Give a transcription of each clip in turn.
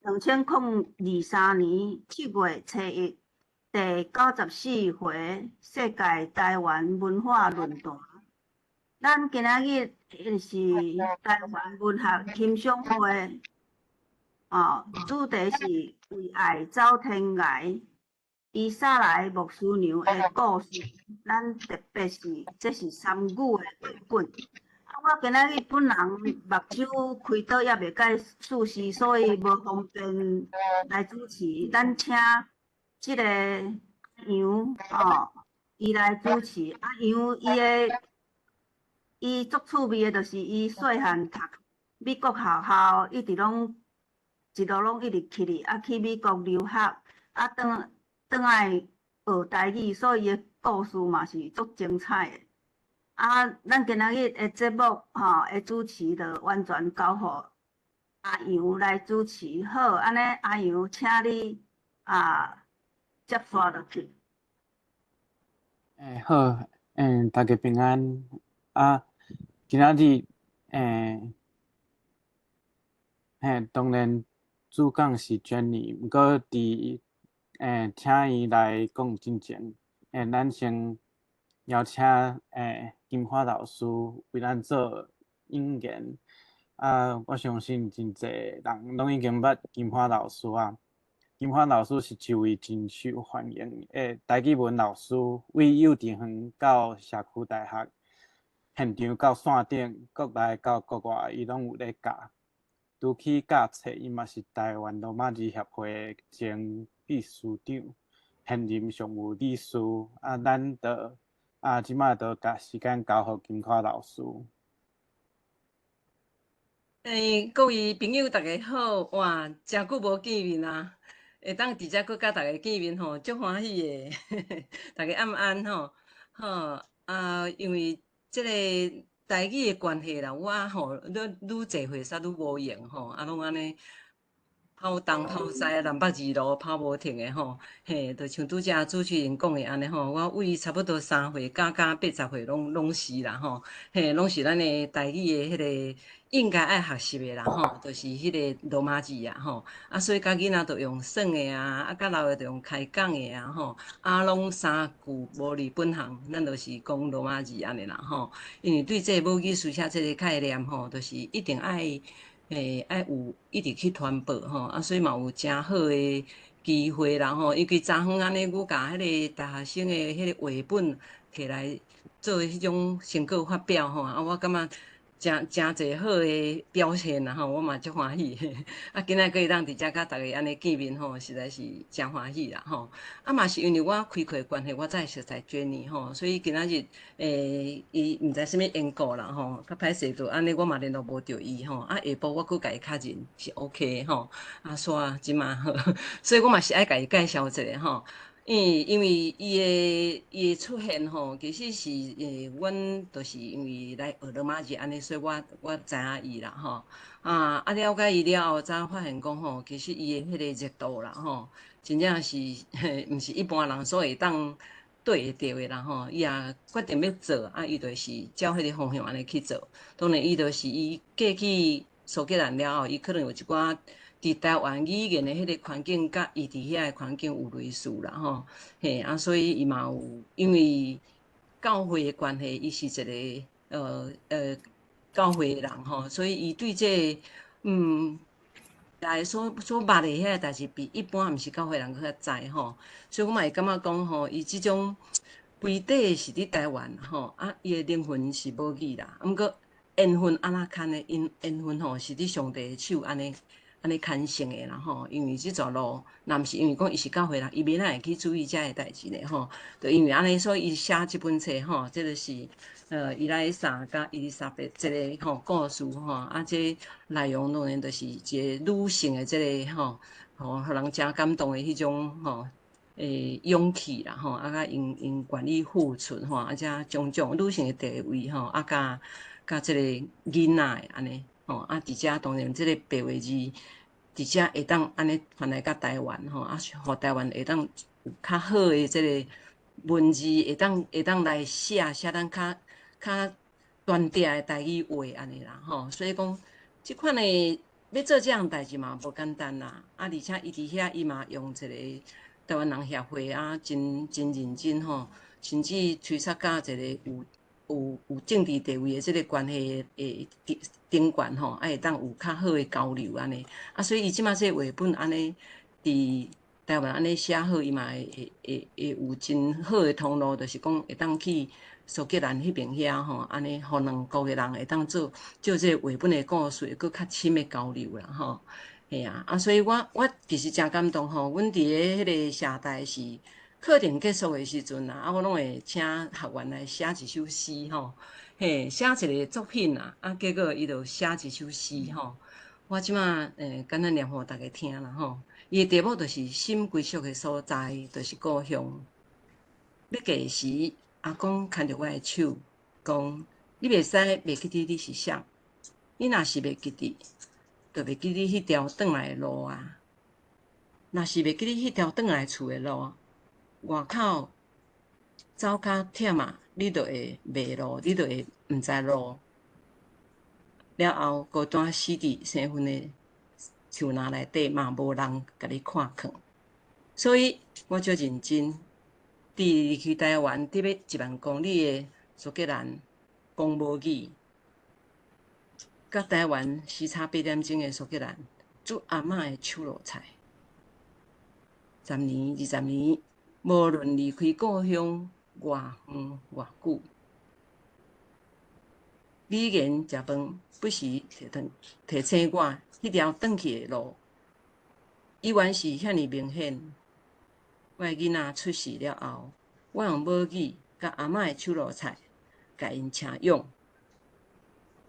2023年7月初1，第94回世界台灣文化論壇。咱今仔日是台灣文學欣賞會，哦，主題是為愛走天涯，伊莎萊牧師娘的故事。咱特別是這是三語的繪本。啊，我今仔日本人目睭開刀猶未蓋術死，所以無方便來主持。咱請這個楊哦，伊來主持。啊，楊伊的伊足趣味的，就是伊細漢讀美國學校，一直攏一路攏一直去哩，啊去美國留學，啊轉轉來學台語，所以伊的故事嘛是足精彩的。啊，咱今仔日的節目吼的主持就完全交予阿楊來主持。好，按呢阿楊，請你啊接續落去。欸，好，欸，大家平安。啊，今仔日，欸，嘿，當然主講是 Jenny，毋過佇欸請伊來講之前，欸，咱先邀請欸金花老師為咱做引言。啊，我相信真濟人攏已經捌金花老師啊。金花老師是一位真受歡迎的台語文老師，為幼稚園到社區大學，現場到線頂，國內到國外，伊攏有咧教。除去教冊，伊嘛是台灣羅馬字協會的前秘書長，現任常務理事。啊，咱就啊，這擺就共時間交予金花老師。欸，各位朋友，大家好！哇，誠久無見面啊，會當佇遮閣佮大家見面吼，足歡喜的。大家暗安吼，好啊，因為這個台語的關係啦，我吼愈愈濟歲煞愈無閒吼，啊，攏按呢跑東跑西，南北二路跑無停的吼，嘿，就像拄才主持人講的按呢吼，我為差不多3歲加加80歲攏攏是啦吼，嘿，攏是咱的台語的彼個應該愛學習的啦吼，就是彼個羅馬字啊吼，啊，所以佮囡仔就用耍的啊，啊，較老的就用開講的啊吼，啊，攏三句無離本行，咱就是講羅馬字按呢啦吼，因為對這個母語書寫這個概念吼，就是一定愛。欸，愛有一直去傳播吼，啊，所以嘛有誠好的機會啦吼。尤其昨昏按呢，阮共彼個大學生的彼個繪本摕來做彼種成果發表吼，啊，我感覺誠誠濟好的表現啦吼，我嘛足歡喜。啊，今仔閣會當佇遮佮大家按呢見面吼，實在是誠歡喜啦吼。啊，嘛是因為我開課的關係，我才會熟似 Jenny 吼，所以今仔日欸，伊毋知啥物緣故啦吼，較歹勢就按呢，我嘛聯絡無著伊吼。啊，下晡我閣共伊確認是 OK 吼。啊，煞這馬好，所以我嘛是愛共伊介紹一下吼。因為伊的出現吼，其實是欸，阮就是因為來學羅馬字按呢，所以我我知影伊啦吼。啊啊了解伊了後，才發現講吼，其實伊的彼個熱度啦吼，真正是毋是一般人所會當對會著的啦吼。伊也決定欲做，啊，伊就是照彼個方向按呢去做。當然，伊就是伊過去蘇格蘭了後，伊可能有一寡佇台灣語言的彼個環境，佮伊佇遐的環境有類似啦吼。嘿，啊，所以伊嘛有因為教會的關係，伊是一個教會的人吼，所以伊對這個來所所捌的遐個代誌，比一般毋是教會人閣較知吼。所以我嘛會感覺講吼，伊這種肥底是佇台灣吼，啊，伊的靈魂是母語啦。毋過緣分按怎牽的？因緣分吼是佇上帝的手按呢按呢牽成的啦吼。因為這條路，若毋是因為講伊是教會人，伊欲哪會去注意遮個代誌呢吼？就因為按呢，所以伊寫這本冊吼，這個是伊麗莎佮伊麗莎白這個吼故事吼，啊，這內容當然就是一個女性的這個吼，吼，予人誠感動的彼種吼。欸，勇氣啦吼，啊，佮𪜶𪜶願意付出吼，啊，這種種女性的地位吼，啊，佮佮這個囡仔的按呢吼，啊，佇遮當然這個白話字佇遮會當按呢傳來到台灣吼，啊，予台灣會當有較好的這個文字會當會當來寫寫咱較較端正的台語話按呢啦吼，所以講這款的欲做這項代誌嘛無簡單啦，啊，而且伊佇遐伊嘛用一个台灣人協會啊，真真認真吼，甚至催促佮一个有政治地位的這个關係的頂頂懸吼，啊會當有較好的交流按呢。啊，所以伊這馬這個繪本按呢，佇台灣按呢寫好，伊嘛會有真好的通路，就是講會當去蘇格蘭彼爿遐吼，按呢，予兩國的人會當做借這個繪本的故事，閣較深的交流啦吼。嘿啊，啊，所以我其實誠感動吼，阮佇咧彼个社大是課程結束的時陣啊，啊，我攏會請學員來寫一首詩吼，嘿，寫一個作品啊，啊，結果伊就寫一首詩吼。我這馬簡單念予大家聽啦吼。伊的題目就是心歸屬的所在，就是故鄉。欲嫁時，阿公牽著我的手，講：你袂使袂記得你是啥，你若是袂記得，就袂記得彼條轉來的路啊。若是袂記得彼條轉來厝的路，外口走較忝啊，你就會迷路，你就會毋知路。了後孤單死佇生分的樹林內底，嘛無人共你看囥。所以我足認真，佇離開台灣得欲1萬公里的蘇格蘭講母語，佮台灣時差8點鐘的蘇格蘭煮阿嬤的手路菜。10年、20年，無論離開故鄉偌遠偌久，語言、食飯，不時提醒我，彼條轉去的路，依原是遐爾明顯。我的囡仔出世了後，我用母語佮阿嬤的手路菜，共𪜶請養，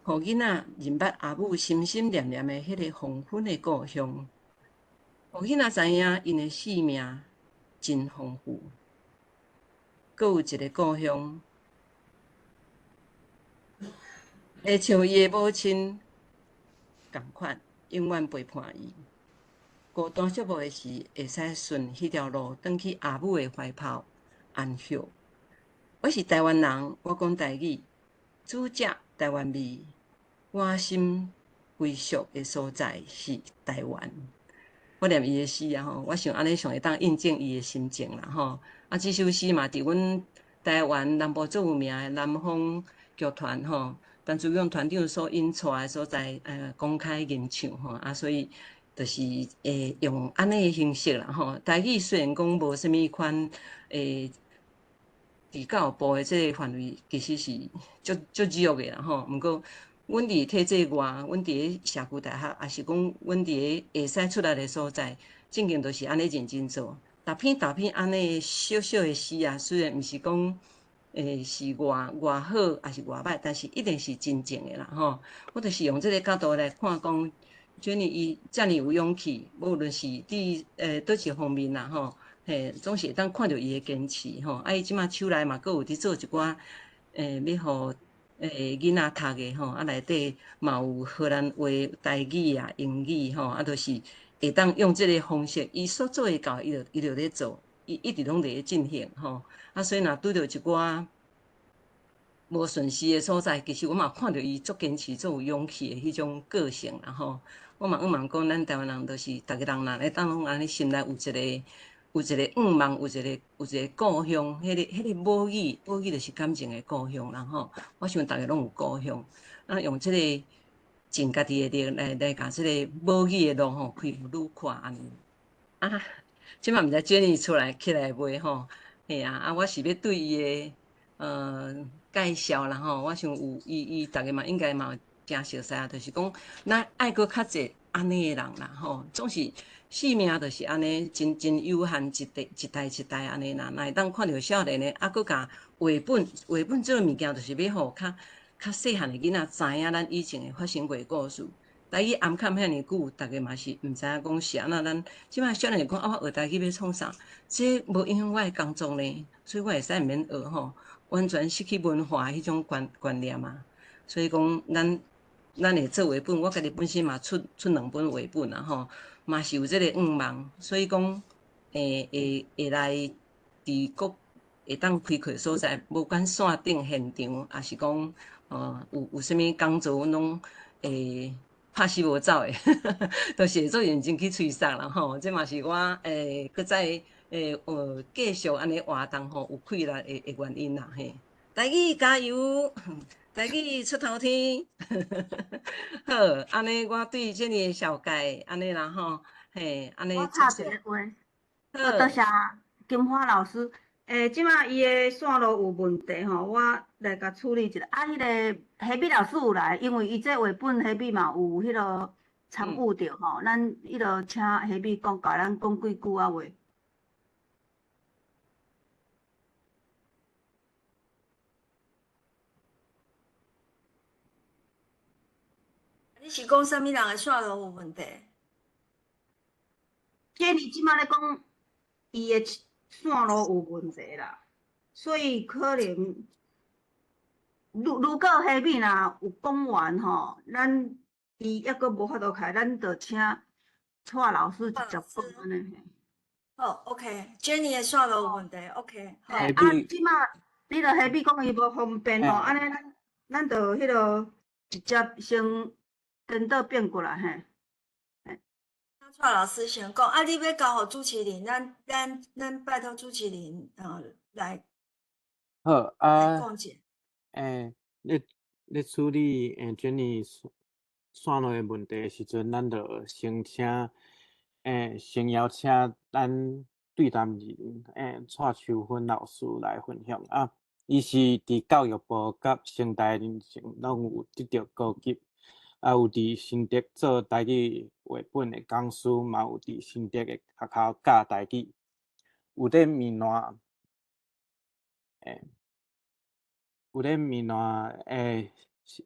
予囡仔認捌阿母心心念念的彼个黃昏的故鄉，予囡仔知影𪜶的生命真豐富，閣有一个故鄉，會像伊的母親仝款，永遠陪伴伊。孤單寂寞的時，會使順彼條路轉去阿母的懷抱安歇。我是台灣人，我講台語，煮食台灣味。我心歸屬的所在是台灣。我念伊的詩啊吼，我想按呢上會當印證伊的心情啦吼。啊，這首詩嘛，佇阮台灣南部最有名的南方劇團吼，陳志勇團長所引帶的所在，公開吟唱吼，啊，所以就是會用按呢的形式啦吼。台語雖然講無啥物款，佇教育部的這個範圍其實是足足弱的啦吼。毋過，阮佇體制外，阮佇咧社區大學，抑是講阮佇咧會使出來的所在，正經就是按呢認真做。逐篇逐篇按呢小小的詩啊，雖然毋是講是偌偌好，抑是偌歹，但是一定是真正的啦吼。我就是用這個角度來看講，Jenny 伊遮爾有勇氣，無論是佇佗一方面啦吼，嘿，總是會當看著伊的堅持吼。啊，伊這馬手內嘛，閣有佇做一寡欲予囡仔讀的吼，啊內底嘛有荷蘭話、台語啊、英語吼，啊，就是會當用這个方式，伊所做會到，伊就咧做，伊一直攏佇咧進行吼。啊，所以若拄著一寡無順遂的所在，其實我嘛看著伊足堅持、足有勇氣的彼種個性啦吼。我嘛向望講，咱台灣人就是逐个人若會當攏按呢心內有一個向望，有一個故鄉，彼个母語，母語就是感情的故鄉啦吼。我想逐个攏有故鄉，啊，用這個盡家己的力來共這个母語的路吼開愈闊按呢。啊，這馬毋知 Jenny 出來起來未吼？嘿啊，啊，我是欲對伊的介紹啦吼。我想有伊逐个嘛應該嘛誠熟似啊，就是講咱愛閣較濟按呢的人啦吼，總是生命就是按呢，真真有限，一代一代一代按呢啦。若會當看著少年的，啊，閣共繪本，繪本這个物件，就是欲予較較細漢的囡仔知影咱以前的發生過的故事。台語暗崁遐爾久，逐个嘛是毋知影講是按怎。咱這擺少年講啊，我學台語欲創啥？這無影響我的工作呢，所以我會使毋免學吼，完全失去文化彼種觀念啊。所以講，咱會做繪本，我家己本身嘛出兩本繪本啊吼，嘛是有這个願望。所以講，會來佇國會當開課所在，無管線頂現場，抑是講，有啥物講座，阮攏會。拍死無走的，就是會做認真去催殺啦吼。這嘛是我閣再繼續按呢活動吼，有氣力的原因啦嘿。台語加油，台語出頭天。好，按呢我對這个紹介按呢啦吼，嘿，按呢。我插一个話，好，多謝金花老師。這馬伊的線路有問題吼，我來共處理一下。啊，彼个黑米老師有來，因為伊這繪本黑米嘛有彼个參與著吼，咱彼个請黑米講，共咱講幾句仔話。你是講啥物人的線路有問題？這你這馬咧講，伊的線路有問題啦，所以可能，如果彼邊若有講完吼，咱伊猶閣無法度開，咱就請蔡老師直接講按呢。好，OK，Jenny 的線路有問題，OK。啊，這馬你著彼邊講伊無方便吼，按呢咱就彼个直接先顛倒變過來嘿。蔡老師先講，啊，你欲交予主持人，咱拜託主持人，來。好啊。講者。咧處理Jenny 線路的問題的時陣，咱就先請，先邀請咱對談人，蔡秋芬老師來分享啊。伊是佇教育部佮成大認證攏有得著高級。啊，有佇新竹做台語繪本的講師，嘛有佇新竹的學校教台語。有咧棉爛，有咧棉爛，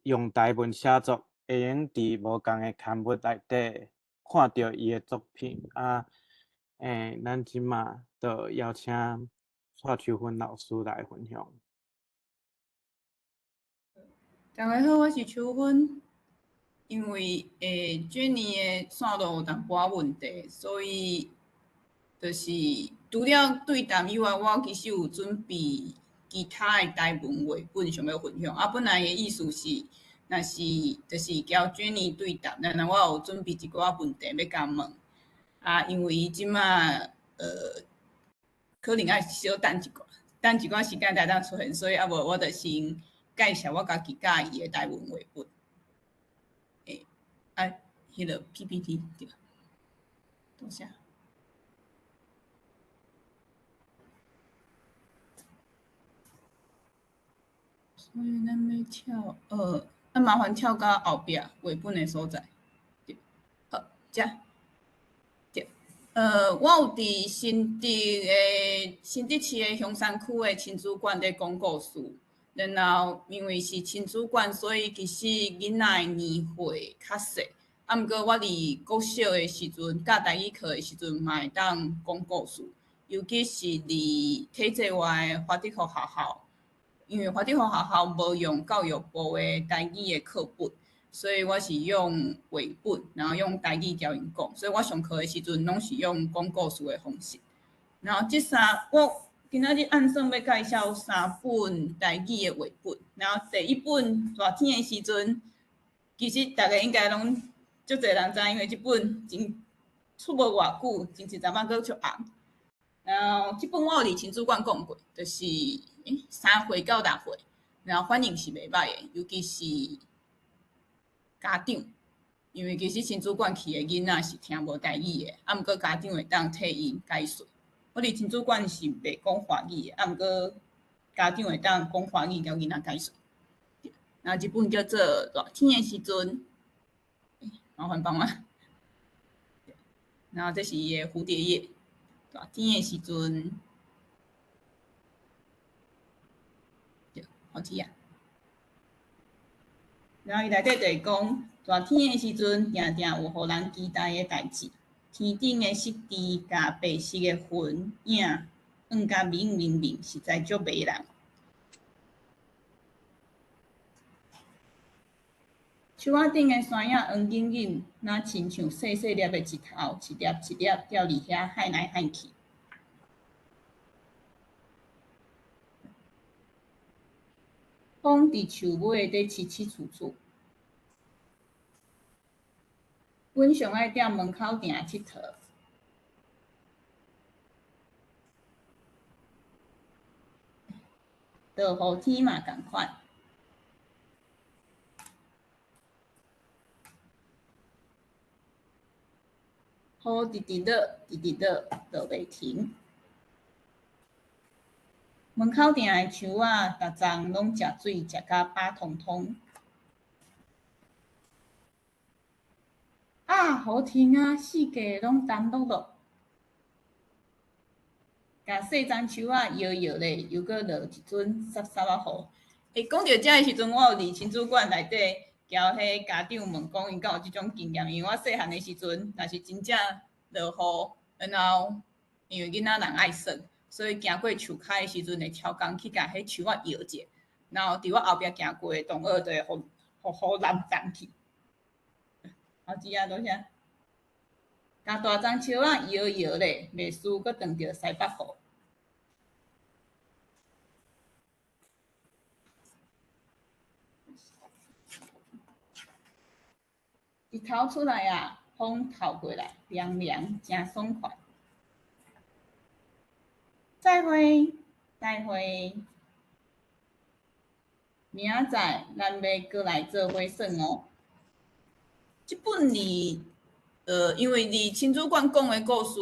用台文寫作，會用佇無仝的刊物內底看著伊的作品。啊，咱這馬就邀請蔡秋芬老師來分享。大家好，我是秋芬。因為Jenny 的線路有淡薄仔問題，所以就是除了對談以外，我其實有準備其他的台文繪本想欲分享。啊，本來的意思是，若是就是交 Jenny 對談，然後我有準備一寡問題欲共問。啊，因為伊這馬可能愛小等一寡，等一寡時間才當出現，所以啊無我就先介紹我家己佮意的台文繪本。啊，彼个 PPT 對，多謝。所以咱欲跳，啊麻煩跳到後壁繪本的所在。對，好，遮，對，我有佇新竹市的香山區的親子館咧講故事。然後因為是親子館，所以其實囡仔的年歲較細。啊，毋過我佇國小的時陣，教台語課的時陣，嘛會當講故事。尤其是佇體制外的華德福學校，因為華德福學校無用教育部的台語的課本，所以我是用繪本，然後用台語共𪜶講。所以我上課的時陣，攏是用講故事的方式。然後這三我今仔日按算欲介紹三本台語的繪本，然後第一本熱天的時陣，其實大家應該攏足濟人知，因為這本真出無偌久，前一陣仔閣出紅。然後這本我有佇親子館講過，就是3歲到6歲，然後反應是袂䆀的，尤其是家長，因為其實親子館去的囡仔是聽無台語的，啊，毋過家長會當替𪜶解說。我佇親子館是袂講華語的，啊，毋過家長會當講華語共囡仔解說。然後這本叫做《熱天的時陣》，麻煩幫我。然後這是伊的蝴蝶頁，熱天的時陣，對，開始啊。然後伊內底就是講，熱天的時陣，定定有予人期待的代誌。天頂的濕滴佮白色的雲影，映甲明明明，實在足迷人。樹仔頂的山影黃隱隱，若親像細細粒的石頭，一粒一粒掉佇遐幌來幌去。風佇樹尾咧悽悽欶欶。阮上愛踮門口埕𨑨迌。落雨天嘛仝款。雨直直落，直直落，落袂停。門口埕的樹仔，逐叢攏食水食甲飽通通。啊！雨停啊，四界攏澹漉漉。共細欉樹仔搖搖咧，又閣落一陣濕濕仔雨。欸，講著這个時陣，我有佇親子館內底交彼家長問講，𪜶敢有這種經驗？因為我細漢的時陣，若是真正落雨，然後因為囡仔人愛耍，所以行過樹跤的時陣會超工去共彼樹仔搖者，然後佇我後壁行過的同學就會予予雨淋淡去。好，知啊，多謝。共大欉樹仔搖搖咧，袂輸閣撞著西北雨。日頭出來啊，風透過來，涼涼，誠爽快。再會，再會。明仔載咱欲閣來做伙耍哦。這本裡，因為佇親子館講的故事，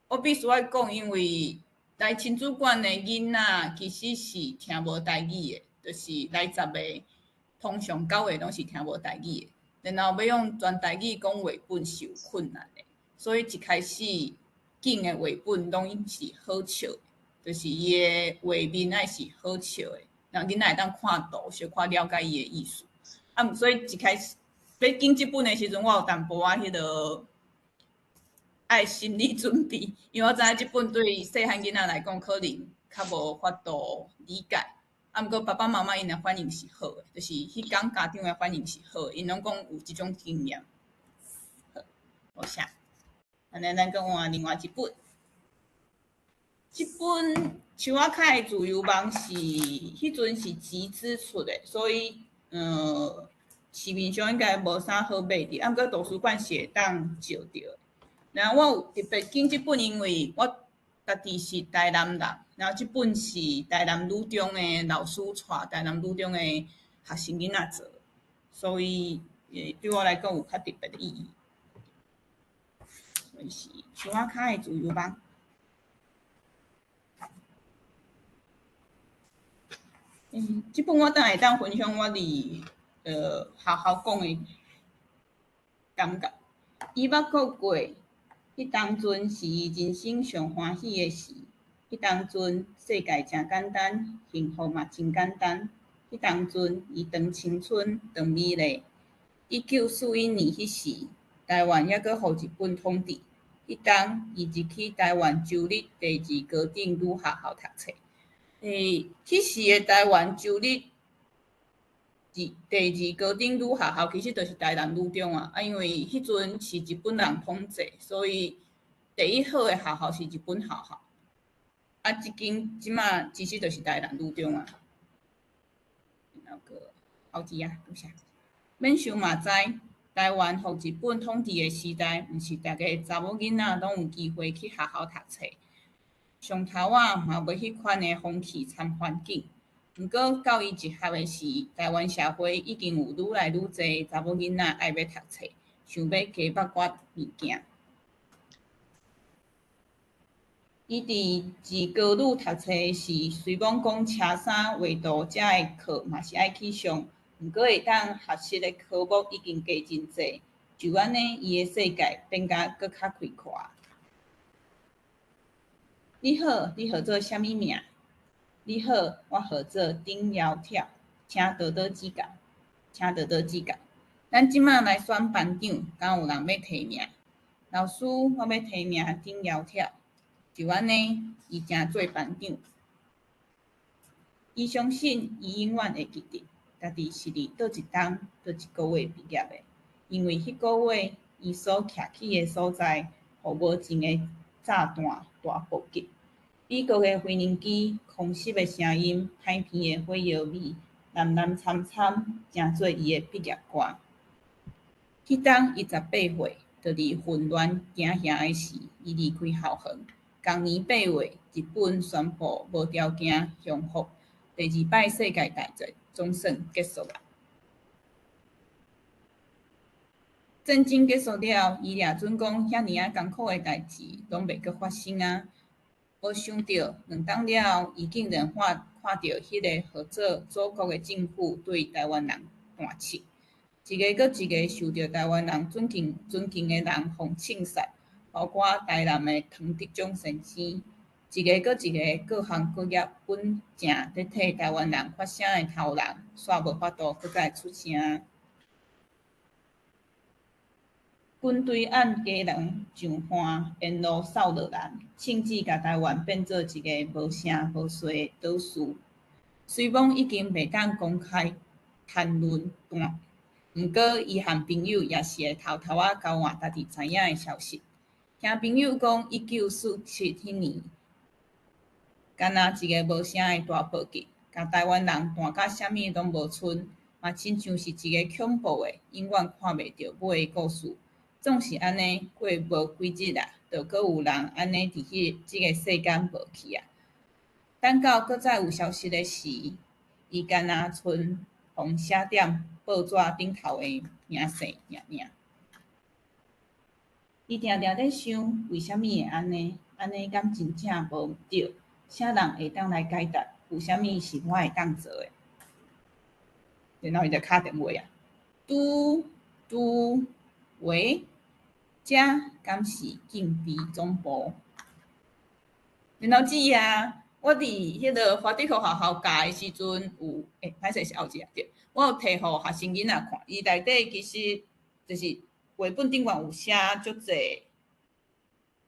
我必須愛講，因為來親子館的囡仔其實是聽無台語的，就是來10個，通常9個攏是聽無台語的，然後欲用全台語講繪本是有困難的，所以一開始揀的繪本攏是好笑的，就是伊的畫面愛是好笑的，讓囡仔會當看圖，小可了解伊的意思。啊，所以一開始欲揀這本的時陣，我有淡薄仔彼落愛心理準備，因為我知影這本對細漢囡仔來講可能較無法度理解。啊，毋過爸爸媽媽𪜶的反應是好的，就是彼工家長的反應是好的，𪜶攏講有這種經驗。好，多謝。按呢，咱閣換另外一本。這本樹仔跤的自由夢是彼陣是集資出的，所以，市面上應該無啥好買著，啊，毋過圖書館是會當借著。然後我有特別揀這本，因為我家己是台南人，然後這本是台南女中的老師帶台南女中的學生囡仔做，所以對我來講有較特別的意義。所以是樹仔跤的自由夢。這本我等下會當分享我佇學校講的感覺。伊捌講過，彼當陣是伊人生上歡喜的時。彼當陣世界誠簡單，幸福嘛真簡單。彼當陣伊當青春，當美麗。1941年彼時，台灣猶閣予日本統治。彼當伊入去台灣州立第二高等女學校讀冊。彼時的台灣州立第二高等女學校其實就是台南女中啊。啊，因為彼陣是日本人統治，所以第一好的學校是日本學校。啊，這間這馬其實就是台南女中啊。然後閣後一頁，多謝。免想嘛知，台灣予日本統治的時代，毋是逐个查某囡仔攏有機會去學校讀冊。上頭仔嘛無彼款的風氣參環境。毋過到伊入學的時，台灣社會已經有愈來愈濟查某囡仔愛欲讀冊，想欲加捌寡物件。伊佇二高女讀冊時，雖罔講車衫、畫圖遮的課嘛是愛去上，毋過會當學習的科目已經加真濟，就按呢，伊的世界變甲閣較開闊。你好，你號做啥物名？你好，我號做丁窈窕，請多多指教，請多多指教。咱這馬來選班長，敢有人欲提名？老師，我欲提名丁窈窕。就按呢，伊成做班長。伊相信，伊永遠會記得，家己是佇佗一冬、佗一个月畢業的，因為彼个月伊所徛起的所在，予無情的炸彈大爆擊。美國的飛行機空襲的聲音、歹鼻的火藥味，濫濫摻摻，成做伊的畢業歌。彼冬伊18歲，就佇混亂驚嚇的時，伊離開校園。仝年8月，日本宣布無條件降服，第二擺世界大戰總算結束啊！戰爭結束了，伊掠準講遐爾仔艱苦的代誌攏袂閣發生啊！無想著2冬了後，伊竟然看看著彼个號做祖國的政府對臺灣人斷手，一个閣一个受著臺灣人尊敬尊敬的人予銃殺，包括臺南的唐德宗先生，一个閣一个各行各業本正咧替臺灣人發聲的頭人，煞無法度閣再出聲。軍隊按家人上岸，沿路掃落人，甚至共臺灣變做一个無聲無勢的島嶼。雖罔已經袂當公開談論，但毋過伊和朋友也是會偷偷仔交換家己知影的消息。聽朋友講，1947彼年，敢若一个無聲的大暴擊，共臺灣人彈甲啥物攏無賰，嘛親像是一个恐怖的、永遠看袂著尾的故事。總是按呢，過無幾日啊，就閣有人按呢佇彼這个世間無去啊。等到閣再有消息的時，伊敢若賰予寫踮報紙頂頭的名姓爾爾。伊定定咧想，為啥物會按呢？按呢敢真正無毋對？啥人會當來解答？有啥物是我會當做的？然後伊就敲電話啊，嘟嘟，喂，這敢是禁飛總部？然後姊啊，我佇彼个華德福學校教的時陣，有欸，歹勢是後一頁對，我有提予學生囡仔看，伊內底其實就是繪本頂懸有寫足濟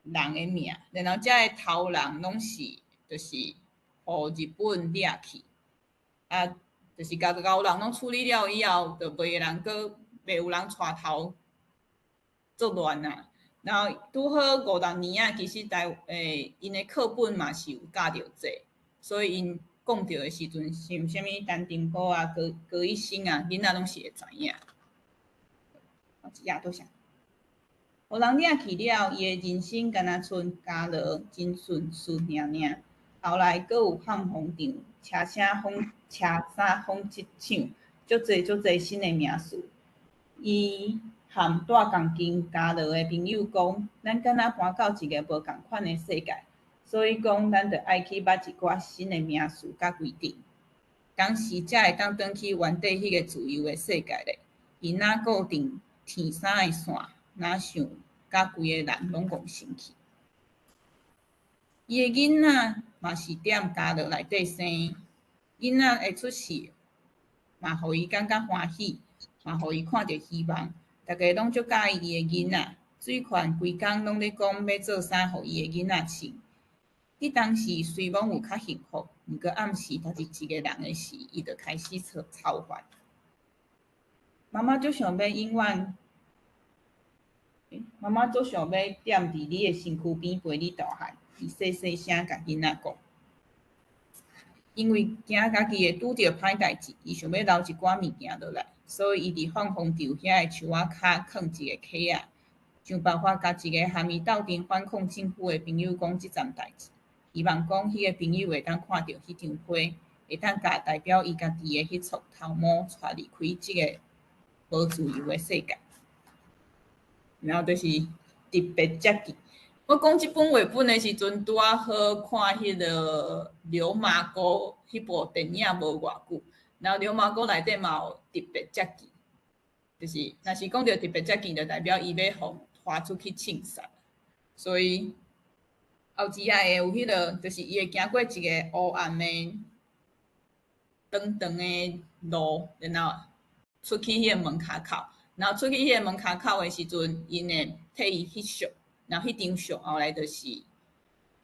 人的名，然後這个頭人攏是就是予日本掠去，啊，就是共高人攏處理了以後，就袂人閣袂有人帶頭作亂啊。然後拄好五六年啊，其實台欸，𪜶的課本嘛是有教著這個，所以𪜶講著的時陣，像啥物陳澄波啊、高高以昇啊，囡仔攏是會知影。一頁多謝。予人掠去了，伊的人生敢若賰家樂真順遂爾爾。後來閣有放風場、車聲紡車衫紡織廠，足濟足濟新的名詞。伊和蹛仝間家樂的朋友講，咱敢若搬到一个無仝款的世界，所以講咱著愛去捌一寡新的名詞佮規定，當時才會當轉去原底彼个自由的世界咧。伊若固定天衫的線，若想佮規个人攏戇生去。伊的囡仔嘛是踮家樂內底生，囡仔的出世嘛，予伊感覺歡喜，嘛予伊看著希望。逐家攏足佮意伊的囡仔，水款規工攏咧講欲做衫予伊的囡仔穿。彼當時雖罔有較幸福，毋過暗時家己一個人的時，伊就開始操操煩。媽媽足想欲永遠，媽媽足想欲踮佇你的身軀邊陪你大漢。伊細細聲共囡仔講，因為驚家己會拄著歹代誌，伊想欲留一寡物件落來，所以伊佇放風場遐的樹仔跤囥一个盒仔，想辦法共一个含伊鬥陣反抗政府的朋友講這層代誌，希望講彼個朋友會當看著彼張批，會當共代表伊家己的彼撮頭毛帶離開這个無自由的世界。然後就是特別接近。我講這本繪本的時陣，拄仔好看彼个《流麻溝》彼部電影無偌久，然後《流麻溝》內底嘛有特別接近，就是若是講著特別接近，就代表伊欲予拖出去銃殺。所以後一頁會有彼个，就是伊會行過一個烏暗的長長的路，然後出去彼個門跤口，然後出去彼個門跤口的時陣，𪜶會替伊翕相。然後彼張相後來就是伊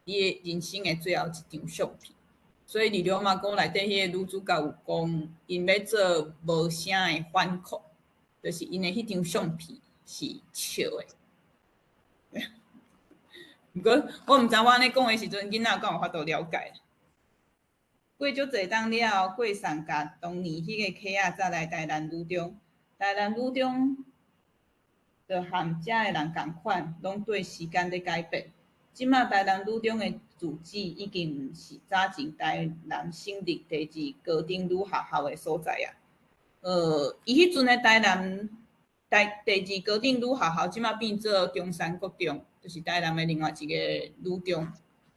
的人生的最後一張相片。所以佇流麻溝內底，彼個女主角有講，𪜶欲做無聲的反抗，就是𪜶的彼張相片是笑的。毋過我毋知我按呢講的時陣，囡仔敢有法度了解。過足濟冬了後，過送共當年彼個客仔再來臺南女中，臺南女中。就和遮的人仝款，攏綴時間咧改變。這馬台南女中的住址已經毋是早前台南省立第二高等女學校的所在啊。伊彼陣的台南台第二高等女學校，這馬變做中山國中，就是台南的另外一个女中。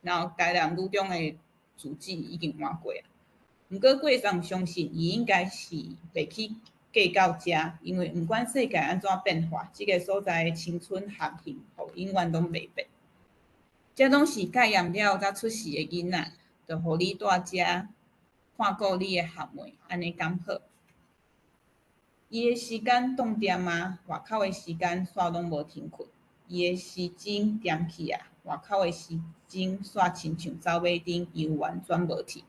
然後台南女中的住址已經換過啊。毋過郭桑相信，伊應該是袂去計較遮，因為毋管世界按怎變化，這个所在的青春和幸福永遠攏袂變。這攏是戒嚴了才出世的囡仔，就予你蹛遮看顧你的學妹，按呢敢好？伊的時間凍恬啊，外口的時間煞攏無停睏。伊的時鐘恬去啊，外口的時鐘煞親像走馬燈，猶原轉無去。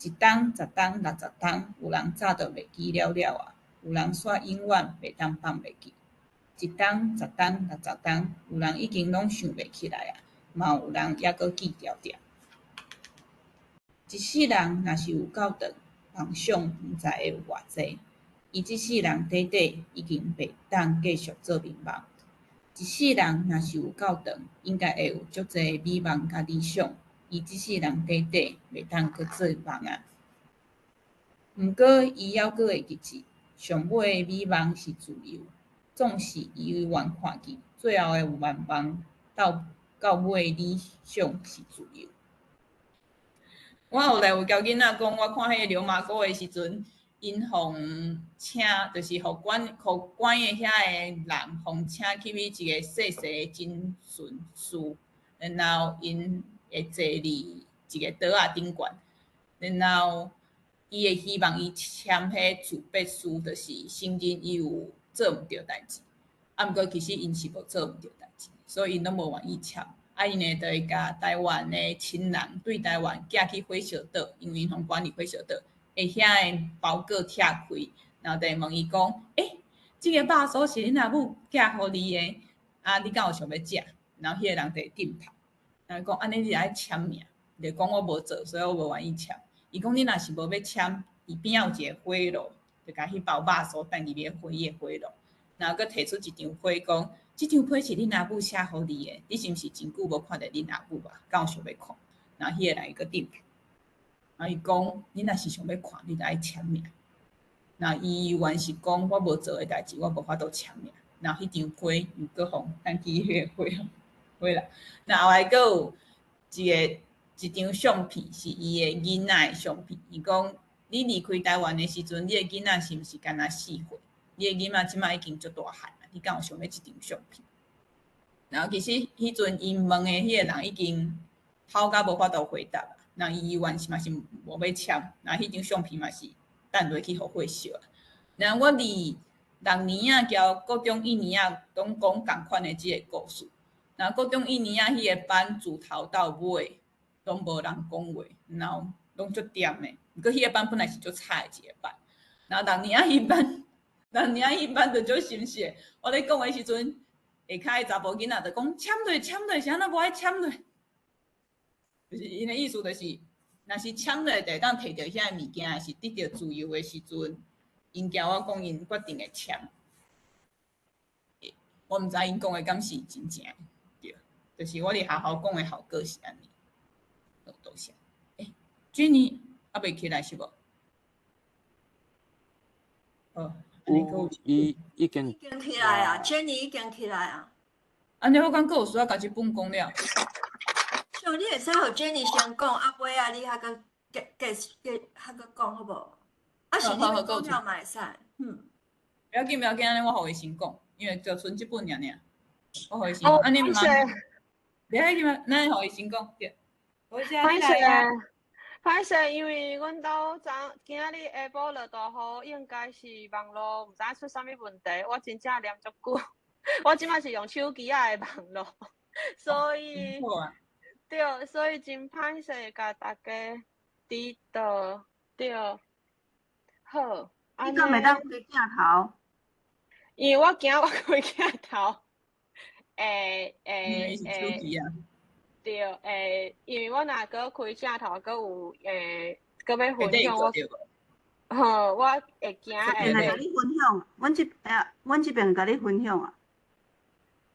一冬、十冬、60冬，有人早就袂記了了啊，有人煞永遠袂當放袂記。一冬、十冬、60冬，有人已經攏想袂起來啊，嘛有人猶閣記牢牢。一世人若是有夠長，夢想毋知會有偌濟。伊這世人短短已經袂當繼續做眠夢。一世人若是有夠長，應該會有足濟美夢佮理想。伊這世人短短袂當閣做夢啊。毋過伊猶閣會記住，上尾的美夢是自由。總是伊猶原看見，最後的願望到到尾理想是自由。我後來有共囡仔講，我看彼个流麻溝的時陣，𪜶予請，就是予管予管的遐个人，予請去一个細細的診詢室，然後𪜶會坐佇一个桌仔頂懸，然後伊會希望伊簽彼自白書，就是承認伊有做毋著代誌，啊，毋過其實𪜶是無做毋著代誌，所以𪜶攏無願意簽。啊，𪜶呢就會共台灣的親人對台灣寄去火燒島，因為𪜶予管佇火燒島，會遐个包裹拆開，然後就會問伊講：欸，這个肉酥是恁阿母寄予你的，啊，你敢有想欲食？然後彼个人就會點頭，然後講按呢你著愛簽名，就講我無做，所以我無願意簽。伊講你若是無欲簽，伊邊仔有一個火爐，就共彼包肉酥擲入彼火的火爐，然後閣提出一張批講，這張批是恁阿母寫予你的，你是毋是真久無看著恁阿母啊？敢有想欲看？然後彼个人伊閣點頭，然後伊講，你若是想欲看，你著愛簽名。那伊原是講我無做的代誌，我無法度簽名。然後彼張批又閣予擲去彼个火火啦。那後來閣有一个一張相片，是伊的囡仔的相片。伊講，你離開台灣的時陣，你的囡仔是毋是敢若4歲？你的囡仔這馬已經足大漢啊，你敢有想欲這張相片？然後其實彼陣𪜶問的彼个人已經吼甲無法度回答，那伊原是嘛是無欲簽，那彼張相片嘛是擲落去予火燒啊。然後我佇六年仔交國中一年仔攏講仝款的這个故事。然後國中一年仔彼个班自頭到尾攏無人講話，然後攏足恬的。毋過彼个班本來是足吵的一个班。然後六年仔彼班，六年仔彼班就足心死的。我咧講的時陣，下跤的查埔囡仔就講簽落簽落，是按怎無愛簽落？就是𪜶的意思就是，若是簽落就會當提著遐个物件，是得著自由的時陣，𪜶驚我講𪜶決定會簽。我毋知𪜶講的敢是真正，對，就是我佇學校講的效果是按呢。多謝。欸，Jenny 猶未起來是無？哦，有，伊已經已經起來啊，Jenny 已經起來啊。按呢我敢閣有需要共這本講了？像你會使予 Jenny 先講，啊尾仔你還閣繼繼繼還閣講好無？啊是你欲講了嘛會使，嗯。不要緊，不要緊，按呢我予伊先講，因為就賰這本爾爾，我予伊先講。按呢毋袂要緊嘛，咱予伊先講對。歹勢啊，歹勢，因為阮兜昨今仔日下晡落大雨，應該是網路毋知影出啥物問題，我真正黏足久。我這馬是用手機仔的網路，所以對，所以真歹勢，共大家遲到，對，好。你敢袂當開鏡頭？因為我驚我開鏡頭，會會會。對，會，因為我若閣開鏡頭，閣有會，閣欲分享我，吼，我會驚會。來共你分享，阮這邊共你分享啊。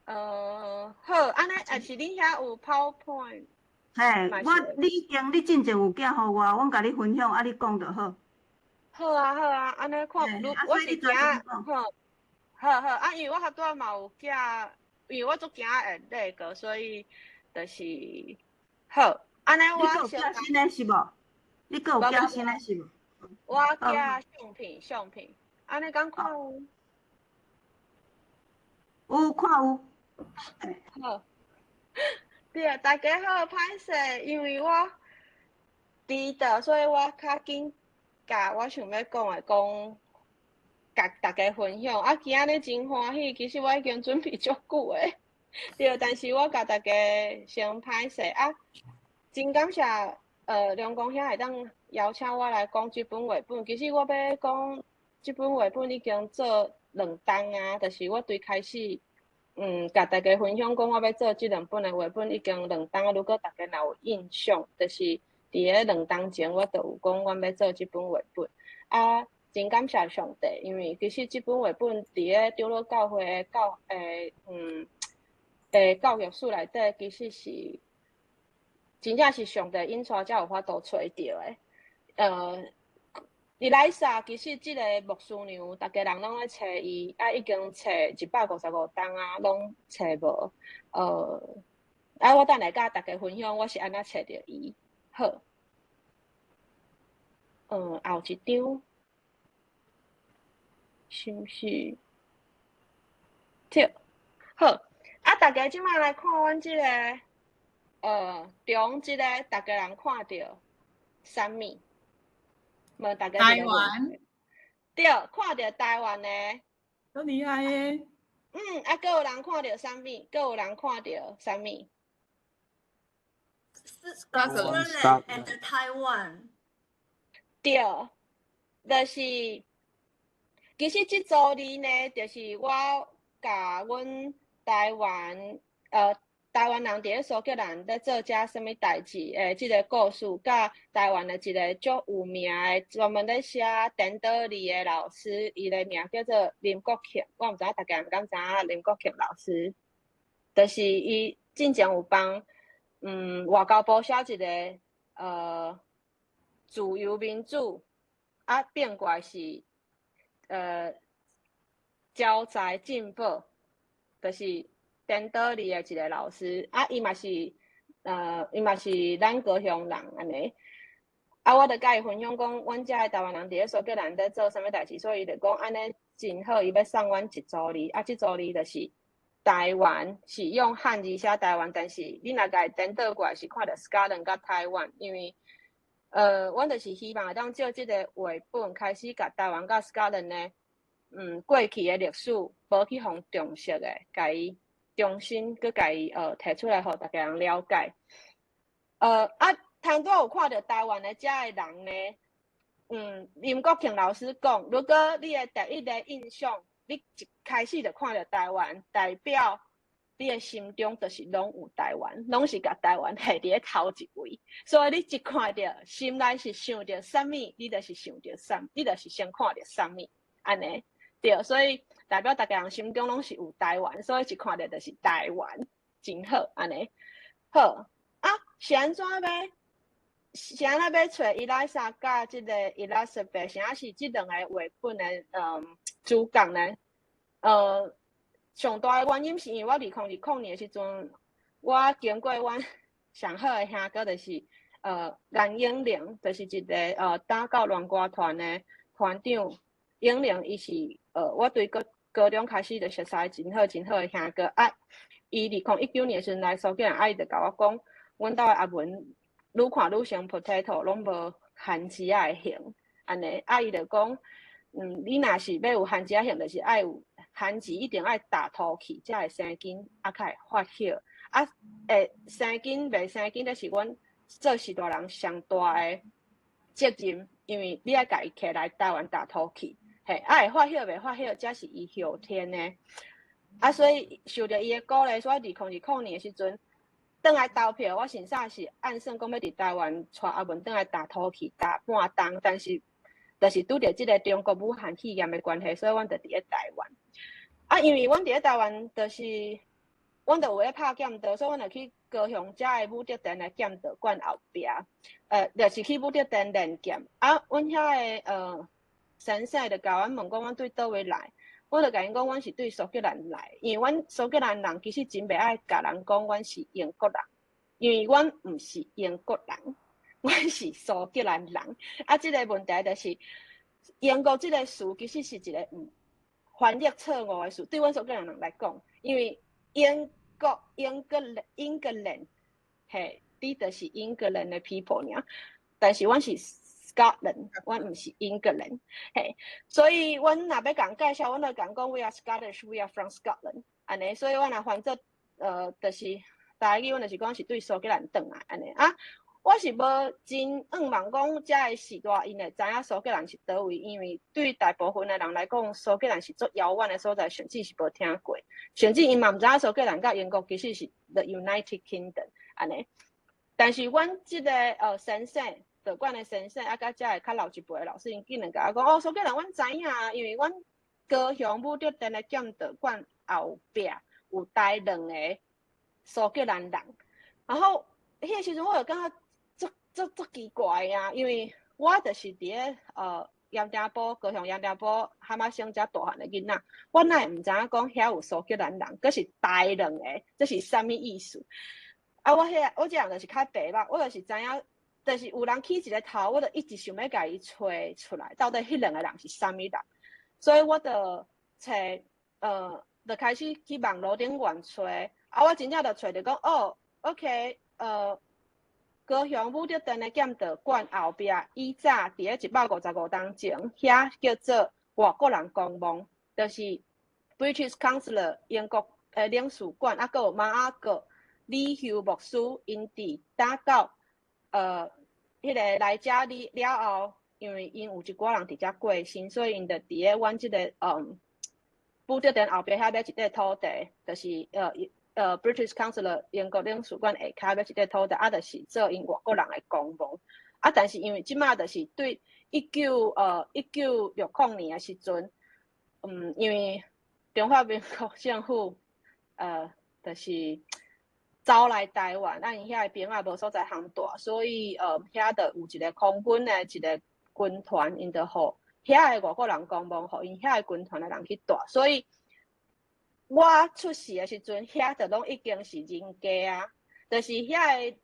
好，按呢，抑是恁遐有 PowerPoint？嘿，我你已經你進前有寄予我，阮共你分享，啊，你講就好。好啊，好啊，按呢看，如我是驚，好，好好啊，因為我較拄嘛有寄，因為我足驚會那個，所以就是好，按呢我先。你閣有寄新的是無？你閣有寄新的是無？我寄相片，相片，按呢敢看有？有看有。好。對啊，大家好，歹勢，因為我遲到，所以我較緊共我想欲講的講，共大家分享。啊，今仔日真歡喜，其實我已經準備足久的，對，但是我共大家先歹勢啊，真感謝梁公兄會當邀請我來講這本繪本。其實我欲講這本繪本已經做2冬啊，就是我對開始。共大家分享講，我欲做這兩本的繪本已經兩冬。如果大家若有印象，就是佇咧兩冬前，我就有講阮欲做這本繪本。啊，真感謝上帝，因為其實這本繪本佇咧長老教會的教誒嗯的教育史內底，其實是真正是上帝引帶才有法度揣著的。伊麗莎其實這个牧師娘，逐家人攏咧揣伊，啊，已經揣155冬啊，攏揣無。啊，我等下共大家分享，我是按怎揣著伊。好，後一張，是毋是？對，好，啊，大家這擺來看阮這个，中這个，逐家人看著啥物？問大家台灣，對，看著台灣的，足厲害的。啊，閣有人看著啥物？閣有人看著啥物？Scotland and Taiwan。對，就是其實這組字呢，就是我共阮台灣人佇咧蘇格蘭咧做遮啥物代誌的這个故事，佮台灣的一个足有名的專門咧寫顛倒字的老師，伊的名叫做林國慶。我毋知影大家人敢知影林國慶老師，就是伊進前有幫外交部寫一个自由民主，啊變過來是招財進寶，就是。顛倒字的一个老師，啊，伊嘛是咱高雄人按呢。啊，我就共伊分享講，阮遮的台灣人佇咧蘇格蘭咧做啥物代誌，所以伊就講按呢真好，伊欲送阮一組字，啊，這組字就是台灣，是用漢字寫台灣，但是你若共伊顛倒過來是看著 Scotland 佮台灣，因為阮就是希望會當借這个繪本開始共台灣佮 Scotland 的，過去的歷史無去予重視的，共伊重新閣共伊提出來，予逐家人了解。啊，頭拄有看著台灣的遮的人呢，林國慶老師講，如果你的第一个印象，你一開始就看著台灣，代表你的心中就是攏有台灣，攏是共台灣下佇咧頭一位。所以你一看著，心內是想著啥物，你就是想著啥，你就是先看著啥物，按呢。對，所以代表逐家人心中攏是有台灣，所以一看著就是台灣，真好，按呢。好，啊，是按怎欲？是按怎欲揣伊麗莎佮這个伊麗莎白，啥是這兩個繪本的主角呢？上大的原因是因為我2020年的時陣，我經過阮上好的兄哥，就是顏永玲，就是一个打狗亂歌團的團長。永玲伊是我對高高中開始就熟似真好真好的兄哥啊！伊2019年的時陣來蘇格蘭，啊伊就共我講，阮兜的阿文愈看愈像 potato，攏無番薯仔的形，按呢，啊伊就講，你若是欲有番薯仔形，就是愛有番薯一定愛踏塗去，才會生根，啊較會發葉。啊，會生根袂生根，這是阮做序大人上大的責任，因為你愛共伊揢來台灣踏塗去。嘿，啊會發葉袂發葉，這是伊後天的。啊，所以受著伊的鼓勵，所以2020年的時陣，轉來投票，我先生是按算講欲佇台灣帶阿文轉來踏塗去踏半冬，但是就是拄著這个中國武漢肺炎的關係，所以阮就佇咧台灣。啊，因為阮佇咧台灣，就是阮就有咧拍劍道，所以阮就去高雄遮的武德殿的劍道館後壁，就是去武德殿練劍。啊，阮遐的先生就共阮問講，阮對佗位來？我就共𪜶講，阮是對蘇格蘭來，因為阮蘇格蘭人其實真袂愛共人講阮是英國人，因為阮毋是英國人，阮是蘇格蘭人。啊，這個問題就是英國這個詞其實是一個毋翻譯錯誤的詞，對阮蘇格蘭人來講，因為英國英格蘭英格蘭，嘿，你就是英格蘭的 people 爾，但是阮是 Scotland，阮毋是英格蘭，嘿，所以阮若欲共介紹，阮就共講 We are Scottish, we are from Scotland，按呢，所以阮若翻做就是台語，阮就是講是對蘇格蘭轉來按呢啊。我是無真向望講，遮的時代𪜶會知影蘇格蘭是佗位，因為對大部分的人來講，蘇格蘭是足遙遠的所在，甚至是無聽過，甚至𪜶嘛毋知影蘇格蘭佮英國其實是 The United Kingdom 按呢。但是阮這个先生，道館的先生，啊，佮遮的較老一輩的老師，𪜶竟然共我講，哦，蘇格蘭阮知影，因為阮高雄武德殿的劍道館後壁有待兩个蘇格蘭人，然後彼个時陣我就感覺足足奇怪啊，因為我就是佇咧鹽埕埔，高雄鹽埕埔蛤蟆省遮大漢的囡仔，我哪會毋知影講遐有蘇格蘭人，閣是待兩个，這是啥物意思？啊，我遐我這人就是較白目，我就是知影，就是有人起一个頭，我就一直想欲共伊揣出來，到底彼兩个人是啥物人？所以我就揣就開始去網路頂面揣，啊，我真正就揣著講，哦，OK，高雄武德殿的劍道館後壁，以早佇咧155冬前，遐叫做外國人公墓，就是 British Consulate 英國的領事館，啊，閣有馬仔閣李休牧師，𪜶佇打到彼个來遮了了後，因為𪜶有一寡人佇遮過身，所以𪜶就佇咧阮這个武德殿後壁遐買一塊土地，就是British Consulate 英國領事館下跤買一塊土地，啊，就是做𪜶外國人的公墓。啊，但是因為這馬就是對1960年的時陣，因為中華民國政府就是走來台灣，啊，𪜶遐的兵仔無所在通蹛，所以遐就有一个空軍的一个軍團，𪜶就予遐的外國人公墓，予𪜶遐的軍團的人去蹛，所以我出世的時陣，遐就攏已經是人家啊，就是遐的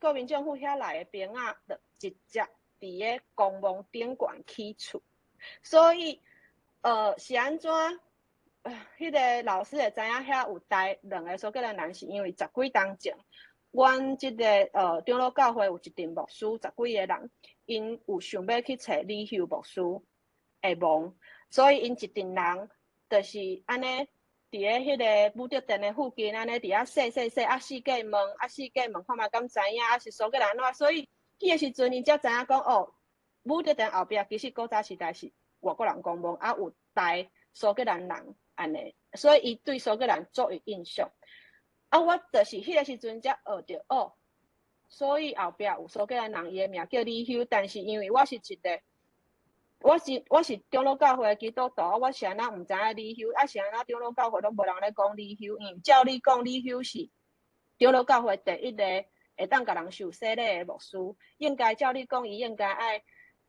國民政府遐來的兵仔，就直接佇咧公墓頂懸起厝，所以是按怎？彼个老師會知影遐有待兩个蘇格蘭人，是因為十幾冬前，阮這个長老教會有一陣牧師，十幾个人，𪜶有想欲去揣李休牧師的墓，所以𪜶一陣人就是按呢。佇咧彼个武德殿的附近，按呢佇遐踅踅踅，啊四界問，啊四界問看覓敢知影，啊是蘇格蘭怎，所以彼个時陣𪜶才知影講哦，武德殿後壁其實古早時代是外國人公墓，啊有待蘇格蘭人按呢，所以伊對蘇格蘭足有印象。啊，我就是彼个時陣才學著哦，所以後壁有蘇格蘭人，伊的名叫李休，但是因為我是一个。我是長老教會的基督徒，啊，我是按怎毋知影李休？啊，是按怎長老教會攏無人咧講李休？因為照理講，李休是長老教會第一个會當共人受洗禮的牧師，應該照理講，伊應該愛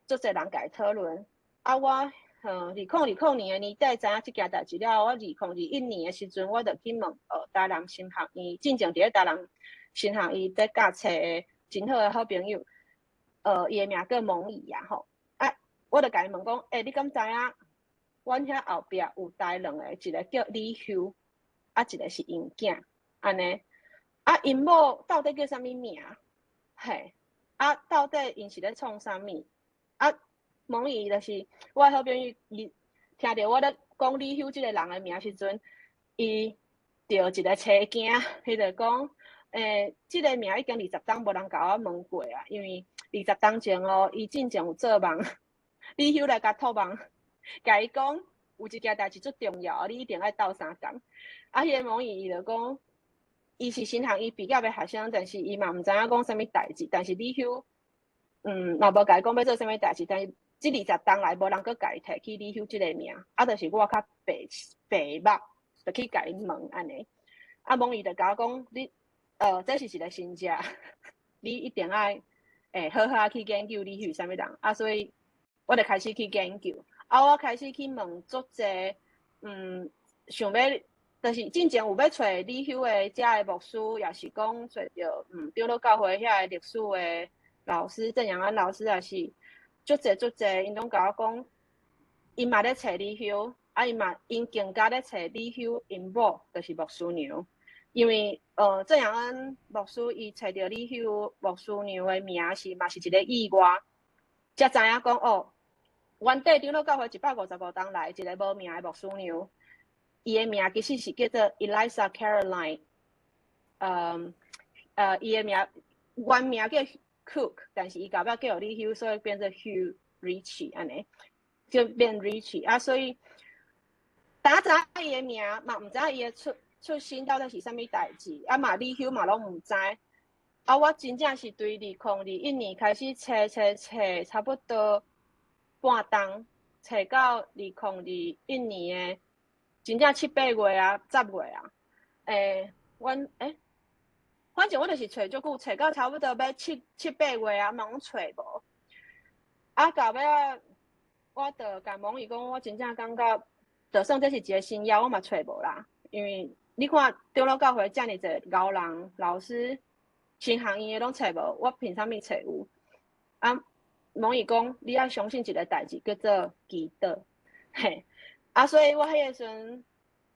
足濟人共伊討論。啊，我2020年的年底知影這件代誌了後，我2021年的時陣，我就去問台南神學院，進前佇咧台南神學院佇教冊的真好的好朋友，伊的名叫蒙怡啊吼。我就共伊問講，欸，你敢知影？阮遐後壁有待兩个，一个叫李休，啊，一個是𪜶囝，按呢。啊，𪜶某到底叫啥物名？嘿，啊，到底𪜶是咧創啥物？啊，蒙怡就是我的好朋友，伊聽著我咧講李休這个人的名時陣，伊著一个青驚，伊就講，欸，這个名已經20冬無人共我問過啊，因為20冬前哦，伊進前有做夢。李休來共托夢，共伊講有一件代誌足重要，你一定愛鬥相共。啊，彼个蒙怡伊就講，伊是神學院畢業的學生，但是伊嘛毋知影講啥物代誌。但是李休，嘛無共伊講欲做啥物代誌，但是這20冬來無人閣共伊提起李休這个名，啊，就是我較白白目，就去共伊問按呢。啊，蒙伊就共我講，你這是一个神跡，你一定愛好好去研究李休是啥物人。啊，所以我就開始去研究。啊，我開始去問足濟，想欲，就是進前有欲揣李休的遮的牧師，也是講揣著長老教會遐个歷史的老師鄭陽安老師，也是足濟足濟，𪜶攏共我講，𪜶嘛咧揣李休，啊，𪜶嘛𪜶更加咧揣李休𪜶某，就是牧師娘。因為鄭陽安牧師伊揣著李休牧師娘的名是嘛是一个意外，才知影講哦，原底長老教會155冬來一个無名的牧師娘，伊的名其實是叫做 Eliza Caroline，伊的名原名叫 Cook，但是伊後尾叫李休，所以變做 Hugh Ritchie 按呢，就變 Ritchie 啊，所以當知伊的名嘛，毋知伊的出身到底是啥物代誌，啊嘛李休嘛攏毋知，啊我真正是對2021年開始揣揣揣，差不多半冬，揣到2021年的真正七八月啊，10月啊，阮反正我就是揣足久，揣到差不多欲七八月啊，嘛攏揣無。啊，到尾仔我就共蒙伊講，我真正感覺，就算這是一个神蹟，我嘛揣無啦。因為你看長老教會遮爾濟𠢕人老師，神學院的攏揣無，我憑啥物揣有？啊，蒙伊講，你愛相信一个代誌叫做祈禱，嘿。啊，所以我彼个時陣，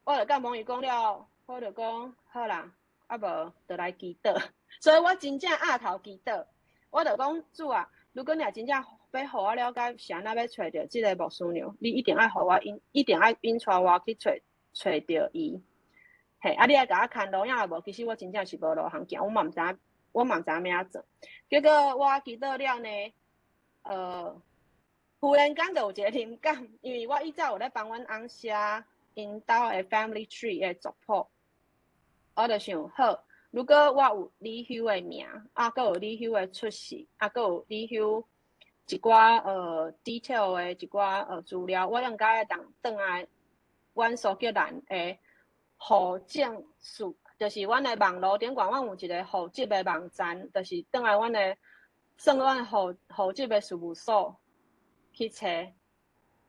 我就共蒙伊講了，我就講好啦，啊無就來祈禱。所以我真正額頭祈禱，我就講主啊，如果你若真正欲予我了解是按怎欲揣著這个牧師娘，你一定愛予我引，一定愛引帶我去揣揣著伊。嘿，啊，你愛共我牽路影無？其實我真正是無路通行，我嘛毋知影，我嘛毋知影欲按怎做。結果我祈禱了呢，忽然間就有一个靈感，因為我以前有咧幫阮翁寫𪜶兜的 family tree 的族譜，我就想好，如果我有李休的名，啊，閣有李休的出世，啊，閣有李休一寡detail 的一寡資料，我應該會當轉來阮蘇格蘭的戶政事，就是阮的網路頂懸，阮有一个戶籍的網站，就是轉來阮的算阮的戶籍的事務所去揣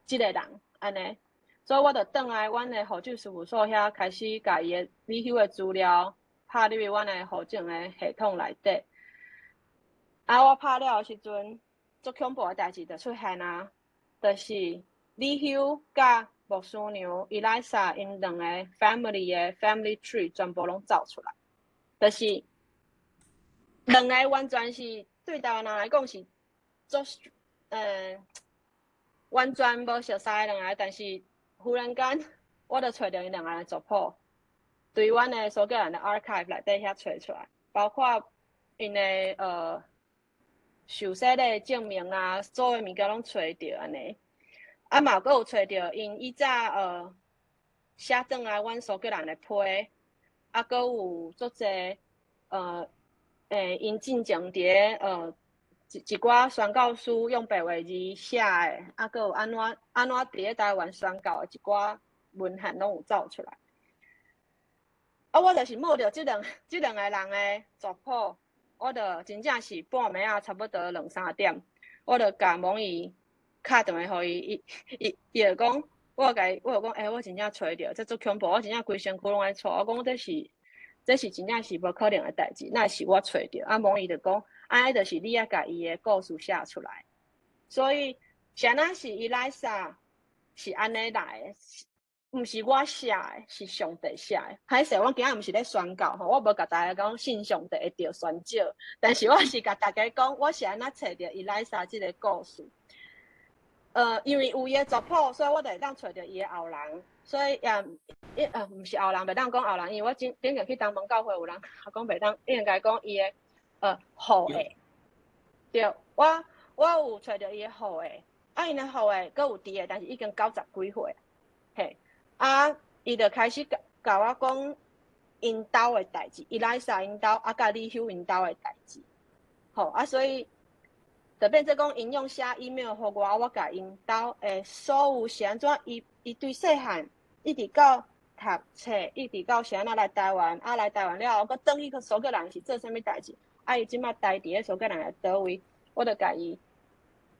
這个人，按呢，所以我就轉來阮的戶籍事務所遐開始共伊的李休的資料拍入去阮的戶政的系統內底。啊，我拍了的時陣，足恐怖的代誌就出現啊，就是李休佮牧師娘伊麗莎𪜶兩个 family 的 family tree 全部攏走出來，就是兩个完全是對台灣人來講是足完全無熟似的兩个，但是忽然間我就揣著𪜶兩个的族譜，對阮的蘇格蘭的 archive 內底遐揣出來，包括𪜶的受洗禮證明啊，所有物件攏揣著按呢。啊嘛，閣有揣著𪜶以早寫轉來阮蘇格蘭的批，啊，閣有足濟𪜶進前佇咧一寡宣教師用白話字寫的，啊，閣有按怎按怎佇咧台灣宣教的一寡文獻攏有走出來。啊，我就是摸著這兩个人的族譜，我就真正是半暝仔差不多兩三點，我就共蒙伊敲電話予伊，伊就講，我就講，我真正揣著，這足恐怖，我真正規身軀攏愛掣，我講這是真正是無可能的代誌，哪會是我揣著？啊，蒙伊就講，按呢就是你愛共伊的故事寫出來，所以啥若是伊麗莎是按呢來的，毋是我寫的，是上帝寫的。歹勢，我今仔毋是咧宣教吼，我無共大家講信上帝會著宣教，但是我是共大家講，我是按怎揣著伊麗莎這个故事。因為有伊的族譜，所以我就會當揣著伊的後人，所以也毋是後人，袂當講後人，因為我頂頂下去東門教會有人講袂當，應該講伊的後裔。對，我有揣著伊的後裔，啊，𪜶的後裔閣有佇的，但是已經90幾歲，嘿，啊，伊就開始共我講𪜶兜的代誌，伊麗莎𪜶兜，啊，佮李休𪜶兜的代誌，吼，啊，所以就變做講，𪜶用寫 email 予我，我共𪜶兜的所有是按怎，伊對細漢一直到讀讀冊，一直到是按怎來台灣，啊來台灣了後，閣轉去去蘇格蘭是做啥物代誌，啊伊這馬待佇咧蘇格蘭的佗位，我就共伊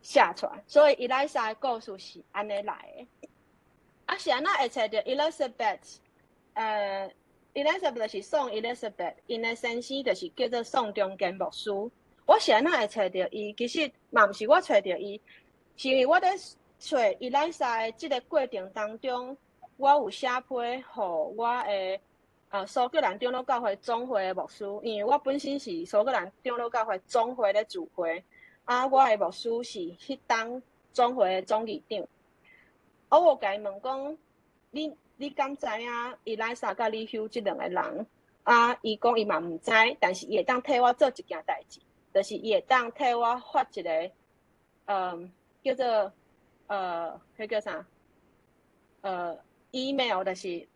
寫出來。所以伊麗莎的故事是按呢來的。啊是按怎會揣著 Elizabeth？Elizabeth 就是宋 Elizabeth，𪜶的先生就是叫做宋中堅牧師。我是按怎會揣著伊？其實嘛毋是我揣著伊，是因為我佇揣伊麗莎的這個過程當中，我有寫批予我的蘇格蘭長老教會總會的牧師，因為我本身是蘇格蘭長老教會總會咧聚會，啊，我的牧師是彼當總會的總議長。我有共伊問講，你敢知影伊麗莎佮李休這兩个人？啊，伊講伊嘛毋知，但是伊會當替我做一件代誌，就是伊會當替我發一个，叫做彼叫啥？Email 就是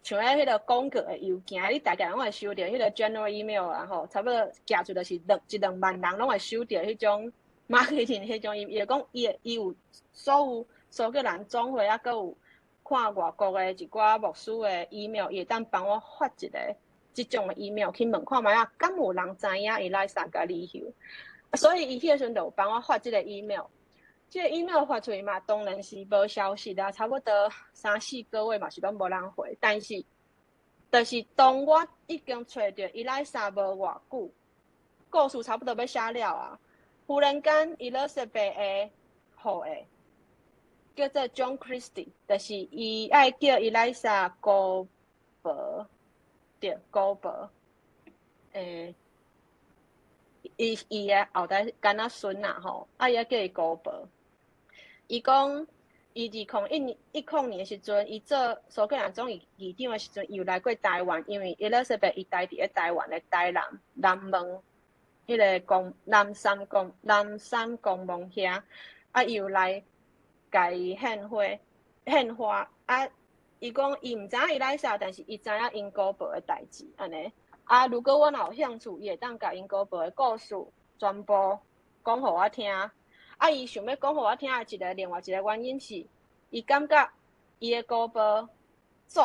像彼彼个廣告的郵件，你大概攏會收著彼个 general email 啊吼，差不多寄出就是兩一兩萬人攏會收著彼種 marketing 彼種，伊就講伊會伊有所有蘇格蘭總會啊，閣有看外國的一寡牧師的 email，伊會當幫我發一个這種的 email 去問看覓仔，敢有人知影伊麗莎佮李休？所以伊彼个時陣就有幫我發這个 email。這个 email 發出去嘛，當然是無消息啦，差不多三四個月嘛是攏無人回。但是，就是當我已經揣著伊麗莎無偌久，故事差不多欲寫了啊，忽然間伊麗莎白的後裔叫做 John Christie，就是伊愛叫伊麗莎姑婆，對，姑婆，伊伊的後代敢若孫仔吼，啊伊愛叫伊姑婆。伊講，伊2010年的時陣，伊做蘇格蘭總議議長的時陣，伊有來過台灣，因為伊麗莎白伊待佇咧台灣的台南南門，彼个公南山公南山公墓遐，啊，伊有來共伊獻花獻花，啊，伊講伊毋知影伊麗莎，但是伊知影𪜶姑婆的代誌，按呢。啊，如果我若有興趣，伊會當共𪜶姑婆的故事全部講予我聽。啊，伊想欲講予我聽的一个另外一个原因是，伊感覺伊的姑婆祖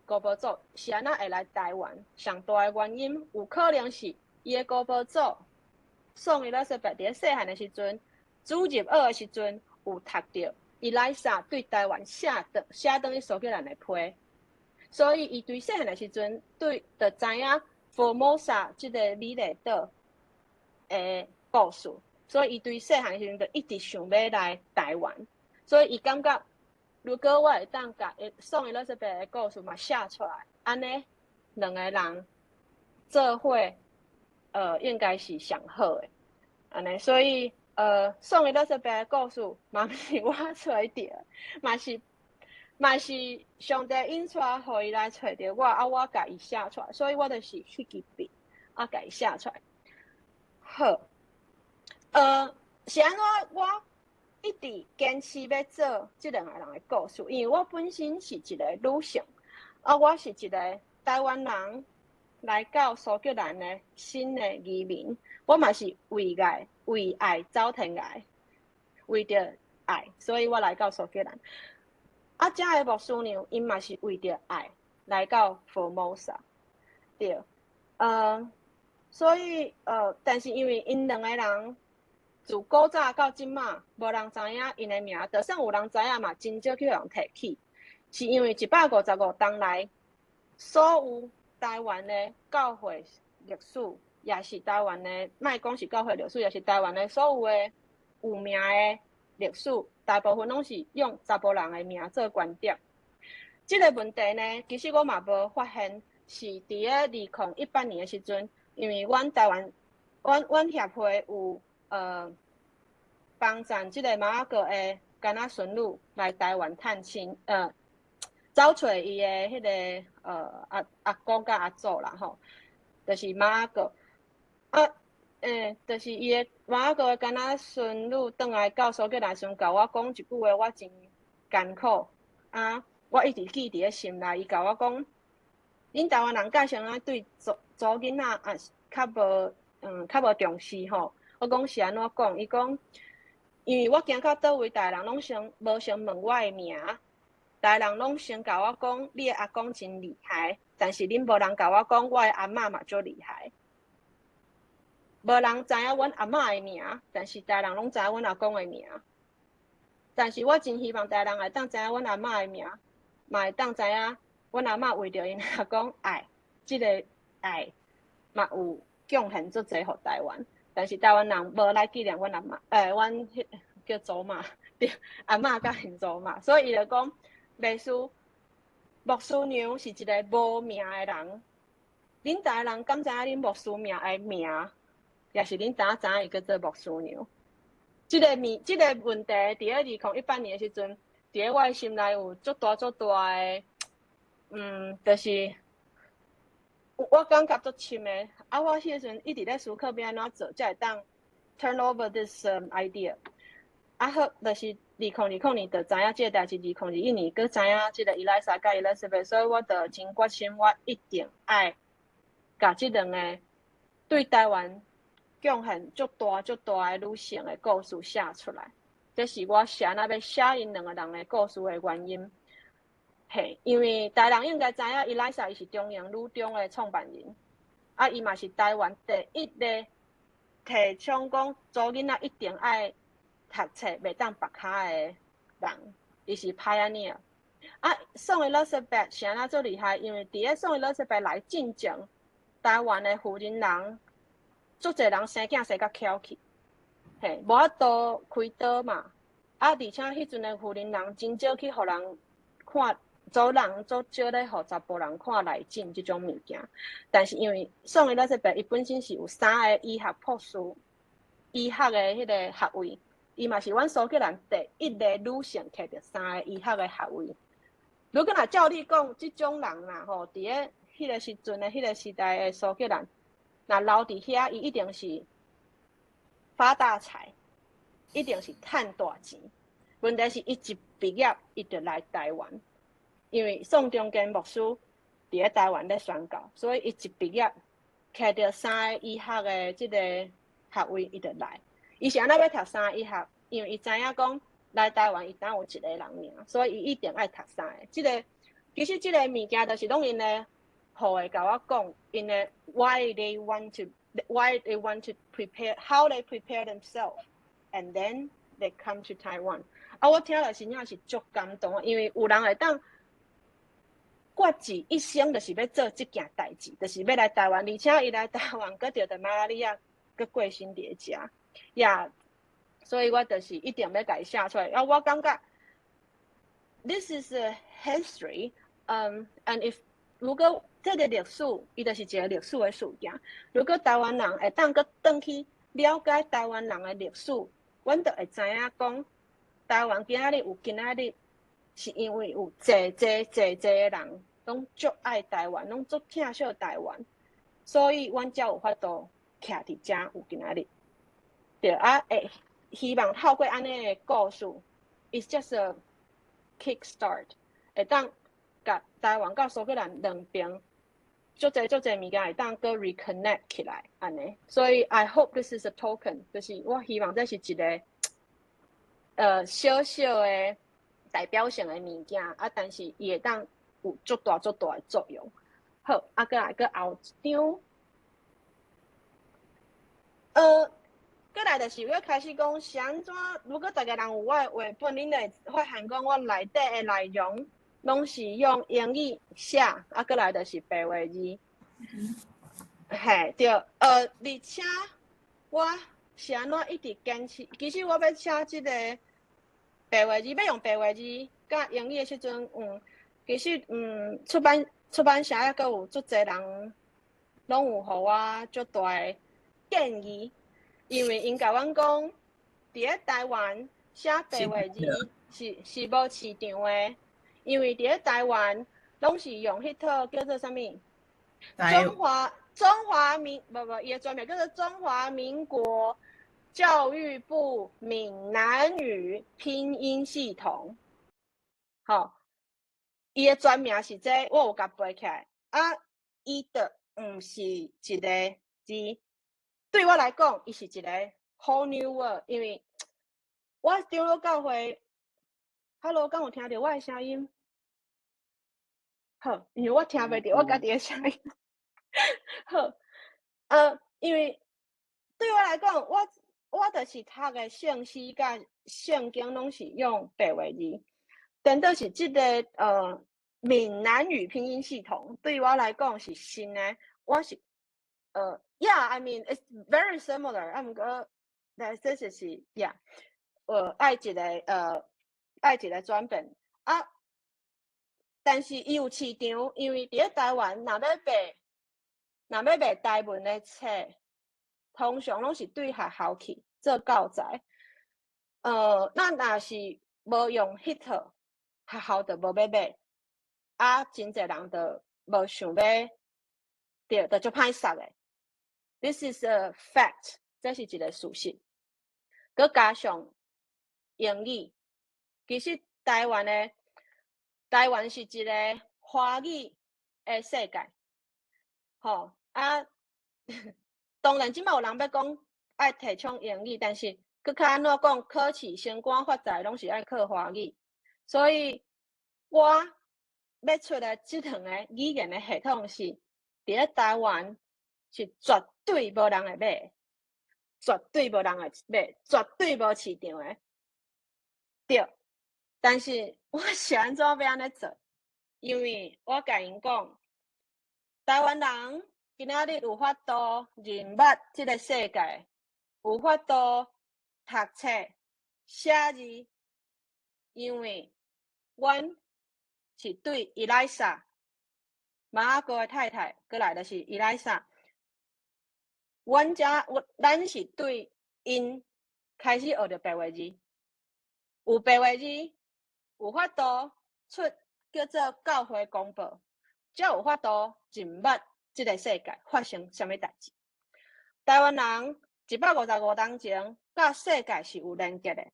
姑婆祖是按怎會來台灣？上大的原因有可能是伊的姑婆祖宋伊麗莎白佇咧細漢的時陣，主日學的時陣有讀著伊麗莎對台灣寫轉寫轉去蘇格蘭的批，所以伊對細漢的時陣對就知影 Formosa 這个美麗島的故事。所以伊對細漢的時陣就一直想欲來台灣，所以伊感覺如果我會當共宋伊麗莎白的故事嘛寫出來，按呢兩个人做伙，應該是上好的，按呢，所以宋伊麗莎白的故事嘛毋是我揣著，嘛是上帝引帶予伊來揣著我，啊，我共伊寫出來，所以我就是彼支筆啊，共伊寫出來。好。是按怎我一直堅持欲做這兩個人的故事，因為我本身是一個女性，啊，我是一個台灣人來到蘇格蘭的新的移民，我嘛是為愛為愛走天涯，為著愛，所以我來到蘇格蘭。啊，遮的牧師娘，𪜶嘛是為著愛來到 Formosa，對，所以但是因為𪜶兩个人自古早到這馬，無人知影𪜶的名，就算有人知影嘛，真少去予人提起。是因為155冬來，所有台灣的教會歷史，也是台灣的，莫講是教會歷史，也是台灣的所有的有名的歷史，大部分攏是用查埔人的名做觀點。這个問題呢，其實我嘛無發現，是佇咧2018年的時陣，因為阮台灣，阮協會有幫贊這个馬仔閣的囡仔孫女來台灣探親，走揣伊的彼个阿阿公佮阿祖啦吼，就是馬仔閣，啊，就是伊的馬仔閣的囡仔孫女轉來到蘇格蘭時陣，共我講一句話，我真艱苦啊，我一直記佇咧心內。伊共我講，恁台灣人教啥仔對查查某囡仔啊較無重視吼。我講是按怎講？伊講，因為我行到佗位，逐个人攏先無先問我的名，逐人攏先共我講，你的阿公真厲害，但是恁無人共我講，我的阿嬤嘛足厲害。無人知影阮阿嬤的名，但是逐人攏知影阮阿公的名。但是我真希望逐人會當知影阮阿嬤的名，嘛會當知影阮阿嬤為著𪜶阿公愛，這個愛嘛有貢獻足濟予台灣。但是台灣人無來紀念阮阿嬤，阮彼叫祖媽，對，阿嬤佮𪜶祖媽，所以伊就講，牧師娘是一個無名的人。恁台灣人敢知影恁牧師娘的名？抑是恁敢知影伊叫做牧師娘？這個問題，佇咧2018年的時陣，佇咧我的心內有足大足大的，就是我感覺足深的。啊，我彼個時陣一直咧思考欲按怎做，才會當 turn over this idea。啊好，就是2020年就知影這個代誌，2021年閣知影這個伊麗莎佮伊麗莎白，所以我就真決心，我一定愛共這兩個對台灣貢獻足大足大的女性的故事寫出來。這是我寫若欲寫𪜶兩個人的故事的原因。嘿，因為逐人應該知影，伊麗莎伊是中營女中的創辦人，啊，伊嘛是台灣第一個提倡講查某囡仔一定愛讀冊，袂當縛跤的人，伊是 pioneer。啊，宋伊麗莎白是按怎做厲害？因為佇咧宋伊麗莎白來進前，台灣的婦人人足濟人生囝生甲翹去，嘿，無法度開刀嘛。啊，而且彼陣的婦人人真少去予人看，查人足少咧予查埔人看內診這種物件。但是因為宋伊麗莎白伊本身是有三个醫學博士，醫學的彼個學位，伊嘛是阮蘇格蘭第一个女性摕著三个醫學的學位。如果若照你講，這種人啦吼，佇咧彼個時陣的彼個時代的蘇格蘭，若留佇遐，伊一定是發大財，一定是趁大錢。問題是，伊一畢業，伊就來台灣，因為宋中堅牧師佇咧台灣咧宣教，所以伊一畢業，摕著三个醫學的這個學位，伊就來。伊是按怎欲讀三个醫學？因為伊知影講來台灣，伊當有一個人爾，所以伊一定愛讀三个。這個其實這個物件，就是攏𪜶的後裔共我講，𪜶的 why they want to prepare, how they prepare themselves, and then they come to Taiwan。啊，我聽了真正是足感動，因為有人會當決志一生就是欲做這件代誌，就是欲來台灣，而且伊來台灣，閣著著瑪拉利亞，閣過身佇遮，yeah，所以我就是一定欲共伊寫出來。啊，我感覺 this is a history，and if 如果這個歷史，伊就是一個歷史的事件。如果台灣人會當閣轉去了解台灣人的歷史，阮就會知影講，台灣今仔日有今仔日，是因為有濟濟濟濟的人攏足愛台灣，攏足疼惜台灣，所以阮才有法度徛佇遮有今仔日。對啊，會希望透過按呢的故事，it's just a kick start，會當共台灣佮蘇格蘭兩邊足濟足濟物件會當閣 reconnect 起來，按呢。所以 I hope this is a token，就是我希望這是一個小小的代表性的物件，啊，但是伊會當有足大足大的作用。好，啊，閣來閣後一張。閣來就是欲開始講是按怎。如果逐家人有我的繪本，恁會發現講我內底的內容攏是用英語寫，啊，閣來就是白話字。嘿，對，而且我是按怎一直堅持？其實我欲寫這个白話字，欲用白話字佮英語的時陣，其實出版社抑閣有足濟人攏有予我足大的建議，因為𪜶共阮講，佇咧台灣寫白話字是無市場的，因為佇咧台灣攏是用彼套叫做啥物？中華民無無，伊的專名叫做中華民國教育部閩南語拼音系統。吼，伊的全名是這個，我有共背起來。啊，伊就毋是一個字，對我來講，伊是一個 whole new world。因為我長老教會，Hello，敢有聽著我的聲音？好，因為我聽袂著我家己的聲音。好，因為對我來講，我就是讀的聖詩佮聖經攏是用白話字，顛倒是這個閩南語拼音系統對我來講是新的，我是Yeah，I mean it's very similar。啊，毋過，但這就是 yeah，愛一個轉變啊。但是伊有市場，因為佇咧台灣，若欲賣台文的冊，通常攏是對學校去做教材。咱若是無用彼套，學校就無欲買，啊，真濟人就無想欲，對，就足歹殺的。This is a fact，這是一個事實。閣加上英語，其實台灣是一個華語的世界，吼啊！當然，這馬有人欲講愛提倡英語，但是閣較按怎講，考試升官發財攏是愛靠華語，所以我欲出來這兩个語言的系統是佇咧台灣是絕對無人會買，絕對無人會買，絕對無市場的，對。但是我是按怎欲按呢做？因為我共𪜶講，台灣人今仔日有法度認捌這个世界，有法度讀冊、寫字，因為阮是對伊麗莎瑪雅各的太太，過來就是伊麗莎。阮遮，咱是對𪜶開始學著白話字，有白話字，有法度出叫做教會公報，才有法度認捌這个世界發生啥物代誌。台灣人155冬前，佮世界是有連結的，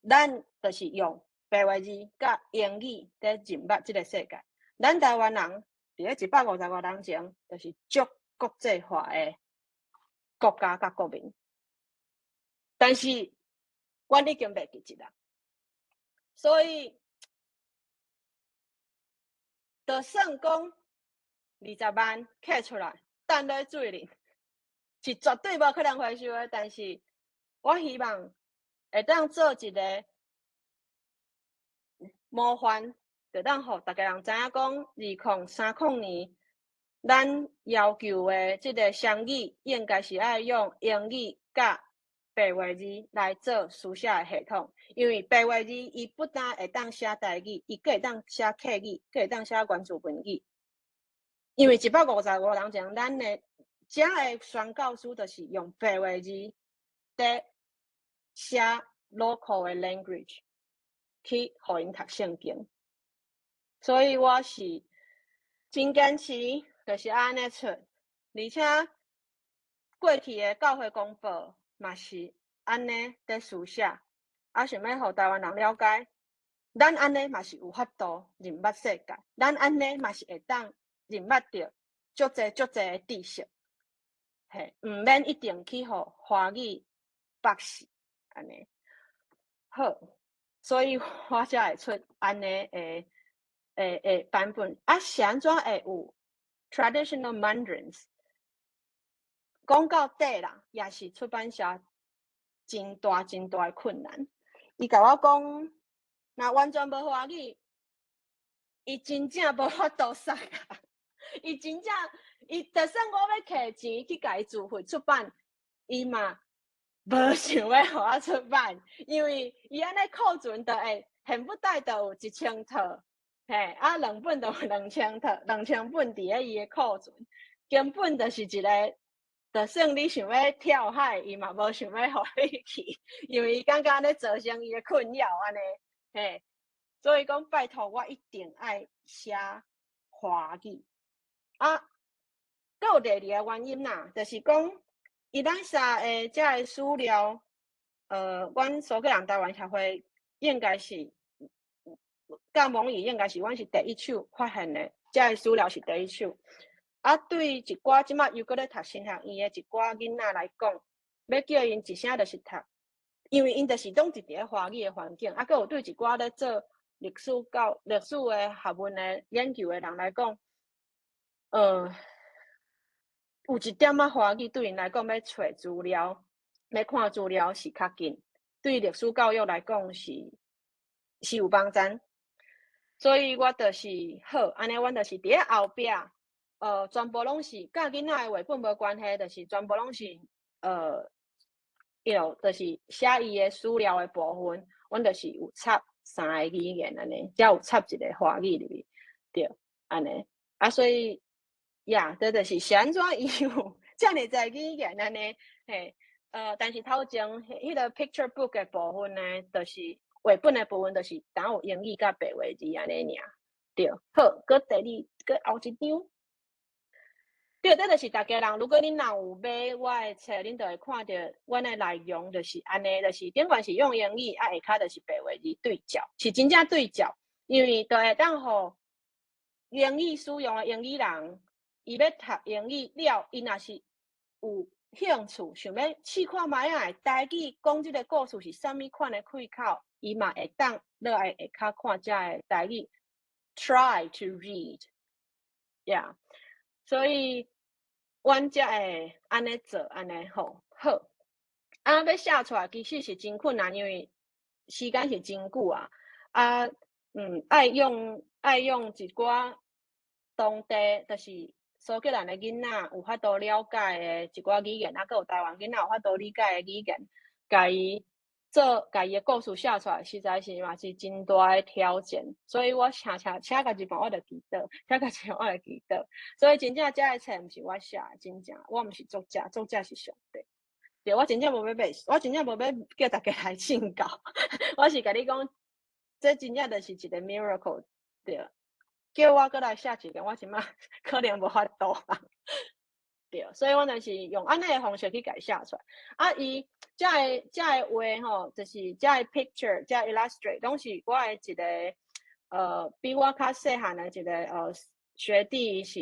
咱就是用白話字佮英語佇認捌這个世界。咱台灣人佇咧155冬前，就是足國際化的國家佮國民。但是，阮已經袂記得啦，所以，就算講20萬刻出來，擲落水裡，是絕對無可能回收的。但是我希望會當做一個模範，就當予逐家人知影講，2030年，咱要求的這个雙語應該是愛用英語佮白話字來做書寫的系統，因為白話字伊不但會當寫台語，伊閣會當寫客語，閣會當寫原住民語。因為155年前，咱的遮的宣教師就是用白話字佇寫 local 的 language 去予𪜶讀聖經，所以我是真堅持，就是按呢出，而且過去的教會公報嘛是按呢佇書寫，啊，想欲予台灣人了解，咱按呢嘛是有法度認捌世界，咱按呢嘛是會當認捌著足濟足濟的知識，嘿，毋免一定去予華語縛死，按呢。好，所以我才會出按呢的版本。啊，是按怎會有 traditional Mandarins？講到底啦，也是出版社真大真大的困難。伊共我講，若完全無華語，伊真正無法度殺啊！伊真正，伊就算我欲摕錢去共伊自費出版，伊嘛無想欲予我出版，因為伊按呢庫存就會恨不得就有1000套，嘿，啊兩本就有2000套，2000本佇咧伊的庫存，根本就是一個，就算你想欲跳海，伊嘛無想欲予你去，因為伊感覺按呢造成伊的困擾按呢，嘿，所以講拜託我一定愛寫華語。啊，閣有第二個原因啦，就是講伊咱寫的遮个史料，阮蘇格蘭台灣協會應該是，佮蒙語應該是阮是第一手發現的，遮个史料是第一手。啊，對一寡這馬猶閣咧讀神學院的一寡囡仔來講，欲叫𪜶一聲就是讀，因為𪜶就是攏佇咧華語的環境，啊，閣有對一寡咧做歷史教歷史的學問的研究的人來講，有一點仔華語對𪜶來講，欲揣資料、欲看資料是較緊，對歷史教育來講是有幫助。所以我就是好，按呢，阮就是佇咧後壁，全部攏是佮囡仔的繪本無關係，就是全部攏是就是寫伊的史料的部分，阮就是有插三個語言按呢，才有插一個華語入去，對，按呢，啊，所以呀，這就是是按怎伊有遮爾濟語言按呢，嘿，但是頭前彼個 picture book 的部分呢，就是繪本的部分，就是當有英語佮白話字按呢爾，對，好，閣第二，閣後一張。對，這就是逐家人，如果恁若有買我的冊，恁就會看著阮的內容就是按呢，就是頂懸是用英語，啊下跤就是白話字對照，是真正對照，因為就會當予英語使用的英語人，伊欲讀英語了，伊若是有興趣，想欲試看覓仔台語講這個故事是啥物款的開口，伊嘛會當落來下跤看遮的台語，try to read，yeah，所以阮才會按呢做，按呢吼好。啊，欲寫出來其實是真困難，因為時間是真久啊。啊，愛用一寡當地，就是蘇格蘭的囡仔有法度了解的一寡語言，啊，閣有台灣囡仔有法度理解的語言，共伊做，共伊的故事寫出來，實在是嘛是真大的挑戰。所以我寫寫寫到一半我就祈禱，寫到一半我就祈禱。所以真正這个冊毋是我寫的，真正我毋是作者，作者是上帝。對，我真正無欲賣，我真正無欲叫大家來信教，我是共你講，這真正就是一個 miracle，對。叫我閣來寫一個，我這擺可能無法度啊。對，所以我就是用按呢的方式去共伊寫出來。啊，伊遮的遮的畫吼，就是遮的 picture、遮 illustrate，攏是我的一個比我較細漢的一個學弟，是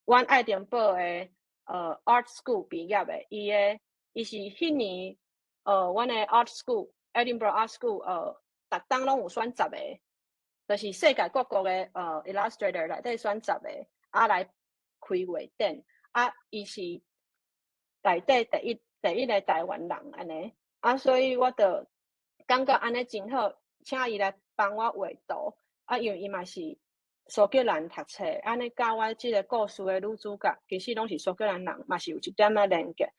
阮愛丁堡的art school 畢業的，伊是彼年阮的 art school Edinburgh Art School 逐冬攏有選十個，就是世界各國的illustrator 內底選十個，啊來開畫展，啊伊是內底第一個台灣人按呢，啊所以我就感覺按呢真好，請伊來幫我畫圖，啊因為伊嘛是蘇格蘭讀冊，按呢佮我這個故事的女主角，其實攏是蘇格蘭人，嘛是有一點仔連結。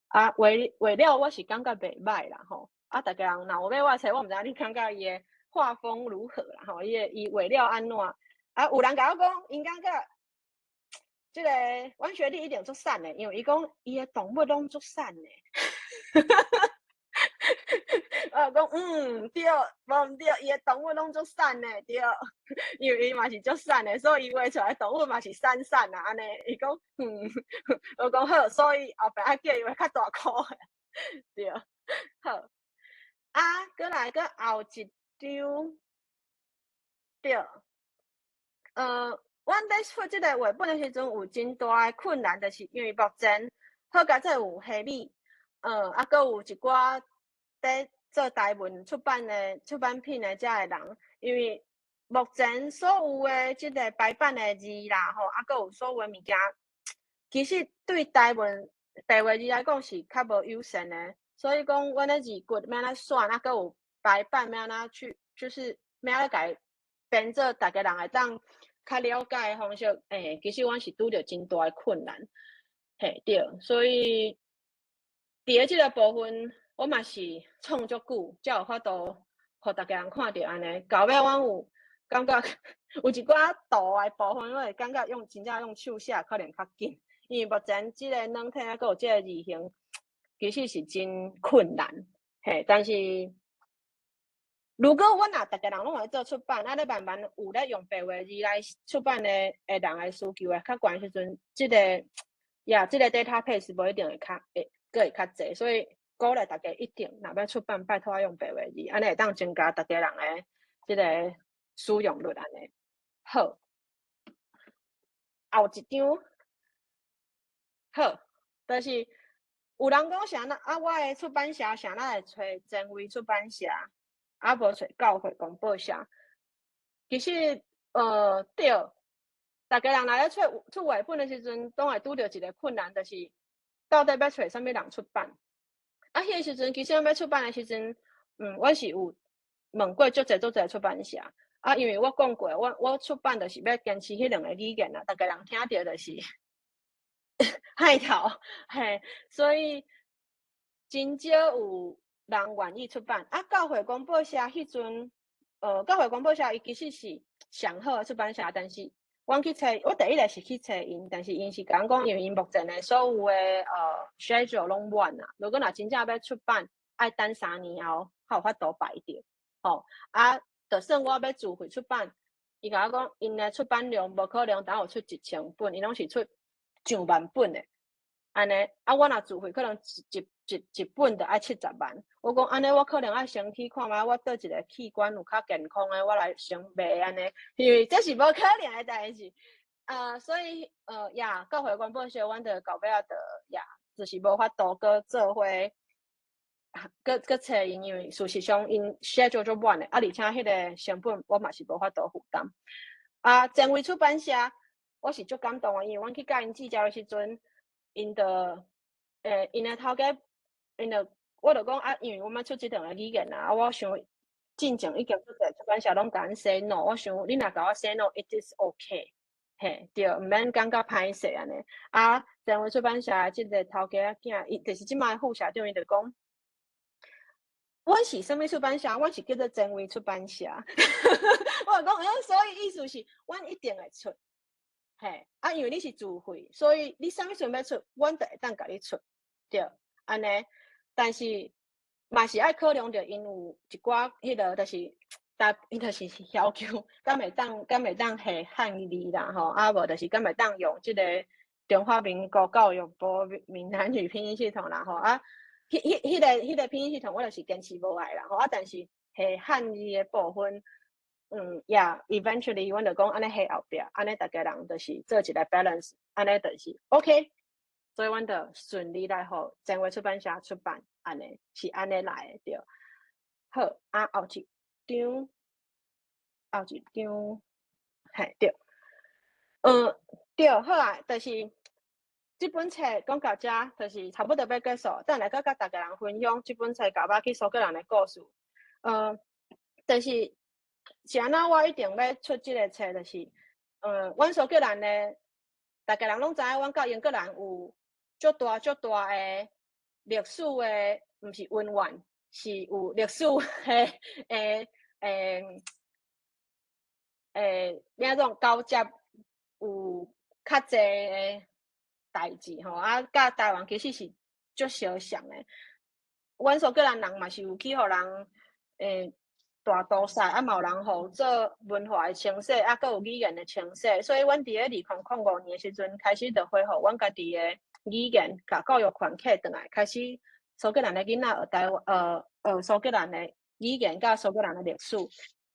啊畫畫了我是感覺袂䆀啦吼，啊逐家人若有買我的冊，我毋知影你感覺伊的畫風如何啦吼，伊的伊畫了按怎？啊有人共我講，𪜶感覺這個阮學弟一定足瘦的，因為伊講伊的動物攏足瘦的。我講嗯對，無毋對，伊的動物攏足瘦的，對，因為伊嘛是足瘦的，所以伊畫出來動物嘛是瘦瘦啊，按呢，伊講嗯，我講好，所以後壁愛叫伊畫較大箍的，對，好。啊，閣來閣後一張，對，阮咧出這個繪本的時陣有真大的困難，就是因為目前好佳哉有蝦米，啊，閣有一寡佇做台文出版的出版品的遮的人，因為目前所有的這個排版的字啦，吼，啊，閣有所有的物件，其實對台文白話字來講是較無友善的，所以講阮的字骨欲按怎選，啊，閣有排版欲按怎去，就是欲按怎共編做逐家人會當較了解的方式，其實阮是拄著真大的困難，嘿，對，所以佇咧這個部分，我嘛是創足久，才有法度予逐家人看著按呢。到尾阮有感覺有一寡圖的部分，我會感覺用真正用手寫可能較緊，因為目前這個軟體啊，閣有這個字型，其實是真困難，嘿，但是如果阮若逐家人攏會做出版，啊，咧慢慢有咧用白話字來出版的人的需求會較懸時陣，這個呀，這個 database 無一定會較會閣會較濟，所以鼓勵大家一定若欲出版，拜託愛用白話字，按呢會當增加逐家人的這個使用率按呢。好，後一張，好，就是有人講啥那啊，我的出版社啥那會揣前衛出版社，啊無揣教會公報社。其實，對，逐家人若咧出繪本的時陣，總會拄著一个困難，就是到底欲揣啥物人出版。啊，彼个時陣，其實阮欲出版的時陣，阮是有問過足濟足濟出版社。啊，因為我講過，我出版就是欲堅持彼兩个語言啊，逐家人聽著就是害頭，嘿，所以真少有人願意出版。啊，教會廣播社彼陣，教會廣播社伊其實是上好的出版社，但是阮去揣，我第一个是去揣𪜶，但是𪜶是共阮講，因為𪜶目前的所有的schedule 攏滿啊，如果若真正欲出版，愛等3年後才有法度排著，吼，啊，就算我欲自費出版，伊共我講，𪜶的出版量無可能當有出1000本，𪜶攏是出上萬本的，按呢，啊，我若自費可能一本就愛70萬。我講按呢，我可能愛先去看覓，我佗一个器官有較健康的，我來先賣按呢，因為這是無可能的代誌。啊，所以呀，教會廣播社，阮就到尾仔就呀，就是無法度閣做伙，閣揣𪜶，因為事實上𪜶 schedule 足滿的，啊，而且彼个成本我嘛是無法度負擔。啊，前衛出版社，我是足感動的，因為阮去共𪜶接觸的時陣，𪜶就，𪜶的頭家，𪜶就，我就講啊，因為阮欲出這兩个語言啊，啊，我想進前已經足濟出版社攏共阮 say no，我想你若共我 say no，it is okay，嘿，對，毋免感覺歹勢按呢。啊，前衛出版社的這个頭家仔囝，伊就是這擺副社長，伊就講，阮是啥物出版社？阮是叫做前衛出版社。我就講，所以意思是，阮一定會出。嘿，啊，因為你是自費，所以你啥物時陣欲出，阮就會當共你出，對，按呢。但是嘛是愛考量著𪜶有一寡彼个，就是但伊就是要求，敢會當下漢字啦吼，啊無就是敢會當用這个中華民國教育部閩南語拼音系統啦吼，啊，彼個拼音系統我就是堅持無愛啦吼，啊，但是下漢字的部分，yeah，eventually 阮就講按呢下後壁，按呢逐家人就是做一个 balance，按呢就是 OK，所以阮就順利來予前衛出版社出版，按呢是按呢來的對。好，啊後一張，後一張，嘿對，對，好啊，就是這本冊講到遮，就是差不多欲結束，等下閣佮逐家人分享這本冊甲我去蘇格蘭的故事。就是是按怎我一定欲出這个冊，就是，阮蘇格蘭的，逐家人攏知影，阮佮英格蘭有足大足大的歷史的，毋是恩怨，是有歷史的的按怎交接有較濟的代誌吼，啊，佮台灣其實是足相像的。阮蘇格蘭人嘛是有去予人大屠殺，啊嘛有人予做文化的清洗，啊閣有語言的清洗，所以阮佇咧2005年的時陣開始就恢復阮家己的語言，共教育權挾轉來，開始蘇格蘭的囡仔學台灣，學蘇格蘭的語言佮蘇格蘭的歷史，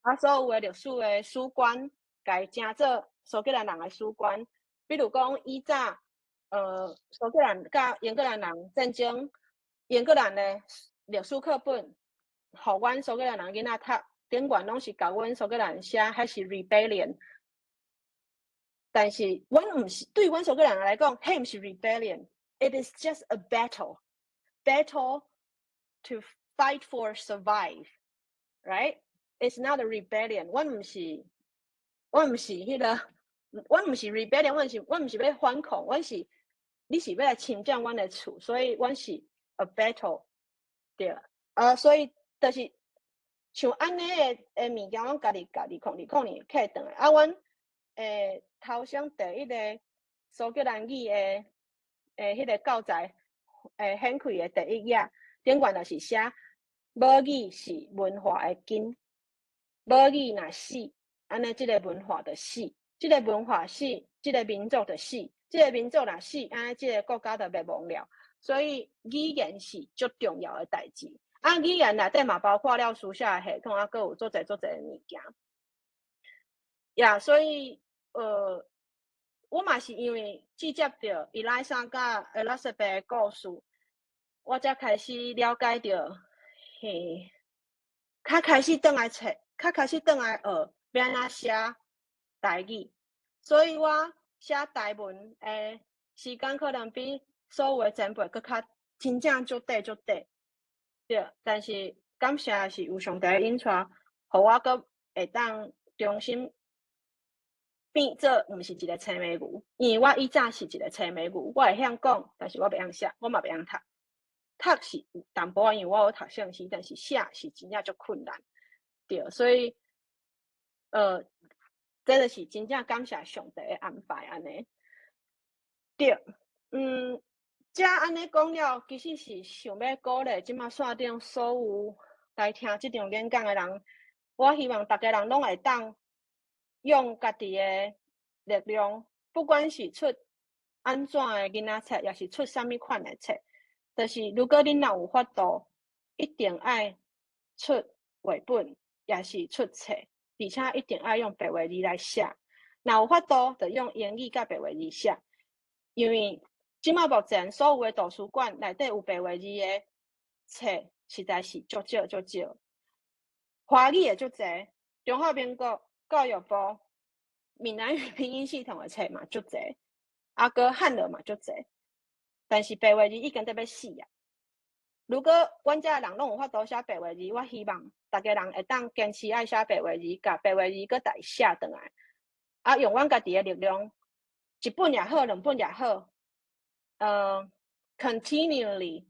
啊，所有的歷史的史觀，共伊成做蘇格蘭人的史觀。比如講以早，蘇格蘭佮英格蘭人戰爭，英格蘭的歷史課本，予阮蘇格蘭人囡仔讀，頂懸攏是共阮蘇格蘭寫，彼是 rebellion。但是，阮毋是對阮蘇格蘭人來講，彼毋是 rebellion，it is just a battle，battle to fight for survive，right？It's not a rebellion。阮毋是彼个，阮毋是 rebellion，阮毋是欲反抗，阮是你是欲來侵佔阮的厝，所以阮是 a battle，對。啊，所以就是像按呢的物件，阮家己共2020年挾轉來，啊，阮頭先第一个蘇格蘭語的彼个教材掀開的第一頁，頂懸就是寫母語是文化的根，母語若死，按呢這个文化就死，這个文化死，這个民族就死，這个民族若死，按呢這个國家就滅亡了。所以語言是足重要的代誌。啊，語言內底嘛包括了書寫的系統，啊，閣有足濟足濟的物件。Yeah，所以我嘛是因為接觸著伊麗莎佮 Elizabeth 的故事，我才開始了解著，嘿，較開始轉來冊，較開始轉來學。欲按怎寫台語，所以我寫台文的時間可能比所有的前輩閣較真正足短足短。對，但是感謝是有上帝的引帶，予我閣會當重新變做毋是一個青盲牛，因為我以前是一個青盲牛，我會曉講，但是我袂曉寫，我嘛袂曉讀。讀是有淡薄仔，因為我有讀聖詩，但是寫是真正足困難。對，所以，這就是真正感謝上帝的安排按呢。對，遮按呢講了，其實是想欲鼓勵這馬線頂所有來聽這場演講的人，我希望逐家人攏會當用家己的力量，不管是出按怎的囡仔冊，抑是出啥物款的冊，就是如果恁若有法度，一定愛出繪本，抑是出冊，而且一定愛用白話字來寫。若有法度，就用英語佮白話字寫，因為這馬目前所有的圖書館內底有白話字的冊，實在是足少足少。華語的足濟，中華民國教育部閩南語拼音系統的冊嘛足濟，啊閣漢字嘛足濟，但是白話字已經佇欲死啊！如果阮遮的人攏有法度寫白話字，我希望逐家人會當堅持愛寫白話字，共白話字閣代寫轉來，啊，用阮家己的力量，一本也好，兩本也好，continually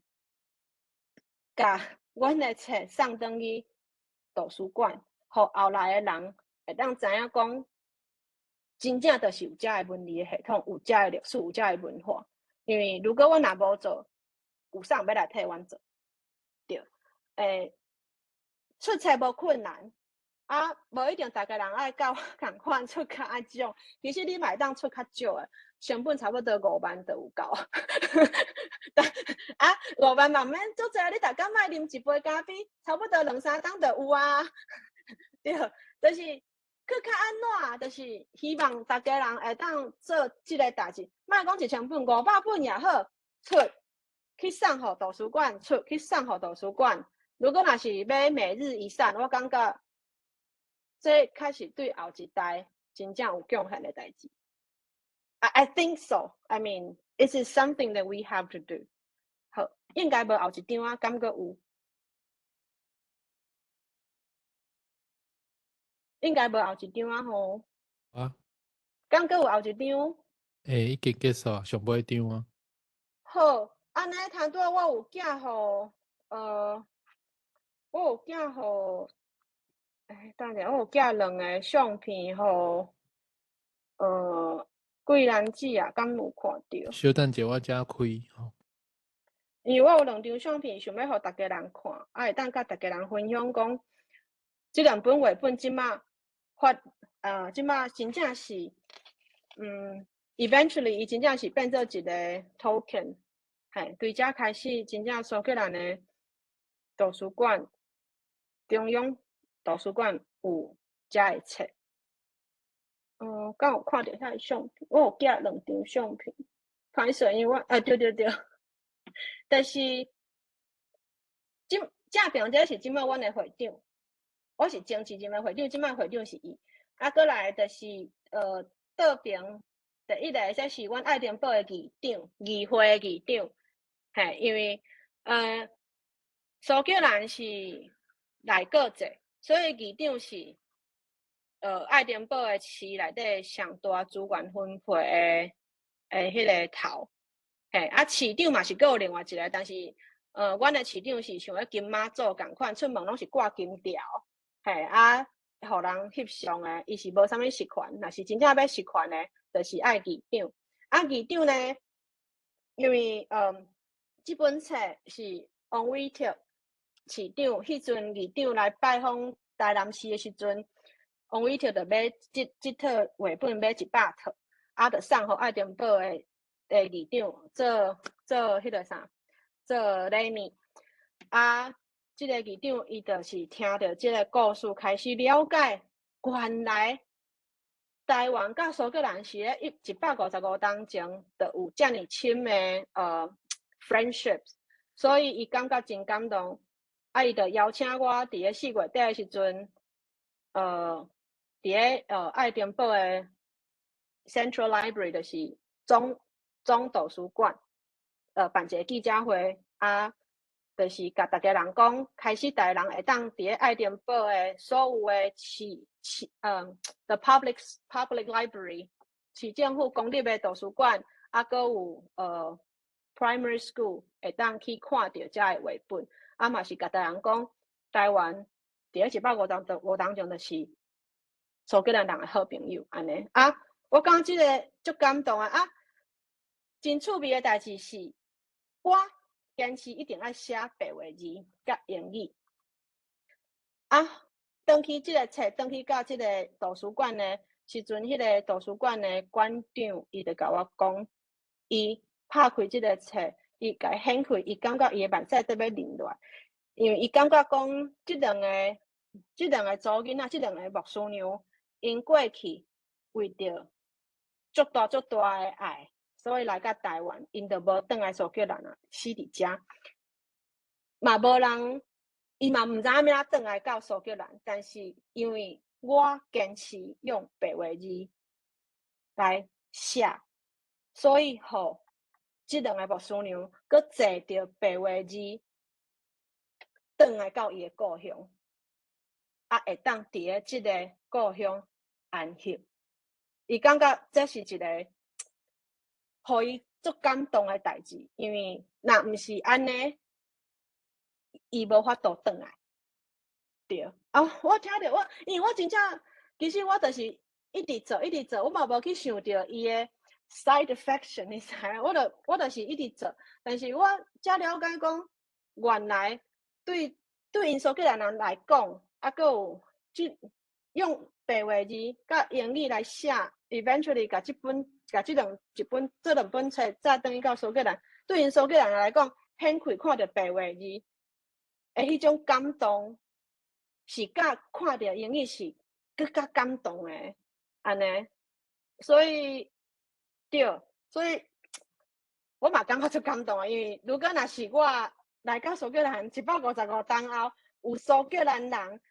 共阮的冊送轉去圖書館，予後來的人會當知影講，真正就是有遮的文字的系統，有遮的歷史，有遮的文化。因為如果阮若無做，有啥人欲來替阮做？對，出冊無困難，啊，無一定逐家人愛佮我仝款出較少，其實你嘛會當出較少的，成本差不多5萬就有夠。啊，5萬嘛毋免足濟，你逐工莫啉一杯咖啡，差不多兩三工就有啊。對，就是閣較按怎，就是希望逐家人會當做這个代誌，莫講1000本，500本也好，出去送予圖書館，出去送予圖書館。如果若是欲每日一散，我感覺這確實對後一代真正有貢獻的代誌。I think so. I mean, it is something that we have to do. 好，應該無後一張啊，敢閣有？應該無後一張啊吼。啊？敢閣有後一張？欸，已經結束啊，上尾張啊。好，按呢，頭拄仔我有寄予，我有寄予，欸，等下，我有寄兩个相片予，桂蘭姊啊，敢有看著？小等者，我才開吼。因為我有兩張相片，想欲予逐家人看，啊，會當佮逐家人分享講，這兩本繪本這馬發，這馬真正是，eventually 伊真正是變做一個 token，嘿，對遮開始真正蘇格蘭的圖書館，中央圖書館有遮的冊。敢有看著遐个相片？我有寄兩張相片，歹勢，因為我，啊，對對對，但是，這正邊這是這馬阮的會長，我是前一任的會長，這馬會長是伊。啊，閣來就是，倒邊第一个，這是阮愛丁堡的議長，議會的議長，嘿，因為，蘇格蘭是內閣制，所以議長是，愛丁堡的市內底上大資源分配的彼个頭，嘿，啊，市長嘛是閣有另外一个，但是，阮的市長是像彼金媽祖仝款，出門攏是掛金條，嘿，啊，予人翕相的，伊是無啥物實權，若是真正欲實權的，就是愛議長。啊，議長呢，因為，這本冊是王偉特市長，彼陣議長來拜訪台南市的時陣，王偉特就買這套繪本買100套，啊，就送予愛丁堡的議長做彼个啥，做禮物。啊，這個議長伊就是聽著這個故事，開始了解原來台灣佮蘇格蘭是咧155冬前就有遮爾深的friendships，所以伊感覺真感動。啊，伊就邀請我佇咧4月底的時陣，佇咧愛丁堡的 Central Library，就是總圖書館，辦一个記者會啊，就是共逐家人講，開始逐家人會當佇咧愛丁堡的所有的市the public library，市政府公立的圖書館，啊，閣有primary school 會當去看著遮的繪本，啊嘛是共逐家人講，台灣佇咧155冬前就是蘇格蘭人的好朋友，按呢啊，我感覺這个足感動啊！啊，真趣味的代誌是，我堅持一定愛寫白話字佮英語。啊，轉去這个冊，轉去到這个圖書館的時陣，彼个圖書館的館長伊就共我講，伊拍開這个冊，伊共伊掀開，伊感覺伊的目屎都欲淋落來，因為伊感覺講，這兩個查某囡仔，這兩个牧師娘，𪜶過去為著足大足大的愛，所以來到台灣，𪜶就無轉來蘇格蘭啊，死佇遮，嘛無人，伊嘛毋知影欲按怎轉來到蘇格蘭，但是因為我堅持用白話字來寫，所以予這兩个牧師娘閣坐著白話字轉來到伊的故鄉，啊，會當佇咧這个故鄉安息。伊感覺這是一個予伊足感動的代誌，因為若毋是按呢，伊無法度轉來。對，啊，我聽著我，因為我真正，其實我就是一直做，一直做，我嘛無去想著伊的 side effect，你知影？我就是一直做，但是我才了解講，原來對𪜶蘇格蘭人來講，啊，閣有這用白話字佮英語來寫，eventually 共這本、共這兩一本、這兩本冊再轉去到蘇格蘭，對𪜶蘇格蘭人來講，掀開看著白話字的彼種感動，是佮看著英語是閣較感動的，按呢，所以對，所以我嘛感覺足感動的，因為如果若是我來到蘇格蘭155冬後，有蘇格蘭人